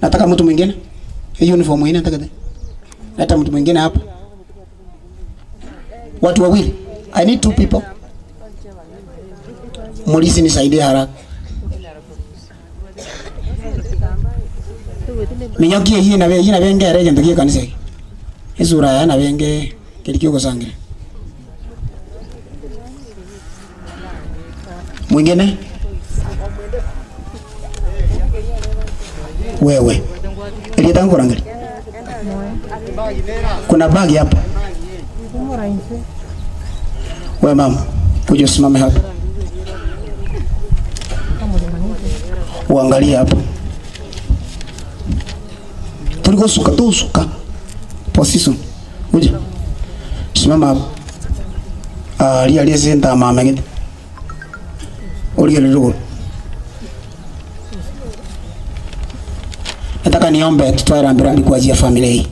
Nataka mtu mwingine. Hii uniform hii nataka. Leta mtu mwingine hapa. Watu wawili. I need two people. Polisi nisaidie haraka. Minyokie hii na hii na benge reje ndokie kanisa hii. Isura ya na benge kilikio kusangire. Mwingine? Wewe. Ile tangu rangi. Kuna bagi hapa. Wewe mama, kuja usimame hapa. Uangalie hapo. Tulikosuka tusuka. Position. Uje. Simama hapo. Ah, lia lia senta mama ngite. Ulige lulu. Nataka niombe tutoe rambirambi kwa ajili ya familia hii.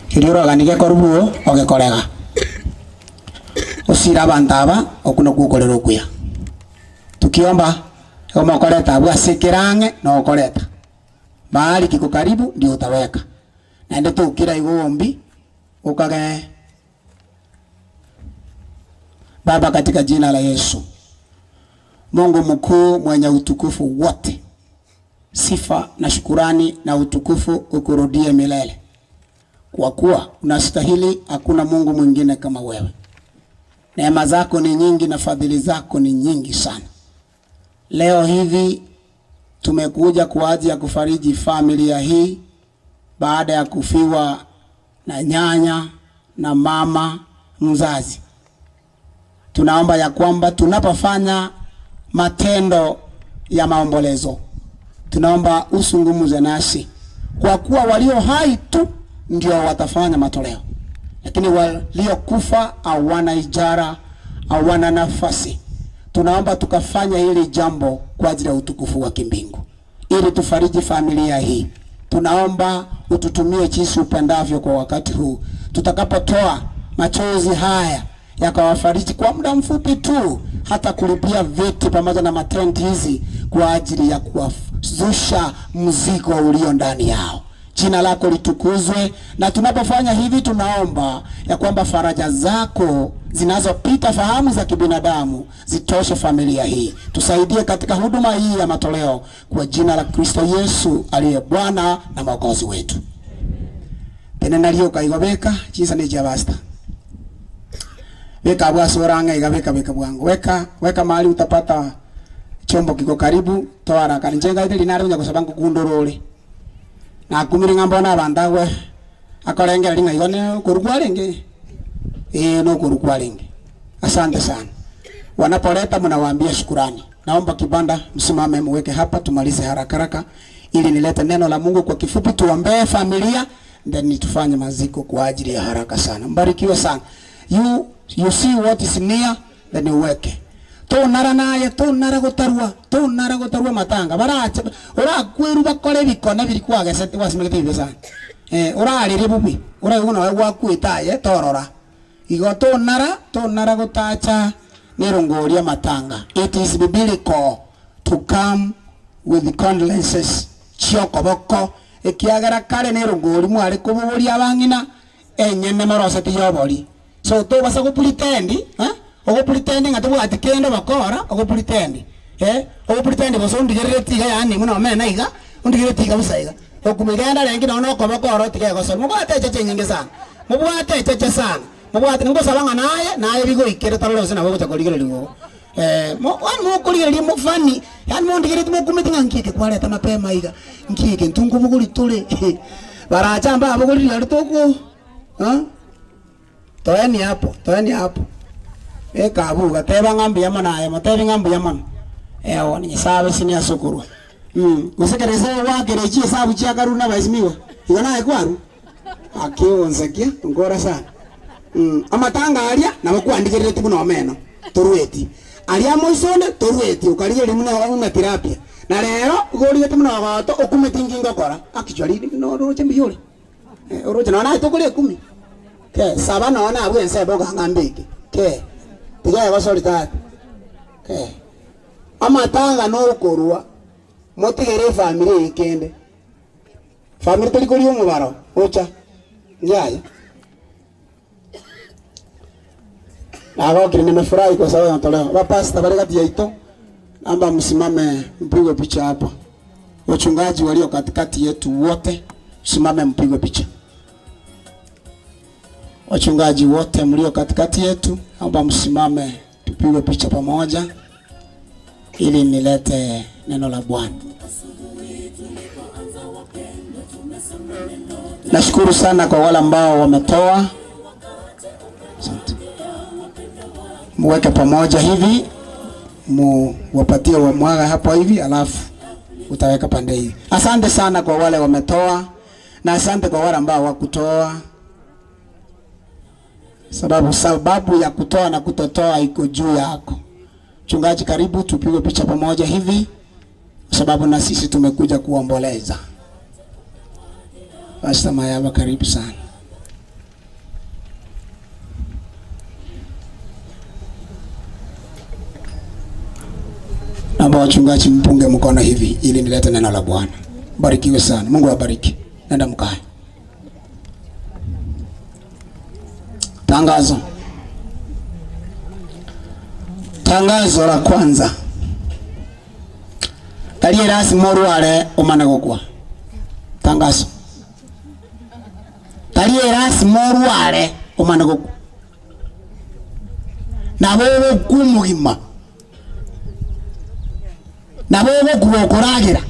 Kiliora ganige korubuo ogekorega. Usira bantaba okuno kukorera okuya. Tukiomba kama ukoreta bwasikirange na ukoreta. Mahali kiko karibu ndio utaweka. Na ndio tukira igombi ukage. Baba, katika jina la Yesu, Mungu mkuu mwenye utukufu wote, sifa na shukurani na utukufu ukurudie milele, kwa kuwa unastahili, hakuna Mungu mwingine kama wewe. Neema zako ni nyingi na fadhili zako ni nyingi sana. Leo hivi tumekuja kwa ajili ya kufariji familia hii baada ya kufiwa na nyanya na mama mzazi. Tunaomba ya kwamba tunapofanya matendo ya maombolezo, tunaomba usungumuze nasi, kwa kuwa walio hai tu ndio watafanya matoleo, lakini waliokufa hawana ijara, hawana nafasi. Tunaomba tukafanya hili jambo kwa ajili ya utukufu wa kimbingu. ili tufariji familia hii. Tunaomba ututumie jinsi upendavyo kwa wakati huu, tutakapotoa machozi haya yakawafariji kwa muda mfupi tu, hata kulipia viti pamoja na matenti hizi kwa ajili ya kuwazusha mzigo ulio ndani yao. Jina lako litukuzwe, na tunapofanya hivi, tunaomba ya kwamba faraja zako zinazopita fahamu za kibinadamu zitoshe familia hii. Tusaidie katika huduma hii ya matoleo kwa jina la Kristo Yesu aliye Bwana na Mwokozi wetu. Tene ukaigobeka chinsa ni chia basta weka bwasoranga iga weka weka bwangu weka weka mahali utapata chombo kiko karibu toa haraka njenga ile linalo nya kusabangu kundorore na kumiri ng'ambo na bandagwe akorengera ringa igone kurukwa renge eh no kurukwa renge. Asante sana. Wanapoleta mnawaambia shukurani. Naomba kibanda msimame muweke hapa tumalize haraka haraka ili nilete neno la Mungu kwa kifupi, tuombee familia then tufanye maziko kwa ajili ya haraka sana. Mbarikiwe sana. You see what is near then uweke tunara naye tunara gutarua tunara gutarua matanga barache urakwiru bakore bikona biri kwagesete wasimegete ibe sana urarire bubi urayuna we gwakwitaye torora igo tunara tunara gutacha nirunguria matanga. It is biblical to come with condolences chiokoboko ekiagera kare nirunguri mwari kububuria abang'ina enyene maroseti yobori so tobasa gupretend ogupretend ng'a tobwati kendo bakora ogupretend ogupretend boso ondigerere tiga yani muno mena iga ondigerere tiga busa iga okumigenda rengi nono okobokora otiga egosori mobwate echeche nyingi sana mobwate echeche sana mobwate ngosaba ng'a naye naye bigoikere tarorose nabo gocha korigereria igo mo mokorigereria mofani yani mondigereti mokumeti ng'a nkike kwareta mapema iga nkike ntungubuguri tore baracha mbabogoriria ri toko toeni hapo toeni hapo ekabuga teba ng'ambi yamo naye motebi ng'ambi yamo ewo ni sabe sini asukurwa gusekereza wakerechi esabu chiakaru na baisimiwa igo naye kwaru akionzakia ngora sana amatanga aria nabo kwandikirire muno meno torueti aria moisonde torueti ukarigeria muno una terapia na rero ugorigete muno goto okumeti ngingo kora actually no roche mbiyore oroche na naye tokore kumi ke saba naona abwe nsebo ng'ambiki ke tiga basori tata ke amatanga no korwa motigere family ikende family tuli kuri umubaro ocha njaya na nimefurahi kwa sababu natolewa bapasta bali kati yaito amba msimame mpigwe picha hapa. Wachungaji walio katikati yetu wote msimame mpigwe picha. Wachungaji wote mlio katikati yetu naomba msimame tupigwe picha pamoja ili nilete neno la Bwana. Nashukuru sana kwa wale ambao wametoa. Asante. Muweke pamoja hivi, muwapatie wa mwaga hapo hivi, alafu utaweka pande hii. Asante sana kwa wale wametoa na asante kwa wale ambao hawakutoa. Sababu ya kutoa na kutotoa iko juu yako. Mchungaji, karibu tupigwe picha pamoja hivi, sababu na sisi tumekuja kuomboleza. Pastor Mayaba, karibu sana. Naomba wachungaji mpunge mkono hivi ili nilete neno la Bwana. Barikiwe sana. Mungu awabariki. Nenda mkae. Tangazo. Tangazo la kwanza. Taliye rasmi morwale omane gokwa. Tangazo. Taliye rasmi morwale omane gokwa. Na wewe kumugima. Na wewe kugokoragira.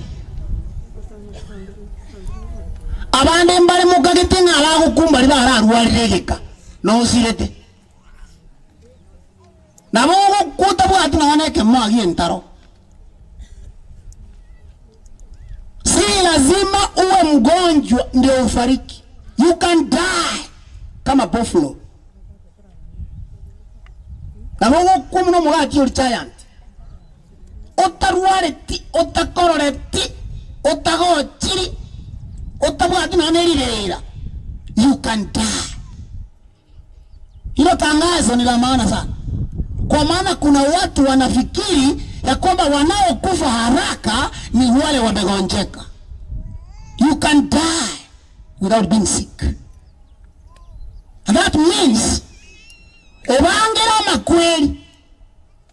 Abande mbale mukagete ng'a bagokumba riba ararwarire gika. No usirete. Na bogo kutabwati na waneke mwagi entaro. Si lazima uwe mgonjwa ndio ufariki. You can die kama buffalo. Na bogo kumuno mugati uri giant. Otarwareti, otakororeti. Otagochiri, otabwati nonya na eriberera, you can die. Hilo tangazo ni la maana sana, kwa maana kuna watu wanafikiri ya kwamba wanaokufa haraka ni wale wamegonjeka. You can die without being sick. And that means ebangera amakweli,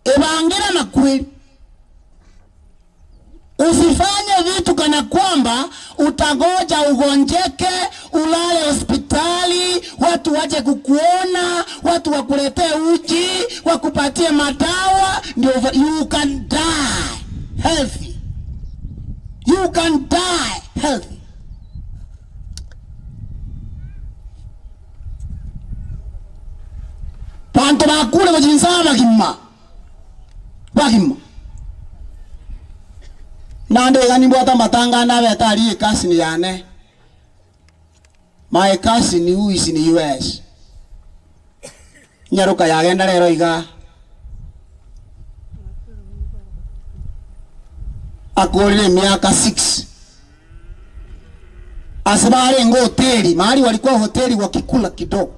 ebangera amakweli. Usifanye vitu kana kwamba utagoja ugonjeke, ulale hospitali, watu waje kukuona, watu wakuletee uji, wakupatie madawa, ndio you can die healthy. You can die healthy. Bantu bakule bachinsaa bagima bagima nande iga nimbwate amatanga nabete aria ekasini yane. My cousin who is in US, nyaruka yagenda rero iga akorire emiaka 6 ase barenga hoteli mahali walikuwa hoteli wakikula kidogo,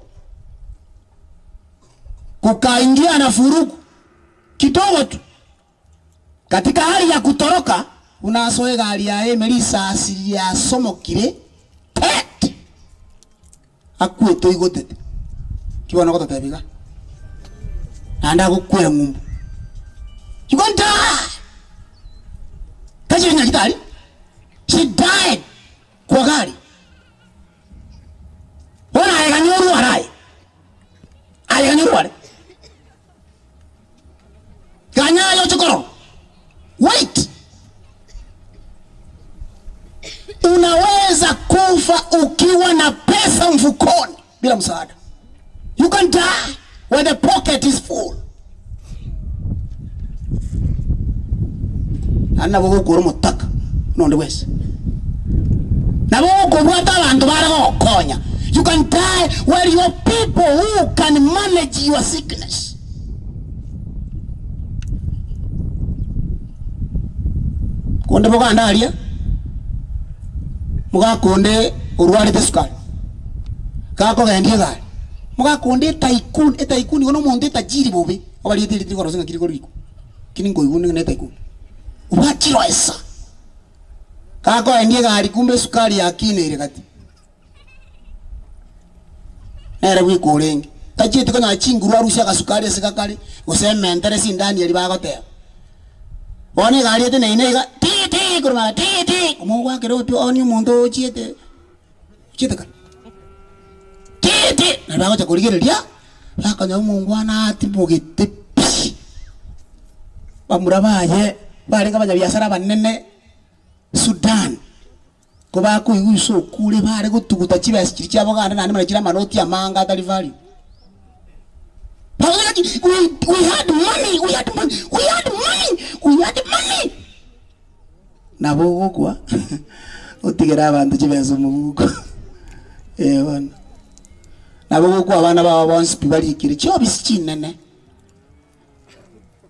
kukaingia na furugu kidogo tu, katika hali ya kutoroka unasoe gari ya emerisasi yasomokire pet akwete igotete kibona gototebiga nanda gukwera ng'umbu. You gonna die. Kachi nyagitari, she died kwa gari. Ona ayeganyoru arai ayeganyoru are ganyayo chokoro. Wait. Unaweza kufa ukiwa na pesa mfukoni bila msaada. You can die when the pocket is full. Ana bogokora omotaka nonde wese. Nabo okobwata abanto baragokonya. You can die where your people who can manage your sickness. Konde boganda aria mugakonde urwarite sukari gakogendia egari mugakonde etaikuni etaikuni igo na omonto etajiri bobe obariete eriti rigoro ase ng'aki rigoro riko kini nkoigwa nigo na etaikuni obwachiroesa gakogendia egari kumbe esukari yakineire gati nere bwika orenge tachieti konyora chinguru arusie agasukari ase gakare gose ementere sindani eri bagoteba bono egari eteneine iga ti kuruma ti ti omogwakera otwo oni omonto ochiete ochiete kare ti ti nari bagocha korigereria bakonya omongwana atimogete pi bamura baye barenge abanyabiasara abanene Sudan ko bakoigwisa okure bare gotuguta chibesa chiri chiabo gande naende mara chire amanoti amanga atari value. We had money, we had money, we had money, we had money. Nabo ogokwa otigera abanto chibesa omobuko. Bana. Nabo ogokwa abana babo bonsi pi barikire chiobisi chinene.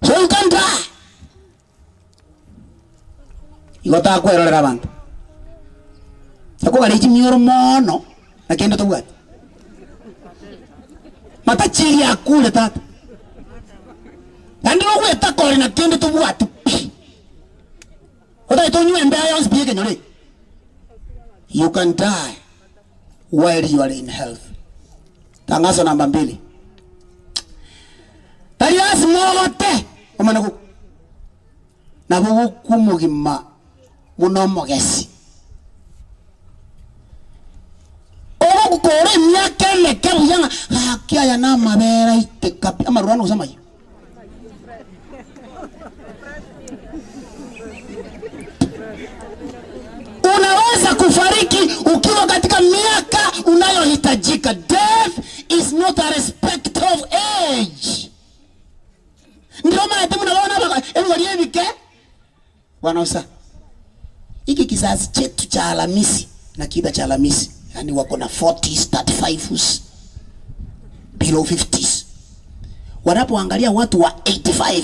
So you can die. Igo takwerorera abanto. Akogara chimioro mono na kende tobwate. Matachiri akure tata. Kandi nogweta kore na kende tobwate pi. Otaete onywe embea yonsi pi ekenyore. You can die while you are in health. Tangazo namba 2. Tari lazima ogote omana guku. Nabo gukumugima muno omogesi. Ogokora emiaka emeke buya ng'a gaki aya na amabere aite kapi amarurano gose amayo. Unaweza kufariki ukiwa katika miaka unayohitajika. Death is not a respect of age. Ndio maana temu naona baka ebigori ebike bwana usa. Hiki kizazi chetu cha Alhamisi na kita cha Alhamisi, yani wako na 40s, 35s, below 50s. Wanapoangalia watu wa 85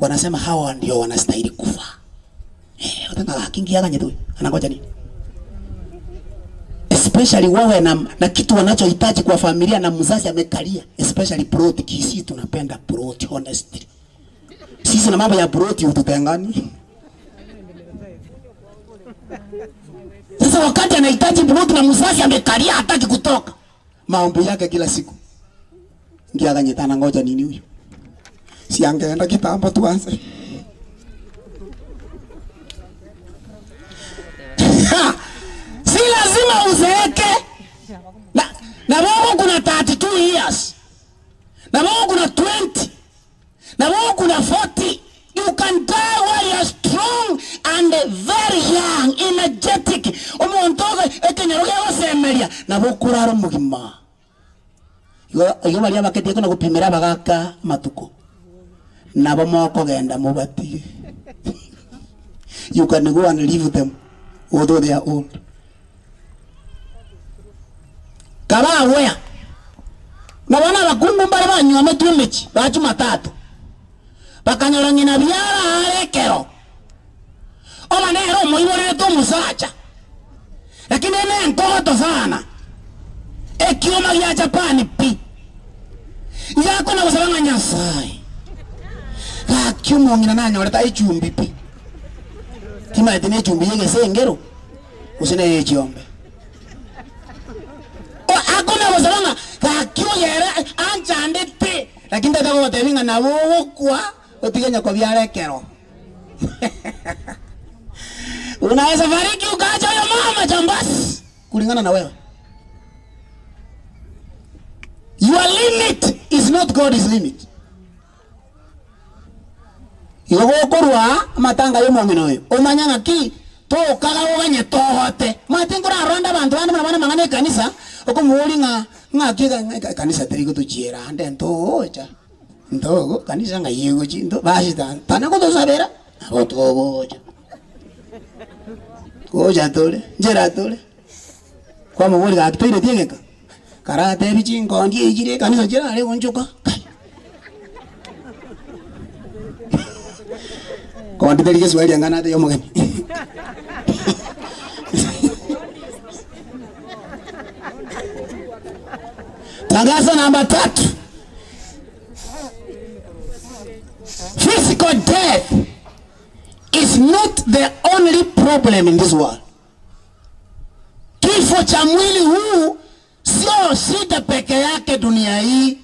wanasema hawa ndio wanastahili kufa. Ng'a gaki ngiaganyete oyo, anangocha nini? Especially wewe na, na kitu wanachohitaji kwa familia na mzazi amekalia, especially plot. Kisii tunapenda plot, honestly. Sisi na mambo ya plot hututengani. Sasa wakati anahitaji plot na mzazi amekalia hataki kutoka, maombi yake kila siku ngiaganyete anangoja nini huyu? Si angeenda kitambo tuanze. Ha! Si lazima uzeeke. Na, na wewe kuna 32 years. Na wewe kuna 20. Na wewe kuna 40. You can die while you are strong and very young, energetic. Omonto ekenyoro gegosemeria nabo okorara omogima. Igo igo baria baketie kona gopimera abagaka amatuko. Nabo mokogenda mobatige. You can go and leave them although they are old. Kaba aware. Na bana abakungu mbare banywometwe emechi ba Jumatatu. Bakanyora ng'ina biara are ekero. Oba nere omoiborerete omosacha. Lakini ene enkogoto sana. Ekioma gia Japan pi. Iga akona gosaba ng'a Nyasaye. Gaki omong'ina nanyorete echumbi pi. Timaeti ne echumbi y'egesengero gose ne y'echiombe. O akona gosaba ng'a gaki oyere anchandete lakini tata gogotebi ng'a nabo ogokwa otige nyokobiara ekero. Unaweza fariki ukaacha huyo mama jambasi kulingana na wewe. Your limit is not God's limit. Igo gokorwa amatanga y'omong'ina oyo omanya ng'aki tokaga oganye togote omanyete nkoraronde abanto bande buna bane amang'ana ekanisa okomoboria ng'a ng'aki eka ekanisa teri gotochiera ande ntogocha ntogo kanisa ng'ai egochi nto basi tana gotosabera nabo togocha gocha tore nchera tore kwamoboria gaki toireti egeka karatebi chinkondi echi chire ekanisa chirare gonchoka kai. Kondi teri Kiswahili ang'ana ate y'omogeni. Tangazo namba tatu. Physical death is not the only problem in this world. Kifo cha mwili huu sio shida peke yake dunia hii.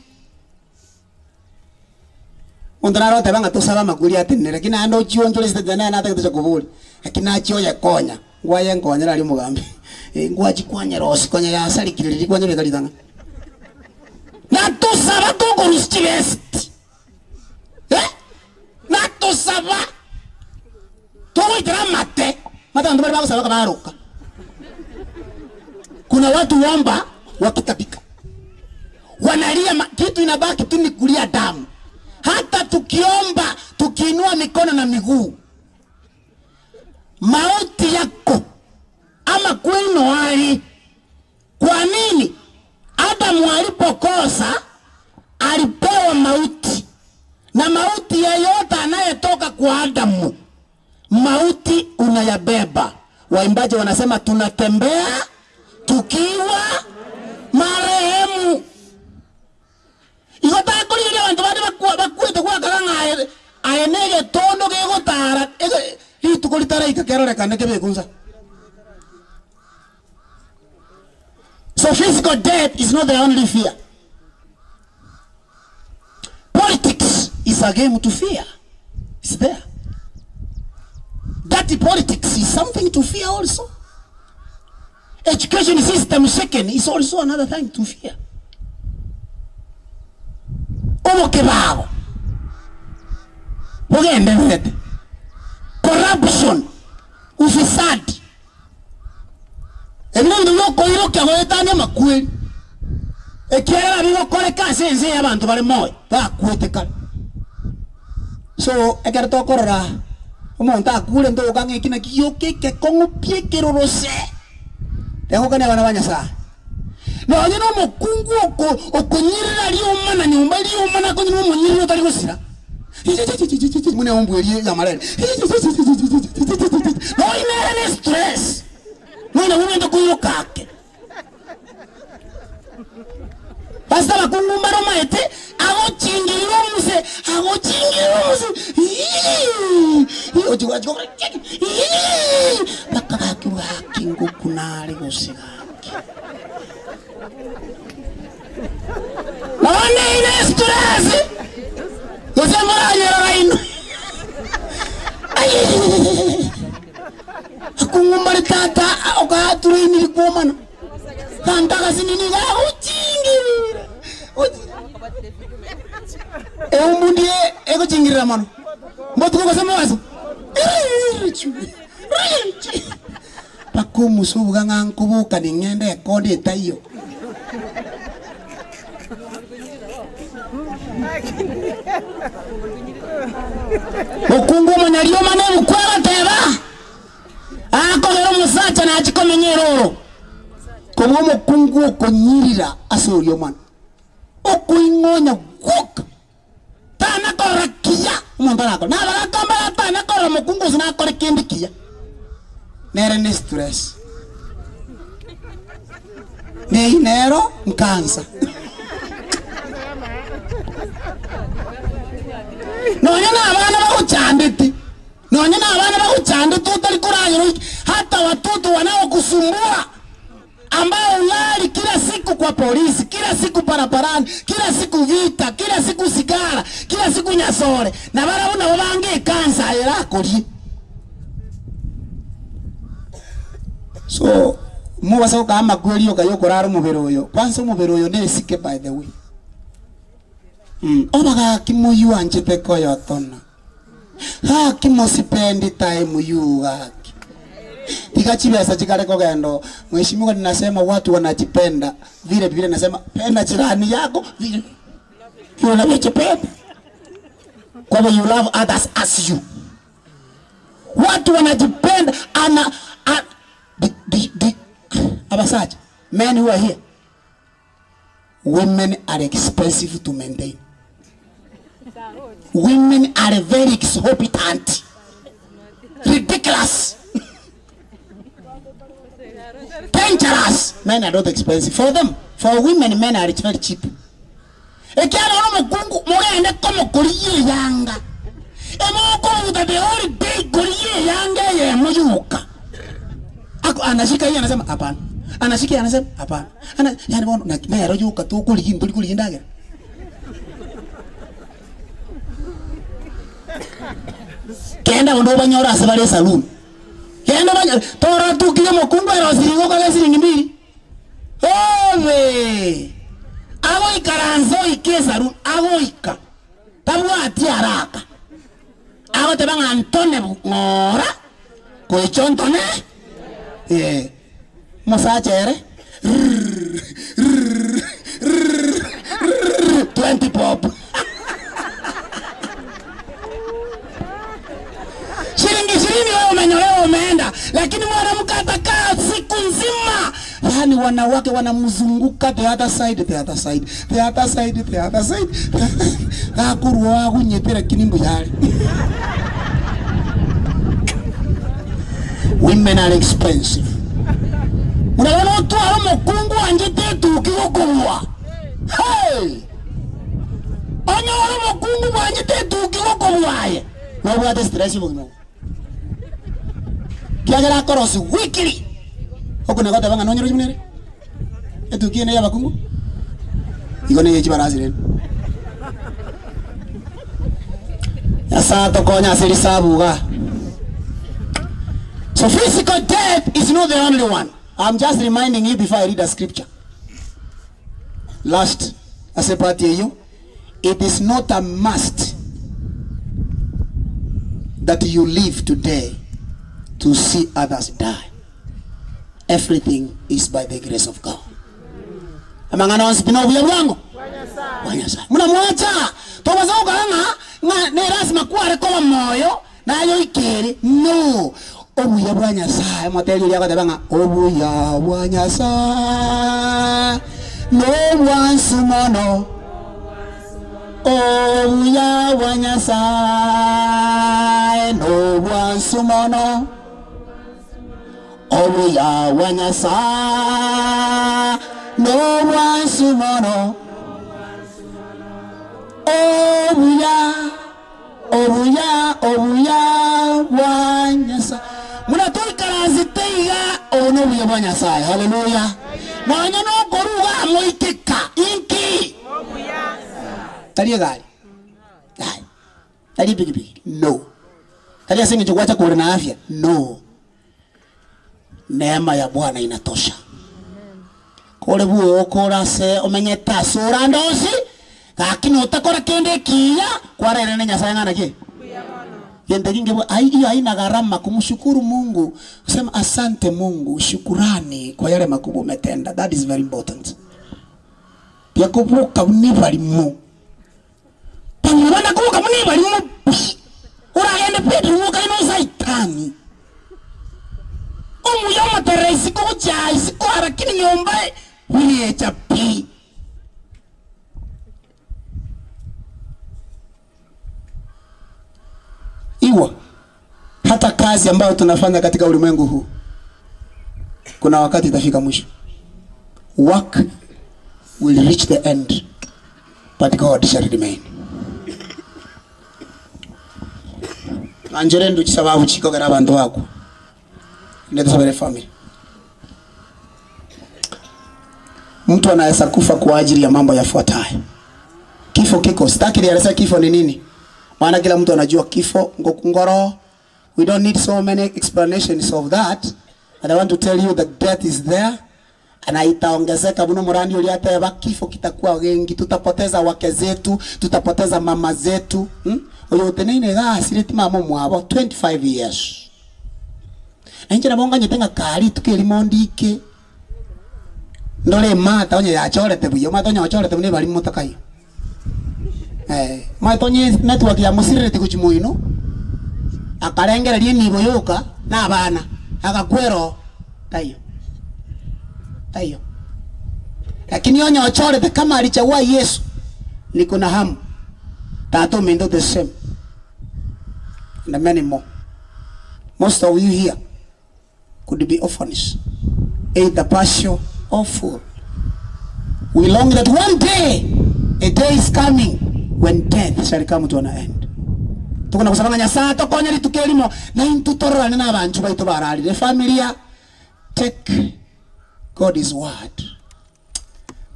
Omonto nare oteba ng'a tosabe amakweri atenene, lakini naende ochionchoresete tete nere natagete gocha koboria, lakini nachia oyekonya, ngwaye nkonyera aria omogambi, eh, ngwachikwanyera osi konya yasarikire riria kwanyebeka ritang'ani. Natosaba tokorusia chibesiti, eh, natosaba togoitera amate, amate abanto baria bagosaba kabaroka. Kuna watu huomba wakitapika, wanalia ma, kitu inabaki tu ni kulia damu. Hata tukiomba tukiinua mikono na miguu, mauti yako ama kwenu ali. Kwa nini Adamu alipokosa alipewa mauti, na mauti yeyote anayetoka kwa Adamu, mauti unayabeba. Waimbaji wanasema tunatembea tukiwa marehemu. Igo takorigeria abanto bande bakwete gwakara ng'a aye aye na egetondo gegotara ege rituko ritaraika kerorekane kebekunsa. So physical death is not the only fear. Politics is a game to fear. It's there. Dirty politics is something to fear also. Education system shaken is also another thing to fear. Obokebago bogendererete, corruption, ufisadi, ebi nebinto biokoirokia goetania amakweri, ekiagera bigokoreka ase ense eye abanto bare moyo bakwete kare. So ekero tokorora omonto akure ntogoka ng'a eki naki gioka ekekong'u pi ekerorose, tegokania abana ba Nyasaye. Nonye na omokungu oko okonyirera riomana nyomba riomana akonywa omonyiriri otari gosira, buna eumbwa eria y'amarere, nonye ne stress. Nonya bobwate koiroka ake. Ase abakungu mbare omaete, agochingirira omuse, agochingirira omuse, ii, ochi gwachi gokora chiki, ii, mpaka gaki gaki ngokunare gose gaki. Nonye ine stress, gose moranyerora inwe. Aiiiiiii. Akungu mbare tata ogatureiniri kwomana. Tanta agasinini iga agochingirira. Eumbu ndie egochingirira mono. Mbotuko gose mogaso. Mpaka omusa obuga ng'a nkoboka ning'ende ekonde etaiyo. Mokungu omonyarioma nobokwe agateba, Akogera omosacha nachie komenya eroro, kobua omokungu okonyirira ase oria omwana, okoing'onya gwoka, tana korora kiya omonto arakore. Nabagaaka mbare atana korora omokungu gose nakore kende kiya, nere ne stress. Nei nero nkansa. Nonya nabana bagochandete, nonya nabana bagochandete otari koragera oike, hata watoto wanaokusumbua ambao ulali kila siku kwa polisi, kila siku barabarani, kila siku vita, kila siku sigara, kila siku nyasore, na barabwo nabo bange ekansa aye erakorie. So mobasa gokaa amakweri yoka yokorara omobere oyo, kwanza omobere oyo nesike by the way. Mm, oba gaki moywanchete koyotona, gaki mosipendi time you gaki. Tiga chibesa chikare kogenda oo. Mheshimiwa ninasema watu wanajipenda vile Biblia inasema penda jirani yako vile vile unavyojipenda. Kwa hivyo you love others as you. Watu wanajipenda ana a, di, di, di, abasacha men who are here women are expensive to maintain. Women are very exorbitant. Ridiculous. Dangerous. Men are not expensive. For them, for women, men are very cheap. Ekiagera bono omokungu mogende komokorigia eyanga, emokoruta the whole day korigia eyanga eyemo yoka. Ako anashika hii anasema hapana. Anashika hii anasema hapana. Ana yani bono naki nero yoka tokorigia ntori korigia endagera. Kenda onde obanyore ase bare esaloon. Genda obanyore toratukia omokungu erosirie igo okore esiringi mbiri. Obe! Agoikaransa oike esaru, agoika, tabwati araka. Agoteba ng'a ntone ng'ora, goicha ontone, ee, omosacha ere, rrrr, rrrr, rrrr, rrrr, 20 bob. Shilingi ishirini wewe umenyolewa umeenda, lakini mwanamke atakaa siku nzima. Yaani wanawake wanamzunguka the other side, the other side, the other side, the other side. Gakorwa wagunyete lakini mbuyare. Women are expensive. Buna bono otware omokungu oanchete etuki gokobua. Hey! Onyore omokungu bwanchete etuki gokobua aye, nobwate stress obogima obo. Kiagera akorosi weekly. Oko nagoteba ng'a nonyore buna ere etuki eye neyabakungu, igo neye chibarasi rende. Nyasaye atokonye ase risabu igaa. So physical death is not the only one. I'm just reminding you before I read a scripture. Last, ase part eyio, it is not a must that you live today to see others die. Everything is by the grace of God. Amang'ana onsi pi nobuya bwango bwa Nyasaye. Buna mwacha tobasa gokora ng'a ng'a ne lasima kware koba moyo naye oikere no. Obuya bwa Nyasaye motebie oria agoteba ng'a obuya bwa Nyasaye nobwansu mono obuya bwa Nyasaye nobwansu mono. Obuya bwa Nyasaye n'obwansu mono. Obuya, obuya, obuya bwa Nyasaye. Muna toikaranzete iga obu n'obuya bwa Nyasaye. Haleluya. Nonya nokoruga moikeka inki? Tari egari. Aye. Tari pikipiki. No. Tari ase eng'encho gwacha kore na afya. No. Neema ya Bwana inatosha. Kore bwoka ore ase omenyete ase orande onsi, gaki notakora kende ekiya, kwarairane na Nyasaye ng'ana ki? Gento eki nkebwa ai hiyo haina gharama kumshukuru Mungu, kusema asante Mungu, shukurani kwa yale makubwa umetenda. That is very important. Biakoboka buna ebarimo. Bamwe banakoboka buna ebarimo pi. Oragende bedroom okare no saitani. Omuya omoterera isiko gochia isiko lakini nyomba birecha pi. Iwa hata kazi ambayo tunafanya katika ulimwengu huu kuna wakati itafika mwisho. Work will reach the end, but God shall remain. Anjere ndu chisababu chikogera abantu bako ndetosabere family. Mtu anaweza kufa kwa ajili ya mambo yafuatayo. Kifo kiko, sitaki nielezee kifo ni nini, maana kila mtu anajua kifo ngokungoro. We don't need so many explanations of that, but I want to tell you that death is there na itaongezeka muno murani uria ateba kifo kitakuwa gengi, tutapoteza wake zetu, tutapoteza mama zetu hmm? Uyu uteneine gasire ti mama mwabo 25 years na inche nabo nganyete ng'a kari tukerimo ndike ndore mata onye yachorete buya mata onye ochorete bune bari motakayo eh mata onye network ya musirire kuchimuino akarengereria enibo yoka na abana agakwero tayo tayo lakini onye ochorete kama alichagua Yesu niko na hamu tato mendo the same and many more. Most of you here could be orphans, either partial or full. We long that one day, a day is coming when death shall come to an end. Tukuna kusabanga Nyasaye tokonya rituko na intutororane n'abantu baitu bararire familia take God is word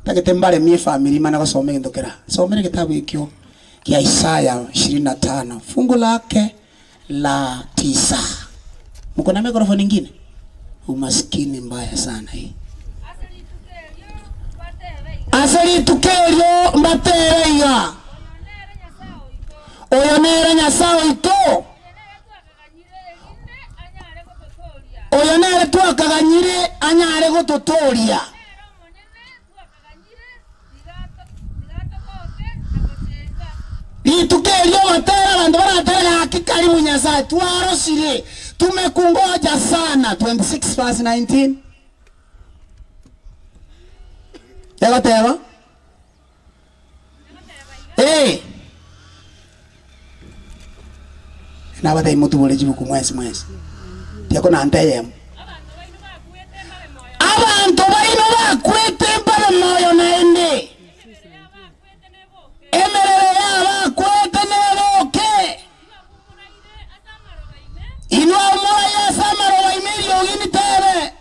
tagete mbale mie family mana gosome gento kera somere kitabu ikio kia Isaya 25 fungu lake la 9. Mko na microphone nyingine? Umaskini mbaya sana hii. Asali tukerio mbatere iga oyo nere Nyasaye oito oyo nere twakaganyire anyare gototoria ritukerio batera bandu baratera gaki karibu Nyasaye twarosire tumekungoja sana. 26 verse 19 Egoteba eh nabathe mutubule chibuku mwezi mwezi tiako nanteyemo abantu baino bakwete mpaka moyo naende emerere yabakwete neboke inwa omoyo ase amaroba ime eriogi nitere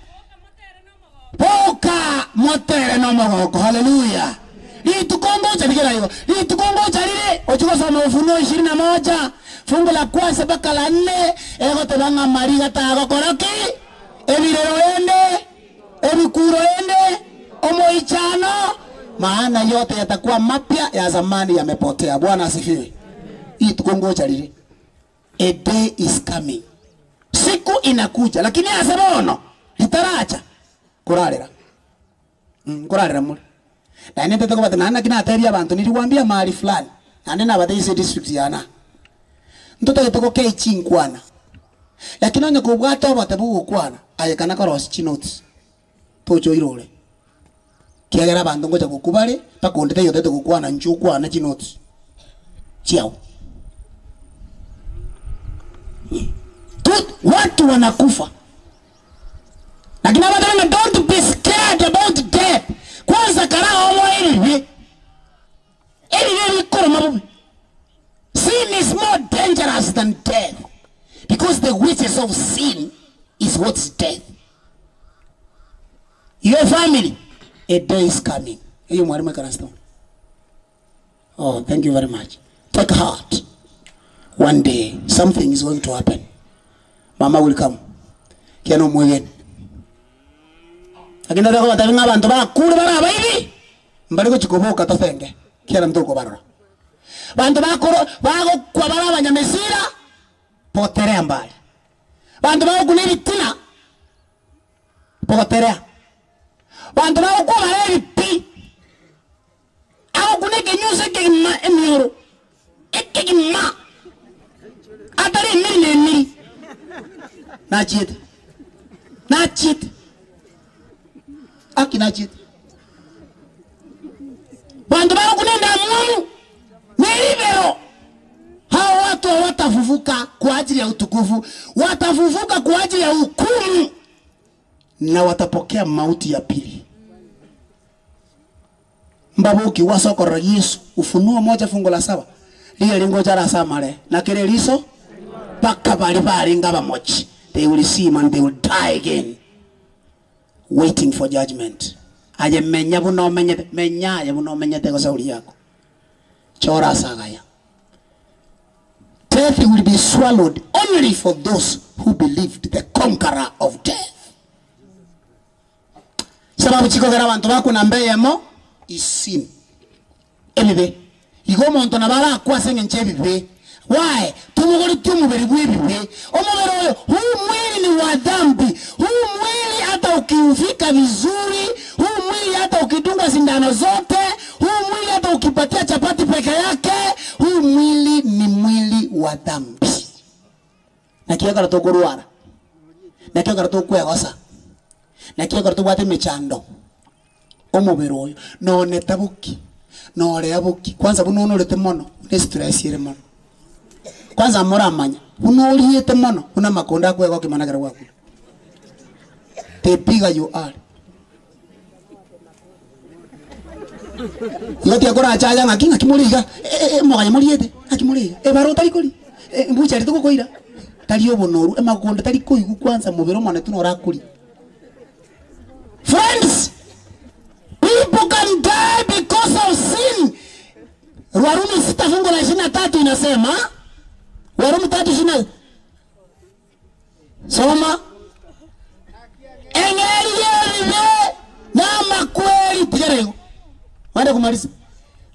boka motere nomogoko. Haleluya. Litukongoja bigera hiyo litukongoja lile ochikosoma Ufunuo 21 fungu la kwanza mpaka la 4 egotebanga mariga tagokora ki ebirero ende ebikuro ende omoichano, maana yote yatakuwa mapya, ya zamani yamepotea. Bwana asifiwe. Hii tukongoja lile, a day is coming, siku inakuja, lakini asebono litaracha kurarira kurarira mule na nende toko bata nana kina abantu niliwaambia mahali fulani na nena bathe district yana ntoto getoko ke chinkwana lakini onye kubwata obate bugukwana aye kana koros chinotes tocho irore kiagera abantu ngoja gukubale pakondete yote gukwana nchukwana chinotes chiao tu watu wanakufa. Lakini abatebe ng'a don't be scared about death, kwanza kara oboe ebibe, ebibe bikoroma bobe. Sin is more dangerous than death because the wages of sin is what's death. Your family, a day is coming. Eyo mwalimu ekaransito. Oh, thank you very much. Take heart. One day, something is going to happen. Mama will come. Kiana omwegeni. Lakini ndako batabi ng'a abanto bakure bare abaibi, mbare gochi koboka tosenge. Kiana ntokobarora. Banto bakoro bagokwa bare abanyamesira, poterea mbali. Banto bagokuna ebitina, poterea. Banto bagokwa bare ebipi, agokuna ekenyusa ekegima emioro, ekegima, atari emiri na emiri. Nachiete. Nachiete. Aki nachiete. Bantu bagokuna endamwamu neribero. Hao watu hawatafufuka kwa ajili ya utukufu, watafufuka kwa ajili ya hukumu na watapokea mauti ya pili. Mbabuki wasokorora Yesu Ufunuo moja fungu la saba liye lingoja la samale na kile liso paka bali balinga bamochi, they will see him and they will die again waiting for judgment. Aye menya buno menyete menya aye buno menyete kwa sauli yako chora sagaya. Death will be swallowed only for those who believed the conqueror of death. Sababu chikogera abantu bakuna mbeyemo is sin. Ebibe. Igo omonto nabo arakwase eng'encho ebibe. Why? Tumugori tumubiri bw'ebibe. Omubiri oyo, huu mwili ni wa dhambi. Huu mwili hata ukiufika vizuri, huu mwili hata ukidungwa sindano zote, huu mwili hata ukipatia chapati peke yake, huu mwili ni mwili wa dhambi. Na kiekara tokurwara. Na kiekara tokwegosa. Na kiekara tobwate emechando. Omubiri oyo noneta buki. Norea buki. Kwanza buno onorete mono, ne stress ere mono. Kwanza muramanya, buno oriete mono, buna makonda akwega okimanagera gwakura. The bigger you are. Igo tiakorachaja ng'aki ng'aki moriga, moganya moriete, ng'aki moriga. Ebaro tari kori, mbuchari togokoira. Tari obonoru, emakonda tari koigu kwanza mubiri omone tu norakori. Friends, people can die because of sin. Warumi 6 fungu la 23 inasema, Warumi 3:20. Soma. Engeri yebibe na makweli tigerego. Wende kumaliza.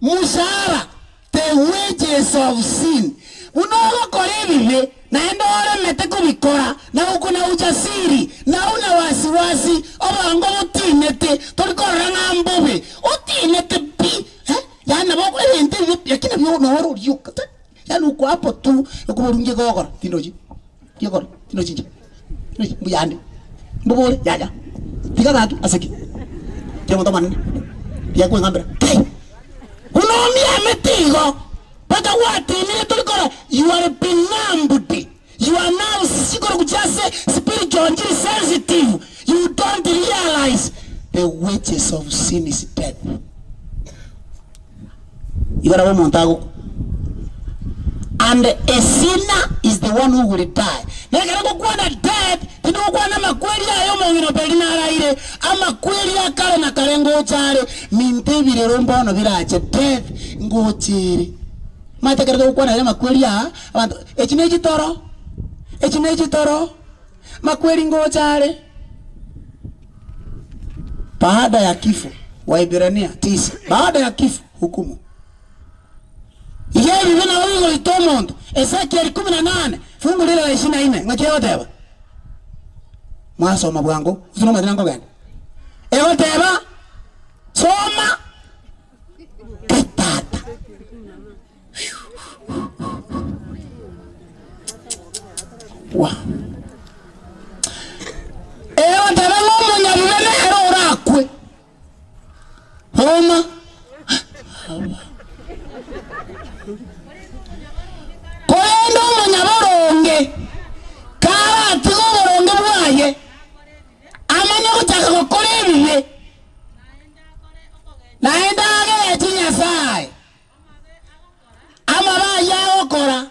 Mushahara, the wages of sin. Unogokora ebibe naende oremete kubikora na uko na ujasiri na una wasiwasi obango butinete torikorora ng'a mbobe otinete pi yana boko ebinto ebi lakini byo noro oriuka yani uko hapo tu okuborungie gogora tindochi giokora tindochi nche tindochi mbuyande mbobore yaja tiga gaki aseki tiamonto manene tiakweng'ambera kai unomia emetigo paka watinire torikora. You are benumbed. You are now sikoro spiritual sensitive. You don't realize the wages of sin is death. You gotta go Montago. And a sinner is the one who will die. Nekera gukwana death, tinogwana makweli ayo mongino pelina araire, amakweli akare na karengo chare, minte birero mbono birache death ngochire. Matekera gukwana ile makweli a abantu echine chitoro. Echine chitoro. Makweli ngochare. Baada ya kifo, Waebrania 9. Baada ya kifo hukumu. Yebi bina wigo itomondo. Ezekiel 18 fungu lile la 24. Ngakiyoteba. Mwasoma bwangu, usoma madina ngo gani? Eyoteba. Soma. Ketata. Wa. Eyoteba ngomunya bibene ero orakwe. Homa. Korenda omunyaboronge karatiga oboronge bwaye amanye ebibe, naende ageche Nyasae amabe ayio agokora,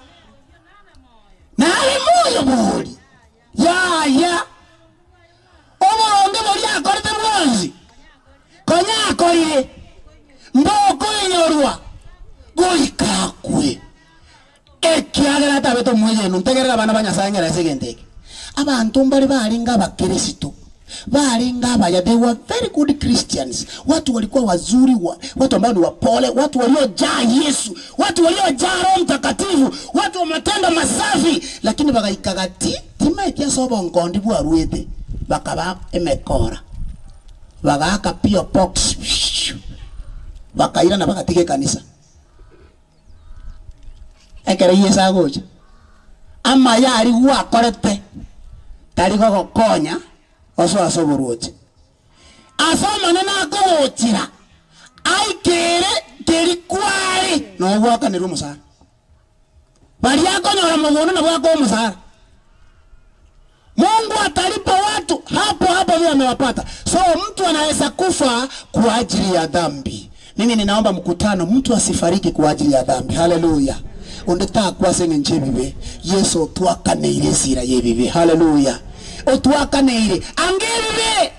nabe moyo bori. Yaya, oboronge boria akorete bwonsi konya akorire, mbokoinyorwa goika akwe, ekiagera atabete omwegenu. Ntegerere abana ba Nyasae ng'ere ase egento eke. Abanto mbare barenge abakeresito, barenge abaya, they were very good Christians, watu walikuwa wazuri, wa, watu ambao ni wapole, watu waliojaa Yesu, watu waliojaa Roho Mtakatifu, watu wa matendo masafi, lakini bagaika gati timaeti ase obonkondi bwaruete, bakaba emekora, bagaaka P.O. Box, bakairana bagatiga ekanisa. Ekero Yeso agocha, amaya aria gwakorete tari gogokonya osoe ase oboruoti. Ase Omonene akogochera, aikere keri kware nogwakanerwa omosara. Baria akonyora mogondo nabwo akoa omosara. Mungu atalipa watu hapo hapo vile amewapata. So mtu anaweza kufa kwa ajili ya dhambi. Mimi ninaomba mkutano, mtu asifariki kwa ajili ya dhambi. Haleluya. Onde takwase ng'encho ebibe. Yeso otwakaneire esira y'ebibe. Haleluya. Otwakaneire. Anga ebibe.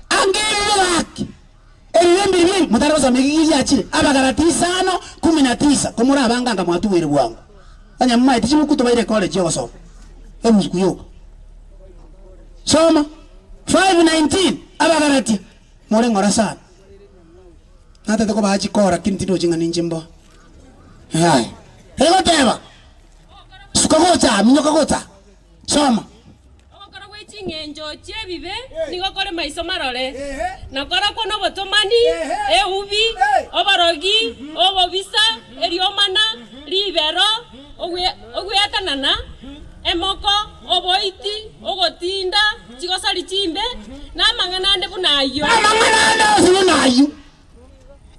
Anga ebibe gaki. Ebibe mbiri biri motare gosoma eki giachire. Abagalati isano kumi na tisa. Komora abanganga mwatugwire bwango. Onye momaeti chibuku tobaire college ogosoma. Ebuku yoka. Soma 5:19 Abagalatia more ng'ora sana. Natete kobaa chikora lakini tindochi ng'a ninche mboa. Yaya. Egoteba suka gocha minyoka gocha. Soma. Ogokora gwe ching'encho chi'ebibe nigo kore maiso marore, na korokwo nobotomani, eubi, oborogi, obobisa, eriomana, ribero, ogweatanana, emoko, oboiti, ogotinda, chigosori chimbe, na amang'ana ande buna ayio. Amang'ana ande onsi buna ayio.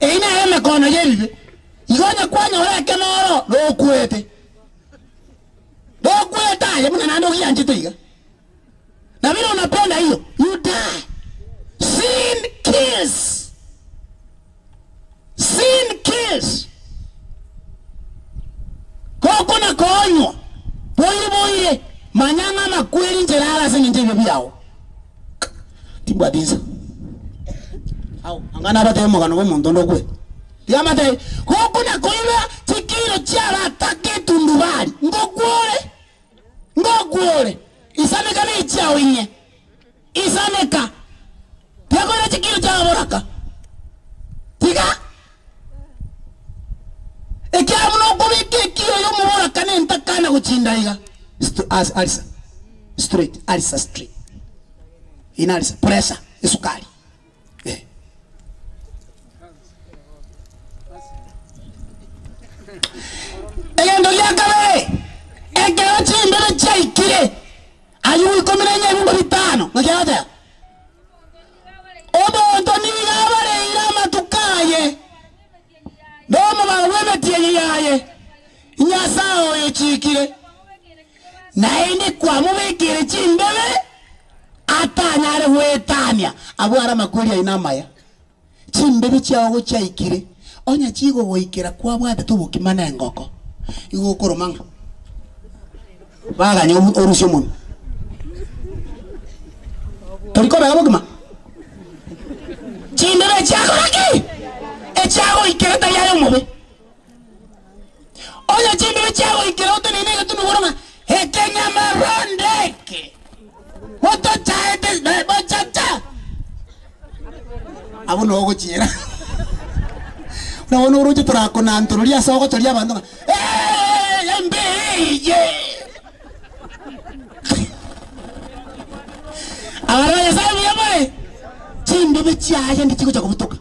Eyio nere emekono y'ebibe. Igo onye kwanyora ekenoro, nokwete. Nokwete aye buna naende ogianchete iga. Na vile unapenda hiyo, you die. Sin kills. Sin kills. Gokona koonywa, boire boire, manya ng'a amakweri nchera are ase engencho y'ebibe biao. Timbwati insa. Ao, anga nabatebie omogano bw'omonto onde okwete. Tiga mbatebie, gokona koiba chikiro chi'abataka etundubari, ngokwore, ngokwore, isaneka nechiao inye, isaneka. Tiga koira chikiro chi'ababoraka, tiga. Ekiagera buna okobeka ekiro y'omoboraka nentakana gochinda iga, as alisa straight, alisa straight, ina alisa, pressure, esukari. Eh. Egento gia kabere, ekero chimbebe chiaikire, ayio ikomi na inye ebinto bitano, naki agoteba? Omonto nigo abareire amatuko aye, na omobaro bw'emetienyi yaye, Nyasae oyochiikire, naende kwamobekeire chimbebe atanyare goetania abwo are amakweri aino amaya. Chimbebe chiao gochiaikire, onye chigogoikera kwabwatete obokima na engoko, igo okoroma ng'a baganya orusie omonwa. Tori kobega bokima? Chimbebe chiakora ki? Echiagoikera tari aye omobe. Onye chimbebe chiagoikera otenene egetunu igoro ng'a ekenyamarronda eke motochaete mochacha, abwo noo ogochiera. Buna bono oroche torakonantororia ase ogochoria abanto ng'a ee embe eye. Abana ba Nyasaye mbuya more? Chimbebe chiaye ndichigocha kobutoka.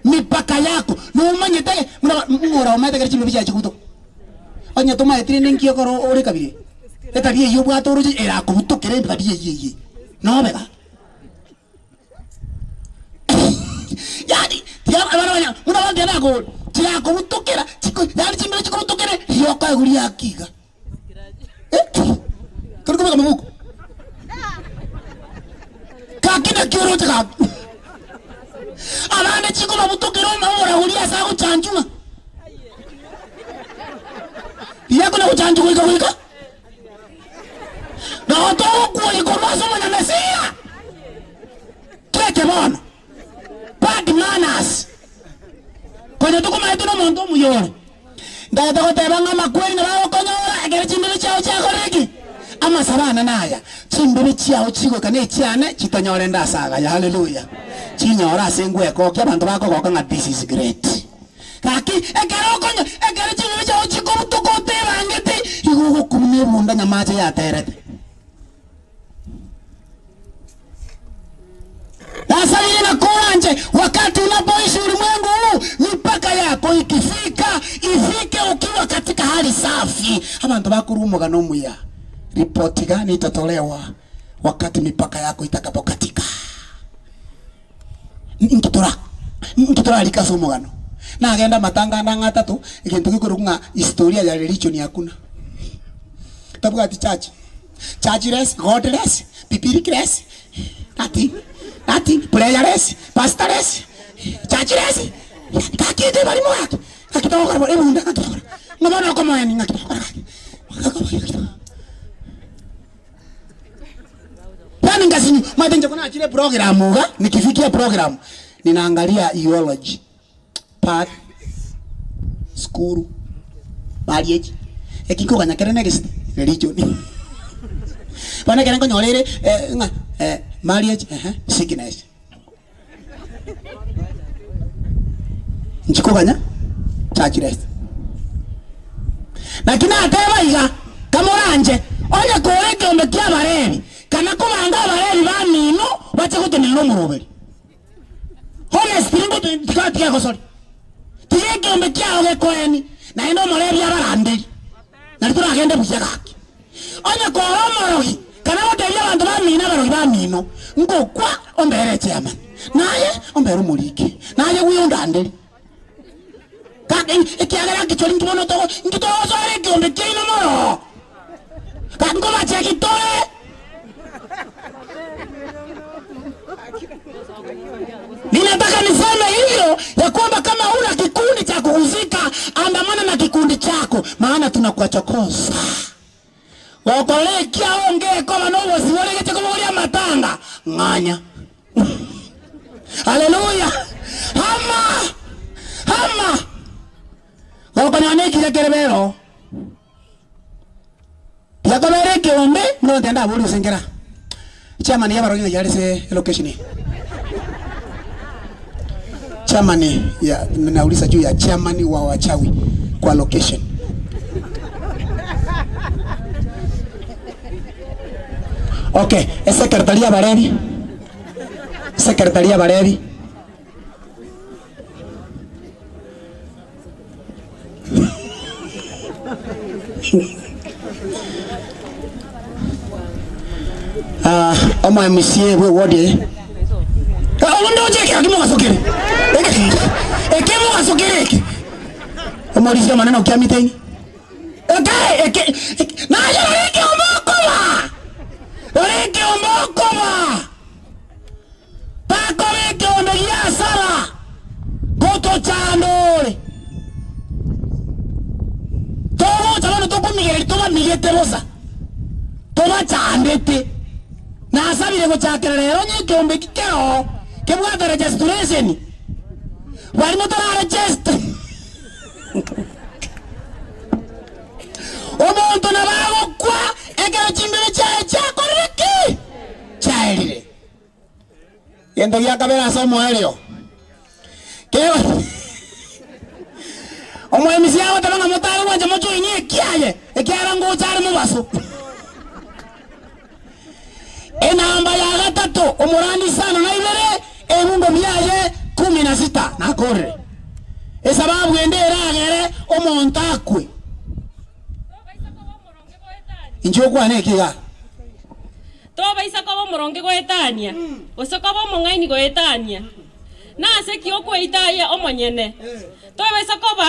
Mipaka yako nomanyete buna ng'ora omanyete ekero chimbebe chiaye chikobutoka. Onye tomaeti rende nki ekero ore kabire, etabia eyio obwate oroche erakobutokere etabia eyio eyio nobega. Yaani tiga abana banya buna bono tiga nakobori, chirakobutokera chiko yaani chimbebe chikobutokere rioka igoro riake iga. Eh, tori kobeka mabuku? Gaki naki oroche gaki? Abande chikobabutokera oboragori ase agochanchwa ng'a riria akona gochanchwa goika goika nabo togokwoyia korwa ase omonyamesia. Keke bono, bad manners. Konya tokomaete nomonto omuya ore. Ntagete goteba ng'a amakweri nabo agokonyora ekero chimbibe chiao chiakorire ki? Amasabo ane naya, chimbibe chiao chigoika na echiane chitonyore nde ase agaya. Haleluya! Chinyore ase ngwekokia abanto bakogoka ng'a this is great. Gaki ekero okonya ekero chimbibe chiao chikobutoka otebangete, igo ogokumia ebunda nyamache yaterete. Nasabire na koranche wakati unapoishi ulimwengu huu, mipaka yako ikifika ifike ukiwa katika hali safi. Abanto bakorwa omogano omuya, ripoti gani itatolewa wakati mipaka yako itakapokatika? Inki tora inki torarike ase omogano? Nagenda amatanga ande ang'e atato, egento gekorokwa ng'a historia ya religion hakuna. Tabwati church. Churchless, Godless, Biblicless, nothing, nothing, prayerless, pastorless, churchless. Gaki eke barimo gaki, gaki togokora bo ebunda gaki togokora. Ng'a bono okomoeni ng'aki togokora gaki. Yaani ngasinyu, omanyete inche konachire eprogram iga, nikifikia eprogram, ninaangalia eulogy, part, sukuru, marriage, eki nkoganya kere next, religion. Bono ekere nkonyora ere ng'a marriage ehe, sickness. Nchikoganya church rest. Naki nateba iga, kamoranche, onye kore ekeombe ki'Abalevi, kana kobanga Abalevi bamino bache gotenenera omoroberi. Honestly ngote tiga tiga gosori. Tiga ekeombe kiao gekoeni, naende Omolevi abaranderi. Nari toragende buya gaki. Onye kore omorogi, kana gotebia abanto bamino abarogi bamino, ngokwa ombere echairman, naye ombere omoriki, naye gwe ondanderi. Gaki ekiagera nkichori nki bono togo nki togosoera ekeombe kiaino moroo. Gaki nkobacheki tore. Ninataka niseme hivyo ya kwamba kama huna kikundi cha kuhusika, andamana na kikundi chako, maana tunakuchokoza. Gokora ekiao ngekoba nobosibore geche kobogoria amatanga ng'anya. Haleluya! Hama! Hama! Gokonyora nekire kere bero. Tiakobera ekeombe buna gontebia ndaborie gose nkera. Chairman y'abarogi ng'ai are ase elocation eye? Chairman ya nauliza juu ya chairman wa wachawi kwa location. Okay, esecretary y'abarebi, secretary y'abarebi. Ah, omo MCA bwe ward eye. Ah, omonde oche ekero kimogasokere. Eke mogasokere eke. Omorisia omonene okia meeting. Eke eke eke naye orenge omokoba. Orenge omokoba. Takora ekeombe gi'asara gotochanda ore. Togocha bono tokomigereria tobamigete bosa, tobachandete. Nasabire gochakera rero onye ekeombe eki keroo kebwate registration, barimo toraregeste. Omonto nabo agokwa ekero chimbebe chiaye chiakorire ki? Chiaerire. Gento gia kabere ase omoerio, kegoteba omoemisi agoteba ng'a motare gwancha mochoinie ekiaye, ekiagera ngocha are mobaso. Enamba ya gatato, omorandi isano na ibere, ebungo biaye kumi na sita. Nakorire. Esababu ende eragere omonto akwe. Inche okwane eki igaa. Tobaisa koba omoronge goetania, gose koba omong'aini goetania. Nase ki okweita aye omonyene? Tobaisa koba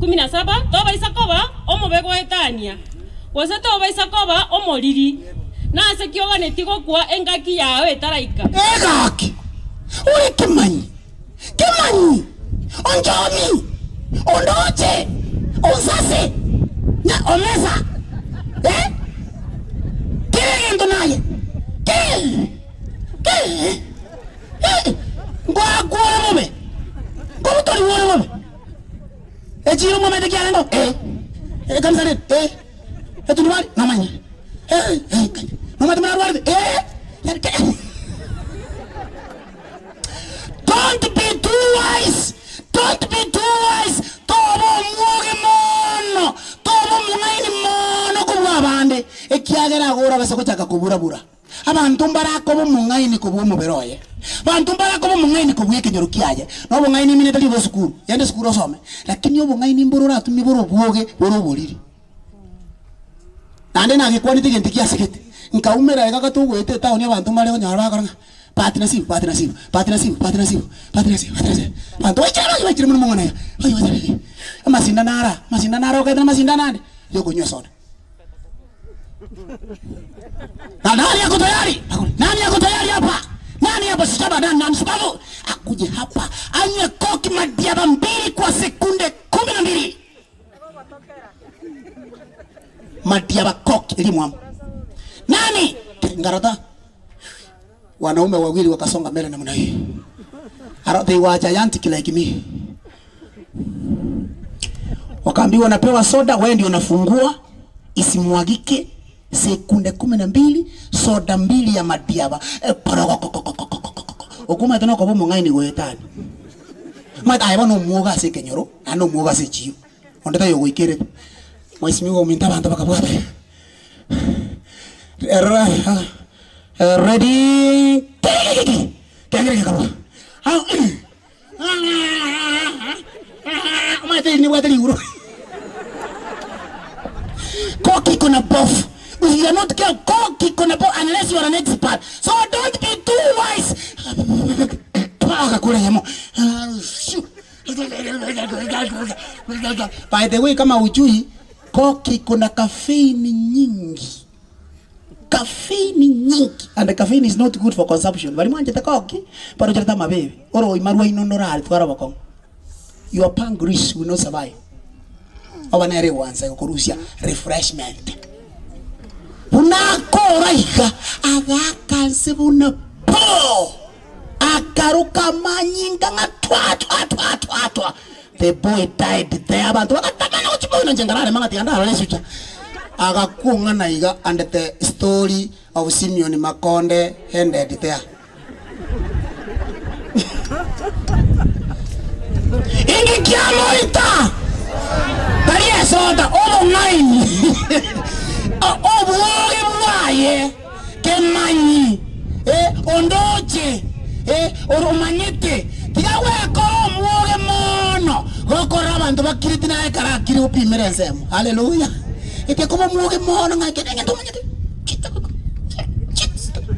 17 Tobaisa koba omobe goetania, gose tobaisa koba omoriri. Nase ki oganetie gokwa engaki yao etaraika? Egaki! Ore kemanyi, kemanyi, onchomi, ondoche, onsase, na omesa, eh, kera egento naye, ke, ke, eh, ngoakwa ore bobe, nkobutorigwa ore bobe. Echiro momanyete ki arenge oo? Eh, ekanisa rende? Eh, etundubari? Nomanye. Eh, eh, nomanyete buna arwarete? Eh, yani ke Don't be too wise, don't be too wise, toba omwoge mono, toba omong'aini mono kobua abande, ekiagera igo orabase gochaka koburabura. Abanto mbarakoba omong'aini kobua omobere oye, abanto mbarakoba omong'aini kobua ekenyoro kiaye, na obong'aini imine tari obwa esukuru, genda esukuru osome, lakini obong'aini mbore oratumie bore obwoge bore oboriri. Naende nagekwanete egento kiasegete, nkaumera iga gatogoeta etown abanto mbare konyora bakora ng'a bahati nasibu, bahati nasibu, bahati nasibu, bahati nasibu, bahati nasibu, bahati nasibu, abanto baichire bai baichire mono mong'ana iga, bai bai amasindano ara, amasindano ara okaete na amasindano ande, yokonywa esoda. Na nani ako tayari? Nani ako tayari hapa? Nani hapa sitaba nani nani sababu akuje hapa anywe koki madiaba mbili kwa sekunde 12. Madiaba koki elimwamu. Nani? Ngarata. Wanaume wawili wakasonga mbele namna hii. Aro, they were gigantic like me. Wakaambiwa napewa soda, wewe ndio unafungua isimwagike sekunde 12, soda mbili ya madiaba. E, porogokokokokokokoko. Okumanyete nokoba omong'aini goetani. Omanyete aye bono omwoga ase ekenyoro, naende omwoga ase echiro. Onde taiyo ogoikerete. Mwesimigwa ominto abanto bakabwata Ready, kengere gekabua. Omanyete eri nibwate riguru. Koki iko na bofu. If you are not careful, koki iko na bofu unless you are an expert. So don't be too wise. Agakora yamo. By the way, kama hujui, koki kuna caffeine nyingi. Caffeine nyingi. And caffeine is not good for consumption. Bari mwanchete koki, barocherete amabebe. Oroima rwaino norare twara obokong'u. Your pancreas will not survive. Oba nere egwansa egokorusia refreshment. Buna akora iga, agaaka nse buna po! Akaruka amanyinga ng'a twa twa twa twa twa. The boy died there. Abanto bagatamana gochia boino inche nkararema ng'a tiga ndarore esucha. Agakuong'ana iga and the story of Simeon Makonde ended there. Inki kiamoita? Tari esoda, obong'aini, obwoge bwaye, kemanyi, eh, ondoche, eh, ore omanyete. Tiga gwekora omwoge mono, gokora abanto bakireti naye ekero akire opimere ensemo. Haleluya! Eke koba omwoge mono ng'a ekere egento omanyete.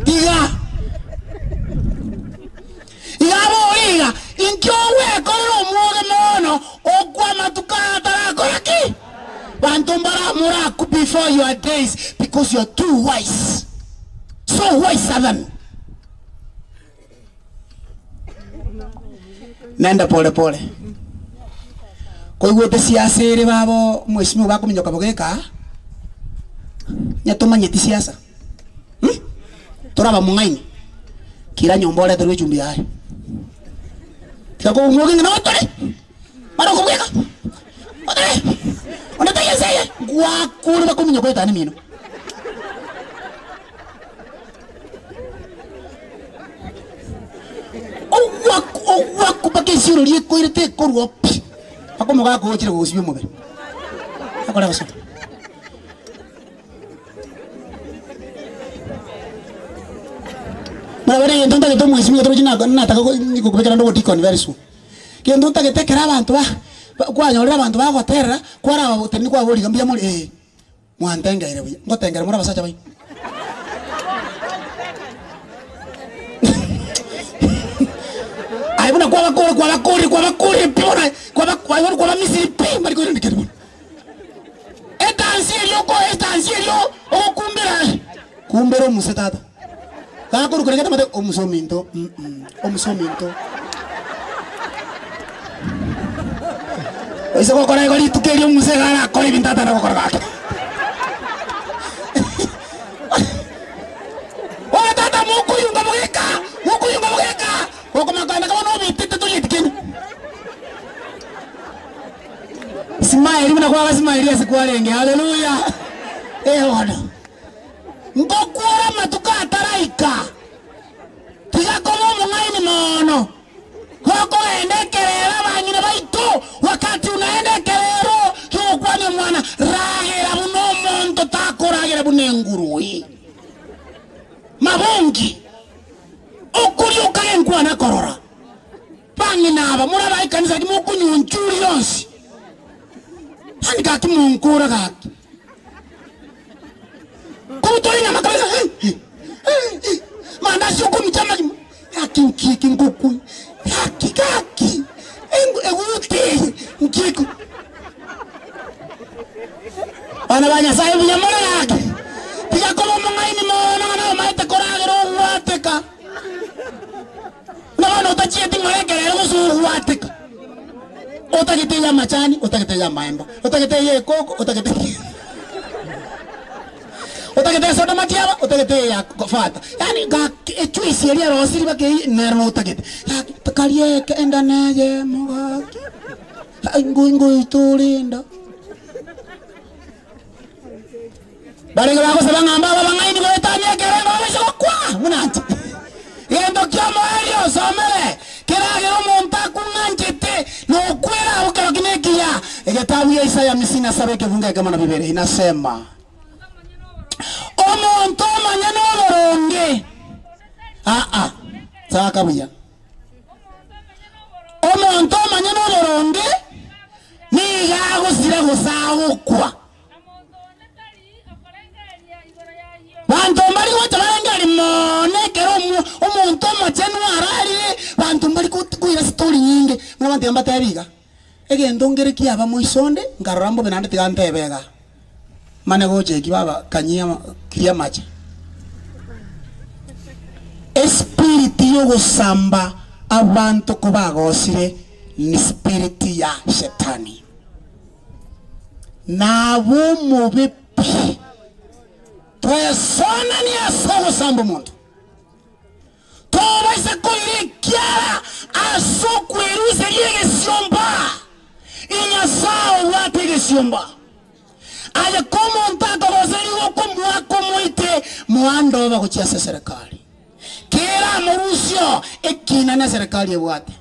Tiga. Iga abore iga, inki ogwekorera omwoge mono okwo amatuko aya atarakora ki? Banto mbaramoraku before your days because you are too wise. So wiser than. Nende pole pole. Koigwete siasa ere babo omwesimigwa bakominyoka bogeka onye tomanyeti siasa hmm? Toraba mong'aini kira nyomba oreterwe echumbi yaye. Tiga kobua ng'a notore mara okobweka otore onde taiyo ense eye ngwakure bakominyoka oetane emino. Ogwaku ogwaku mpaka esioro riekoirete ekorwa pi mpaka omogaka ogochire gogosibia omobere. Akore gosoma. Murabare egento ntagete omwesimigwa torochi nako nataka go gokobekera nde obodikoni very soon. Gento ntagete ekero abanto ba ba kwanyorire abanto bagoterera, kwaraba kwaboria iga mbuya more eh. Mwantengeire buya, ngotengera more abasacha baino. Aye buna kwabakore kwabakorire kwabakorire pi bono aye kwaba aye bono kwabamisiri pi mbari koirana bono. Etansi eria oko etansi eria ogokumbera kumbera omuse tata. Gakorukora gete amate omusominto mm omusominto. Oise gokora igo rituko erio omuse iga arakore ebinto atana gokora gake. Oyo tata mokoyunga mogeka, mokoyunga mogeka, gokomanya kogenda kaba nobitete toyeti kende. Smile buna kwaga smile ase kwarenge, haleluya! Eh bono. Ngokwora amatuko ataraika, tiga koba omong'aini mono, gokogenda ekerero abang'ina baito, wakati unaenda ekerero ki'ogokwania omwana, ragera buna omonto takoragera buna engurue. Mabongi, okoria okage nkwana korora. Bang'ina aba, more aba ekanisa ki mokonywa enchuri yonsi? Yaani gaki monkora gaki. Kobutora enyama kabisa, eh, eh, eh, eh, mandasi okomicha amagima, gaki nkieke ngokwe, gaki gaki, engu- egute eye, nkieke. Bana ba Nyasaye buya more gaki, tiga koba omong'aini mono ng'a nomaete koragera ogwateka. Buna bono otachieti ng'ora ekerero gose ogwateka, otagete eye amachani, otagete eye amaemba, otagete eye ekoko, otagete otagete esoda matiaba, otagete eye ya fanta, yaani gaki ejuice eria erosiri mpaka eyie nero otagete, gaki karia eke enda neyemo gaki, ngoi ngoitore enda. Barenge bagosaba ng'a mbabe abang'aini goetania ekerengo babaise gokwa buna inche. Gento ki'omoerio osomere, keragere omonto akung'anchete na okwera agwo kero kina ekiya. Egetabu gia Isaya hamsini na saba ekefungo ekemo na bibere inasema, Omonto omonyene oboronge, aa, chaka buya. Omonto omonyene oboronge nigo agosira gose agokwa. Banto mbari gocha barengereria mono ekero omo omonto omochenu ararire, banto mbari ko koira story nyinge. Buna abanto iga mbatebi iga, egento nkere kiaba moiso onde, nkarora mbobe naende tiga ntebe iga, mane gocha eki baba kanyia ama kiria amache. Espiriti yogosamba abanto kobagosire ni spirit ya shetani. Nabe omobe pi. Twesonanie ase ogosamba omonto. Tobaisa koira ekiara ase okweruseria egesiomba. I Nyasae obwate egesiomba. Aye komonto akogoseria okomoaka omoite, moande obe gochia ase eserekari. Kera amorusio ekina neserekari ebwate.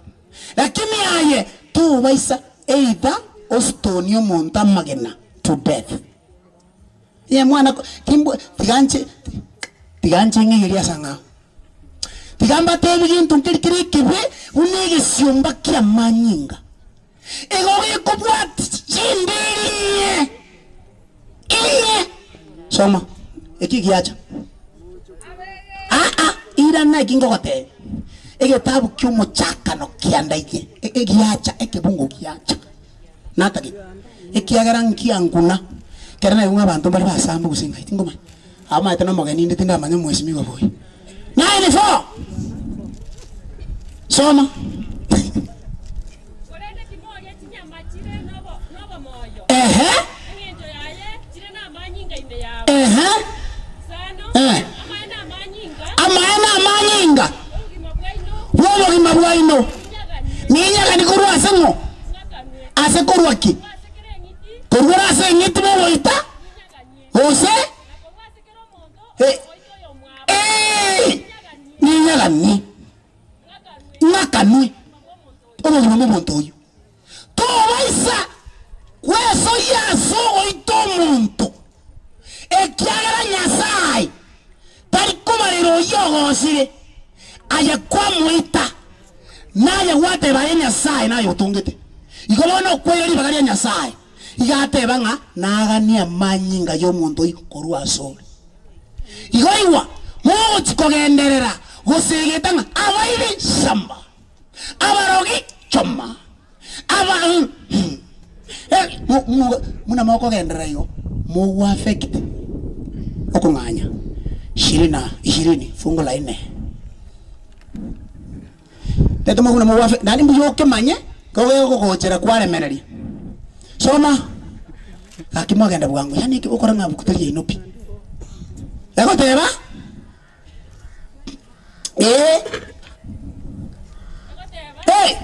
Lakini aye tobaisa either ostonie omonto amagena to death. Ye mwana ko timbwa tiga nche tiga nche ng'egerie ase ang'ao. Tiga mbatebi gento nkeri kere ekebe buna egesiomba ki'amanyinga. Igo gekobwati chinderi inye inye. Soma eki giacha. Aa irana eki ngogotebia, egetabu ki'omochakano kiandaigie, egiacha ekebungo giacha. Natagete, ekiagera nkianguna, ekero naigwa ng'a abanto mbare basambe gose ng'ai tingomanya. Abamaete na omogeni inde tindamanya omwesimigwa boyio. Nine four. Soma. Korende timoria chinyama chire nobomoyo, Ehe. engencho yaye chire namanyinga ime yabo. Ehe. Isano, Eh. amaene amanyinga, Amaene amanyinga obogima bwaino bw'obogima bwaino ninyagani korwa ase ng'o? Ase korwa ki? Korwa ore ase eng'iti bogoita gose eh, eh, ninyagani ng'akanwe obogima bw'omonto oyio. Tobaisa gwesoyia ase ogoita omonto, ekiagera Nyasae tari kobarera oyio ogosire, aye kwamoita, naye gwateba aye Nyasae naye otongete. Igo bono okweire ribaga ria Nyasae, iga ateba ng'a naganie amanyinga y'omonto oyio korwa asore. Igo igwa mogochi kogenderera gosegeta ng'a abaibi samba, abarogi choma, aba eh, buna mokogenderera igo, mogoaffect okong'anya. Ishirini na ishirini fungu la nne. Tete moguna mogwafe nani mbuya okemanye kogegogochera kwaremereria. Soma gaki mwagenda bwango yani eki okora ng'a buku tari yaino pi. Egoteba eh eh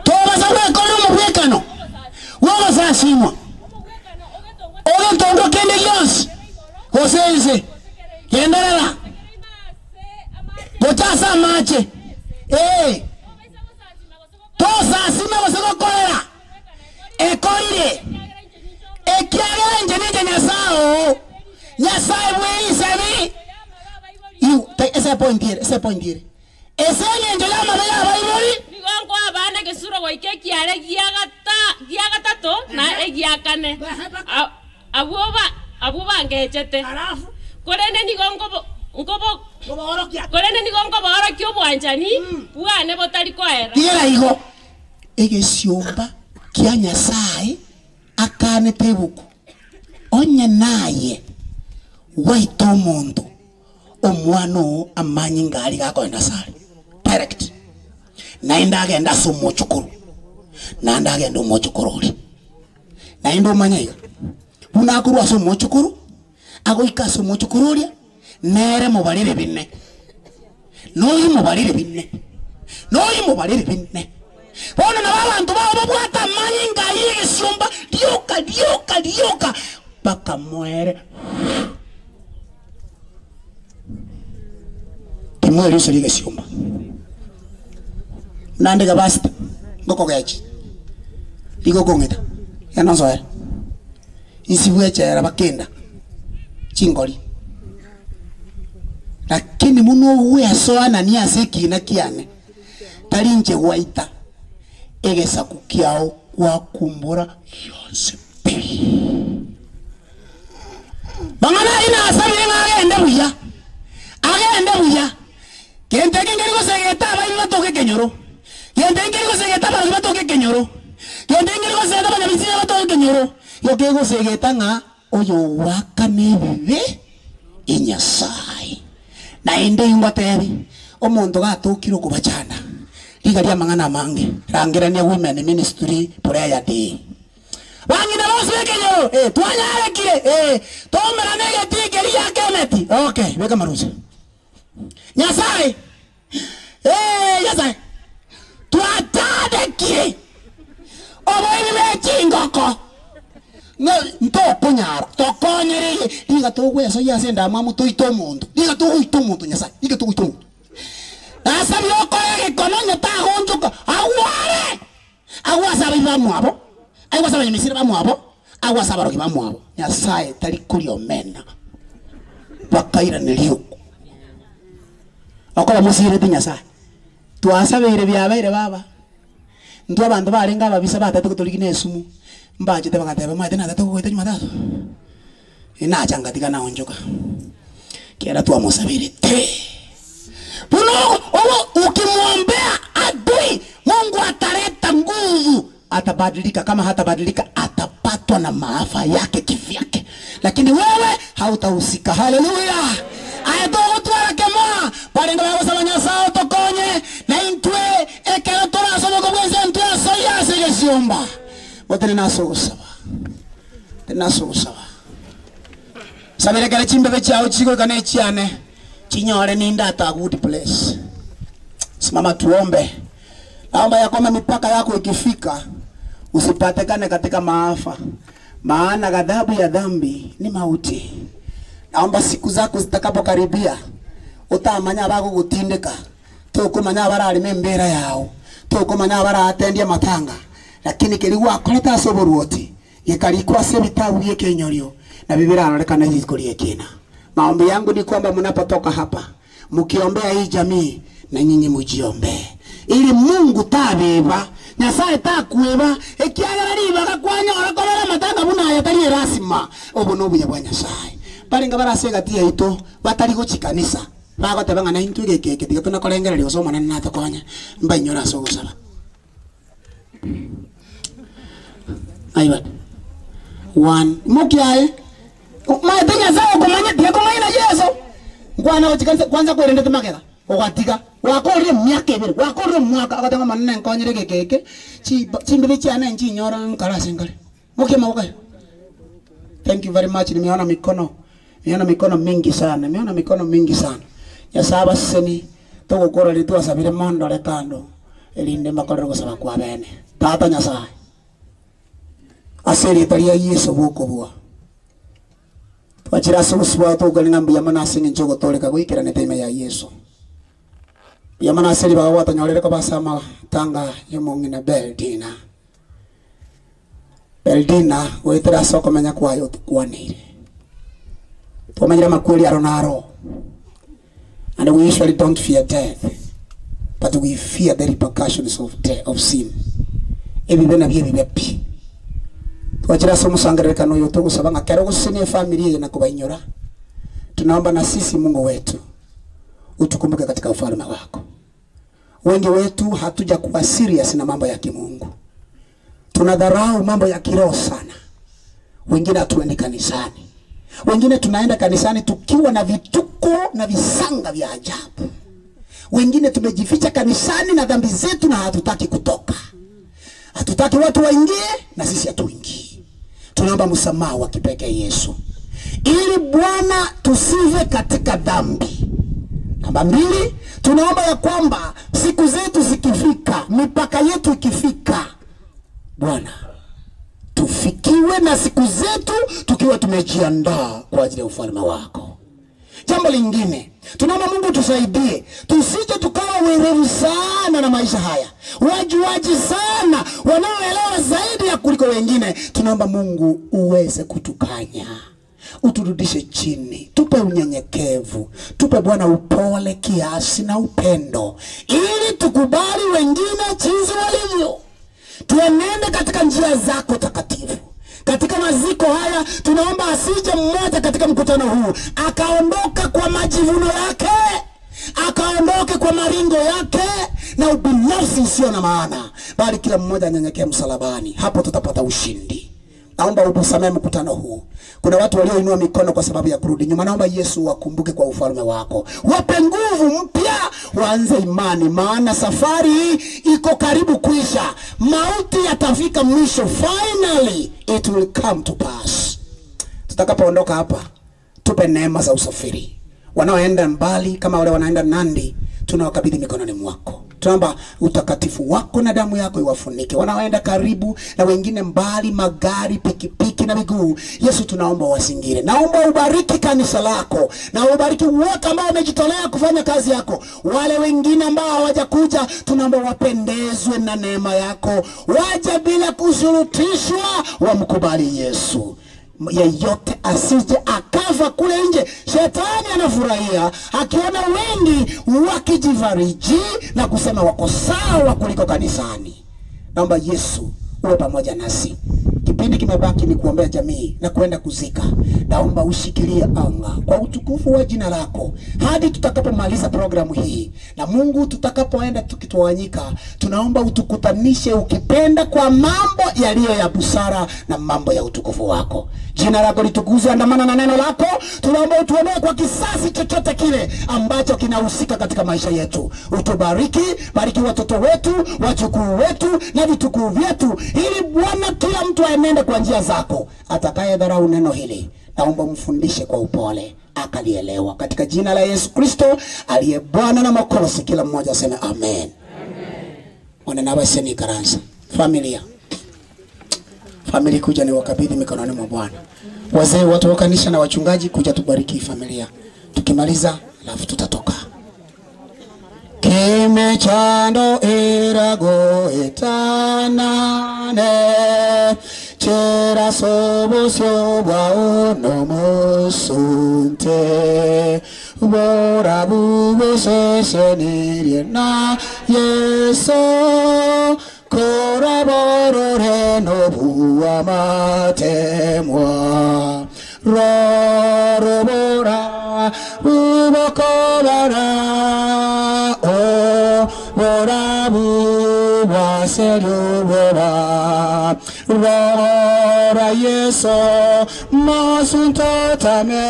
tobasa gwekorera omobwekano bw'ogosasimwa ogetondo kende gionsi gose ense genderera gocha ase amache ee tosasime gose gokorera ekorire ekiagera inche ninche Nyasae oo Nyasae bw'erisabi iu ase point ere ase point ere ase eng'encho y'amabe y'abaibori. Nigo nkoa abana egesuro goika ekiaare gia gatato na egia kane, abwo bangechete. Korende nigo nkobaorokia obwanchani bwane botari koera. Tigera igo, egesiomba kia Nyasae akanete ebuku, onye naye gwaita omonto, omwana oo amanyinga aria gakoenda asare direct, naende agende ase omochokoro, naende agende omochokoro oria. Naende omanye iga, buna akorwa ase omochokoro, agoika ase omochokoro oria, nere mobarere bine, na oyio mobarere bine, na oyio mobarere bine. Bono nabo abanto bao babwate amanyinga ayio y'egesiomba rioka rioka rioka, bakamoere. Timoeruseria egesiomba. Naende iga pastor, ngokogechi, rigo okong'ita, genda onsoere, insibwe echela bakenda chingori. Lakini buna ogwesoanania ase ekina kiane, tari inche gwaita, egesaku kiao gwakumbora gionsi pi. Mang'ana ayio nasabire ng'a agende buya, agende buya. Gento eke nkeri gosegeta abairi batoke ekenyoro, gento eke nkeri gosegeta abarogi batoke ekenyoro, gento eke nkeri gosegeta abanyabisinya batoke ekenyoro, igo kegosegeta ng'a oyogoakana ebibe Enyasae. Naende ingotebi, omonto gatokire okobachanda riga ri'amang'ana amange, rangerania Women Ministry Prayer Day. Bang'ina bonsi b'ekenyoro, eh, twanyarekire, eh, toumerane egetii keria gia Keneti. Okay, beka amarusa. Nyasae, eh, Nyasae, twatandekire oboibi bwe chingoko, ng'a ntokonyara, tokonyereye, riga togwesoyia ase endamwamu toite omonto, riga togoita omonto Nyasae, riga togoita omonto. Nasabire okore egekono onye tagonchoka, agware! Agwo ase abaibi bamwabo, agwo ase Abanyamisiri bamwabo, agwo ase abarogi bamwabo. Nyasae tari koria omena, bakairaneria okwo. Okoba mosireti Nyasae. Twasabeire biabeire baba. Intwe abanto barenge ababisa batete gotorigia na esumu, mbachete bagateba omanyete natete gogoita Jumatatu? Nacha ngatiga naonchoka, ekiagera twamosaberete. Buna ogo ukimwombea adui, Mungu ataleta nguvu, atabadilika. Kama hatabadilika, atapatwa na maafa yake kivyake, lakini wewe hautahusika. Haleluya! Aye togotwara kemoa barenge bagosaba Nyasae otokonye, na intwe ekero torasoboka bwense intwe asoyie ase egesiomba. Motenene ase ogosaba. Tenena ase ogosaba. Sabera ekero chimbebe chiao chigoika ne echiane, chinyore ninde at a good place. Simama tuombe. Naomba ya kwamba mipaka yako ikifika usipatikane katika maafa, maana ghadhabu ya dhambi ni mauti. Naomba siku zako zitakapokaribia utamanya abagogotindeka tokomanya abarareme embera yao tokomanya abaratendia amatanga lakini keria gwakorete ase oboruoti gekarikwa ase ebitabu bi'ekenyorio, nabio birarorekane rituko ri'ekina. Maombi yangu ni kwamba mnapotoka hapa mukiombea hii jamii na nyinyi mujiombee ili Mungu tabeba, Nyasae takweba, ekiagera ribaga kwanyora korora amatanga buna aya tari erasima. Obo nobuya bwa Nyasae. Barenge bare ase egati yaito batari gochia kanisa bagoteba ng'a naintwe egeka eke tiga tonakorengereria gose Omonene natokonye, mbainyore ase ogosaba. Aye bana. One. Imokia aye. Omanyete Nyasae okomanya. Nkwana gochia kanisa kwanza kwerendete magega, ogatiga, gwakorire emiaka ebere, gwakorire omwaka, ogoteba Omonene nkonyere egeka eke, chiba chimbibe chiane nchinyora nkare ase nkare. Mokia amaboko aye. Thank you very much, nimeona mikono, nimeona mikono mingi sana, nimeona mikono mingi sana. Nyasaye abasesenie, togokora riria twasabire mondore kando, erinde mbakorere ogosaba kwa bene. Tata Nyasaye, ase erieta ria Yeso bw'okobua. Twachire ase obosio bwao togokwana ng'a mbuya mono ase engencho y'ogotooreka goikeranete ime ya Yeso. Mbuya mono ase ribaga gwatonyorire koba ase amatanga y'omong'ina Beldina. Beldina goetera ase okomenya kwaye otokwaneire. Twamanyire amakweri aro naro. And we usually don't fear death, but we fear the repercussions of, de of sin. Ebibe nabio ebibe pi. Twachire ase omosangererekano oyo togosaba ng'a kero ogosesenia efamiri eye na kobainyora, tunaomba na sisi Mungu wetu utukumbuke katika ufalme wako. Wengi wetu hatujakuwa serious na mambo ya kimungu, tunadharau mambo ya kiroho sana. Wengine hatuendi kanisani, wengine tunaenda kanisani tukiwa na vituko na visanga vya ajabu. Wengine tumejificha kanisani na dhambi zetu na hatutaki kutoka, hatutaki watu waingie na sisi hatuingii. Tunaomba msamaha wa kipekee Yesu, ili Bwana tusive katika dhambi. Namba mbili, tunaomba ya kwamba siku zetu zikifika, mipaka yetu ikifika, Bwana tufikiwe na siku zetu tukiwa tumejiandaa kwa ajili ya ufalme wako. Jambo lingine, tunaomba Mungu tusaidie, tusije tukawa werevu sana na maisha haya, wajuaji sana, wanaoelewa zaidi ya kuliko wengine. Tunaomba Mungu uweze kutukanya, uturudishe chini, tupe unyenyekevu, tupe Bwana upole, kiasi na upendo, ili tukubali wengine jinsi walivyo, tuenende katika njia zako takatifu. Katika maziko haya tunaomba asije mmoja katika mkutano huu akaondoka kwa majivuno yake, akaondoke kwa maringo yake na ubinafsi usio na maana, bali kila mmoja anyenyekee msalabani. Hapo tutapata ushindi. Naomba utusamehe mkutano huu. Kuna watu walioinua mikono kwa sababu ya kurudi nyuma. Naomba Yesu wakumbuke kwa ufalme wako, wape nguvu mpya, waanze imani, maana safari hii iko karibu kuisha. Mauti yatafika mwisho, finally it will come to pass. Tutakapoondoka hapa, tupe neema za usafiri. Wanaoenda mbali kama wale wanaenda Nandi, tunawakabidhi mikononi mwako. Tunaomba utakatifu wako na damu yako iwafunike wanaoenda karibu na wengine mbali, magari, pikipiki na miguu. Yesu, tunaomba wasingire. Naomba ubariki kanisa lako na ubariki wote ambao wamejitolea kufanya kazi yako. Wale wengine ambao hawajakuja, tunaomba wapendezwe na neema yako, waje bila kushurutishwa, wamkubali Yesu. Yeyote asije akafa kule nje. Shetani anafurahia akiona wengi wakijifariji na kusema wako sawa kuliko kanisani. Naomba Yesu uwe pamoja nasi. Kipindi kimebaki ni kuombea jamii na kuenda kuzika. Naomba ushikilie anga kwa utukufu wa jina lako hadi tutakapomaliza programu hii, na Mungu, tutakapoenda tukitawanyika, tunaomba utukutanishe ukipenda kwa mambo yaliyo ya busara na mambo ya utukufu wako. Jina lako litukuzwe, andamana na neno lako. Tunaomba utuondoe kwa kisasi chochote kile ambacho kinahusika katika maisha yetu. Utubariki, bariki watoto wetu, wajukuu wetu na vitukuu vyetu, ili Bwana kila mtu aenende kwa njia zako. Atakayedharau neno hili, naomba umfundishe kwa upole akalielewa, katika jina la Yesu Kristo aliye Bwana na Mwokozi. Kila mmoja aseme amen. Wananabaseni karansa familia famili kuja ni wakabidhi mikononi mwa Bwana. Wazee wote wa kanisa na wachungaji kuja tubariki familia. Tukimaliza alafu tutatoka. Kimechando irago itanane chera sobo soba ono mosunte bora bubo sesenirie na Yesu koraborore no bua matemwa rorobora bubokobara o bora bubwa serubora rora Ng'ang'ara Yeso mosuntotame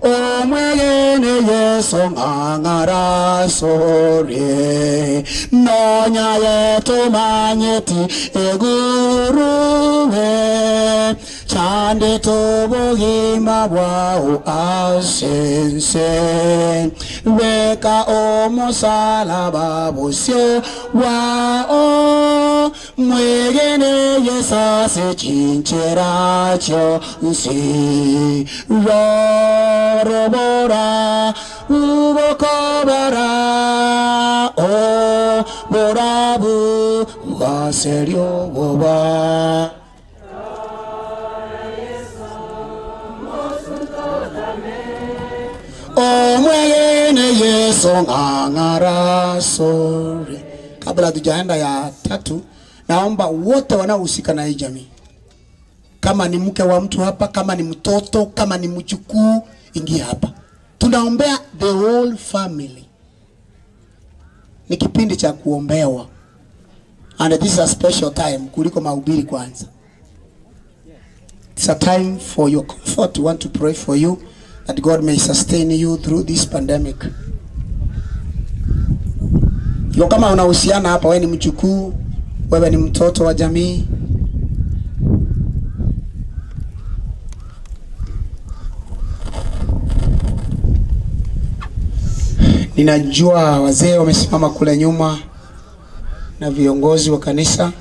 omwegene Yeso ng'ang'ara sore nonya yetumanyeti egurube chande tobogima bwao asense beka omusalaba busio wao mwegene yesase chincheracho nsi rorobora ubokobara o borabu bwaserio boba. Omwegene Yesu ng'ang'ara sore. Kabla hatujaenda ya tatu, naomba wote wanaohusika na hii jamii, kama ni mke wa mtu hapa, kama ni mtoto, kama ni mjukuu, ingia hapa. Tunaombea the whole family. Ni kipindi cha kuombewa, and this is a special time kuliko mahubiri kwanza. It's a time for your comfort. We want to pray for you that God may sustain you through this pandemic. Yo, kama unahusiana hapa, wewe ni mjukuu, wewe ni mtoto wa jamii, ninajua wazee wamesimama kule nyuma na viongozi wa kanisa.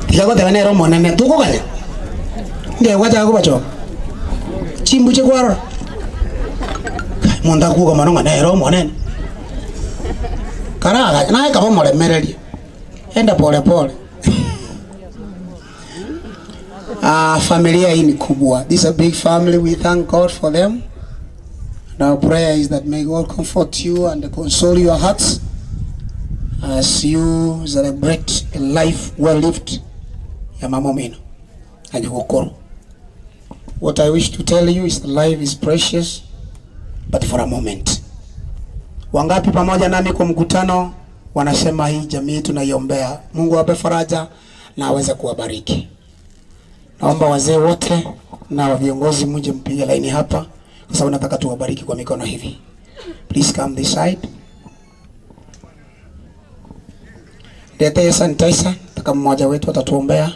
Tiga goteba nere omonene tokoganya ndegwachaga kobachoka chimbuche kwarora monto akuga mono ng'a nere omonene karaganya naye kaba omoremereria enda pole pole. Familia hii ni kubwa. This is a big family. We thank God for them. And our prayer is that may God comfort you and console your hearts as you celebrate a life well lived ya mama Omino na Nyogokoro. What I wish to tell you is that life is precious, but for a moment. Wangapi pamoja nami kwa mkutano wanasema hii jamii tunaiombea, Mungu awape faraja na aweze kuwabariki. Naomba wazee wote na viongozi mje mpige laini hapa, kwa sababu nataka tuwabariki kwa mikono hivi. Please come this side. Lete sanitizer, nataka mmoja wetu atatuombea.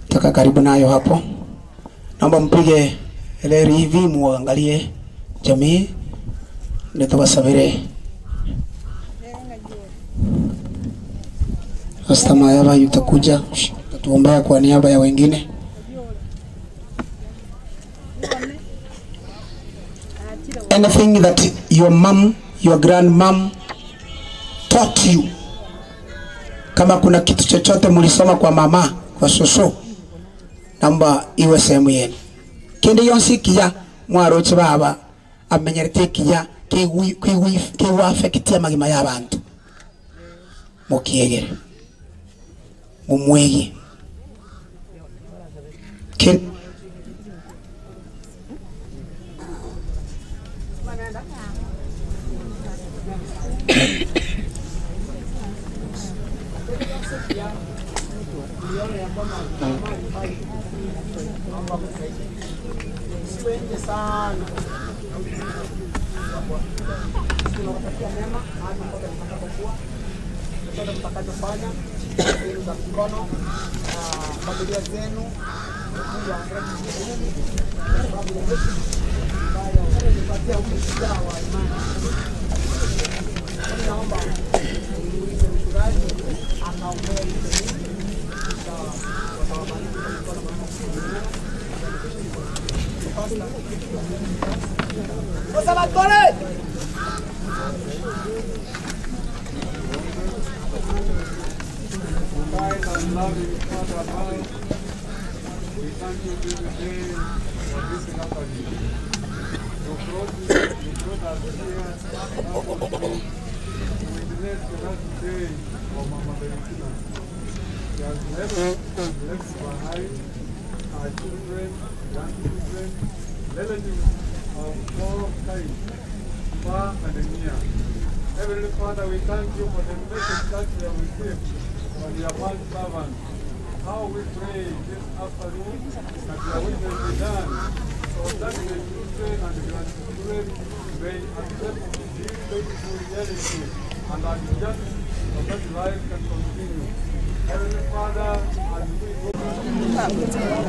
Taka karibu nayo hapo. Naomba mpige leri hivi muangalie jamii nitubasabire. Pastor Mayaba yutakuja utatuombea kwa niaba ya wengine. Anything that your mom, your grandmom taught you, kama kuna kitu chochote mlisoma kwa mama, kwa soso, naomba iwe sehemu yenu. Kende yonsi kiya mwaroche baba amenyerete kiya kigwa magima ya bantu mukiegere mumwegi mtakachofanya zenu za mikono na familia zenu, Mungu awabariki kwa sababu ya heshima ambayo umepatia huyu shujaa wa imani. Naomba niulize mchungaji akaombee jamii na watawabariki kwa mikono maana si Pastor. Kind and loving Father above, we thank you this day for this gathering. You brought us here to bless the last day of Mama Valentina. She has left behind her children, grandchildren, relatives of all kinds, far and near. Heavenly Father, we thank you for the message that we have received from your man servant. How we pray this afternoon that your will may be done, so that the children and the grandchildren may accept this painful reality and adjust so that life can continue. Heavenly Father, as we go.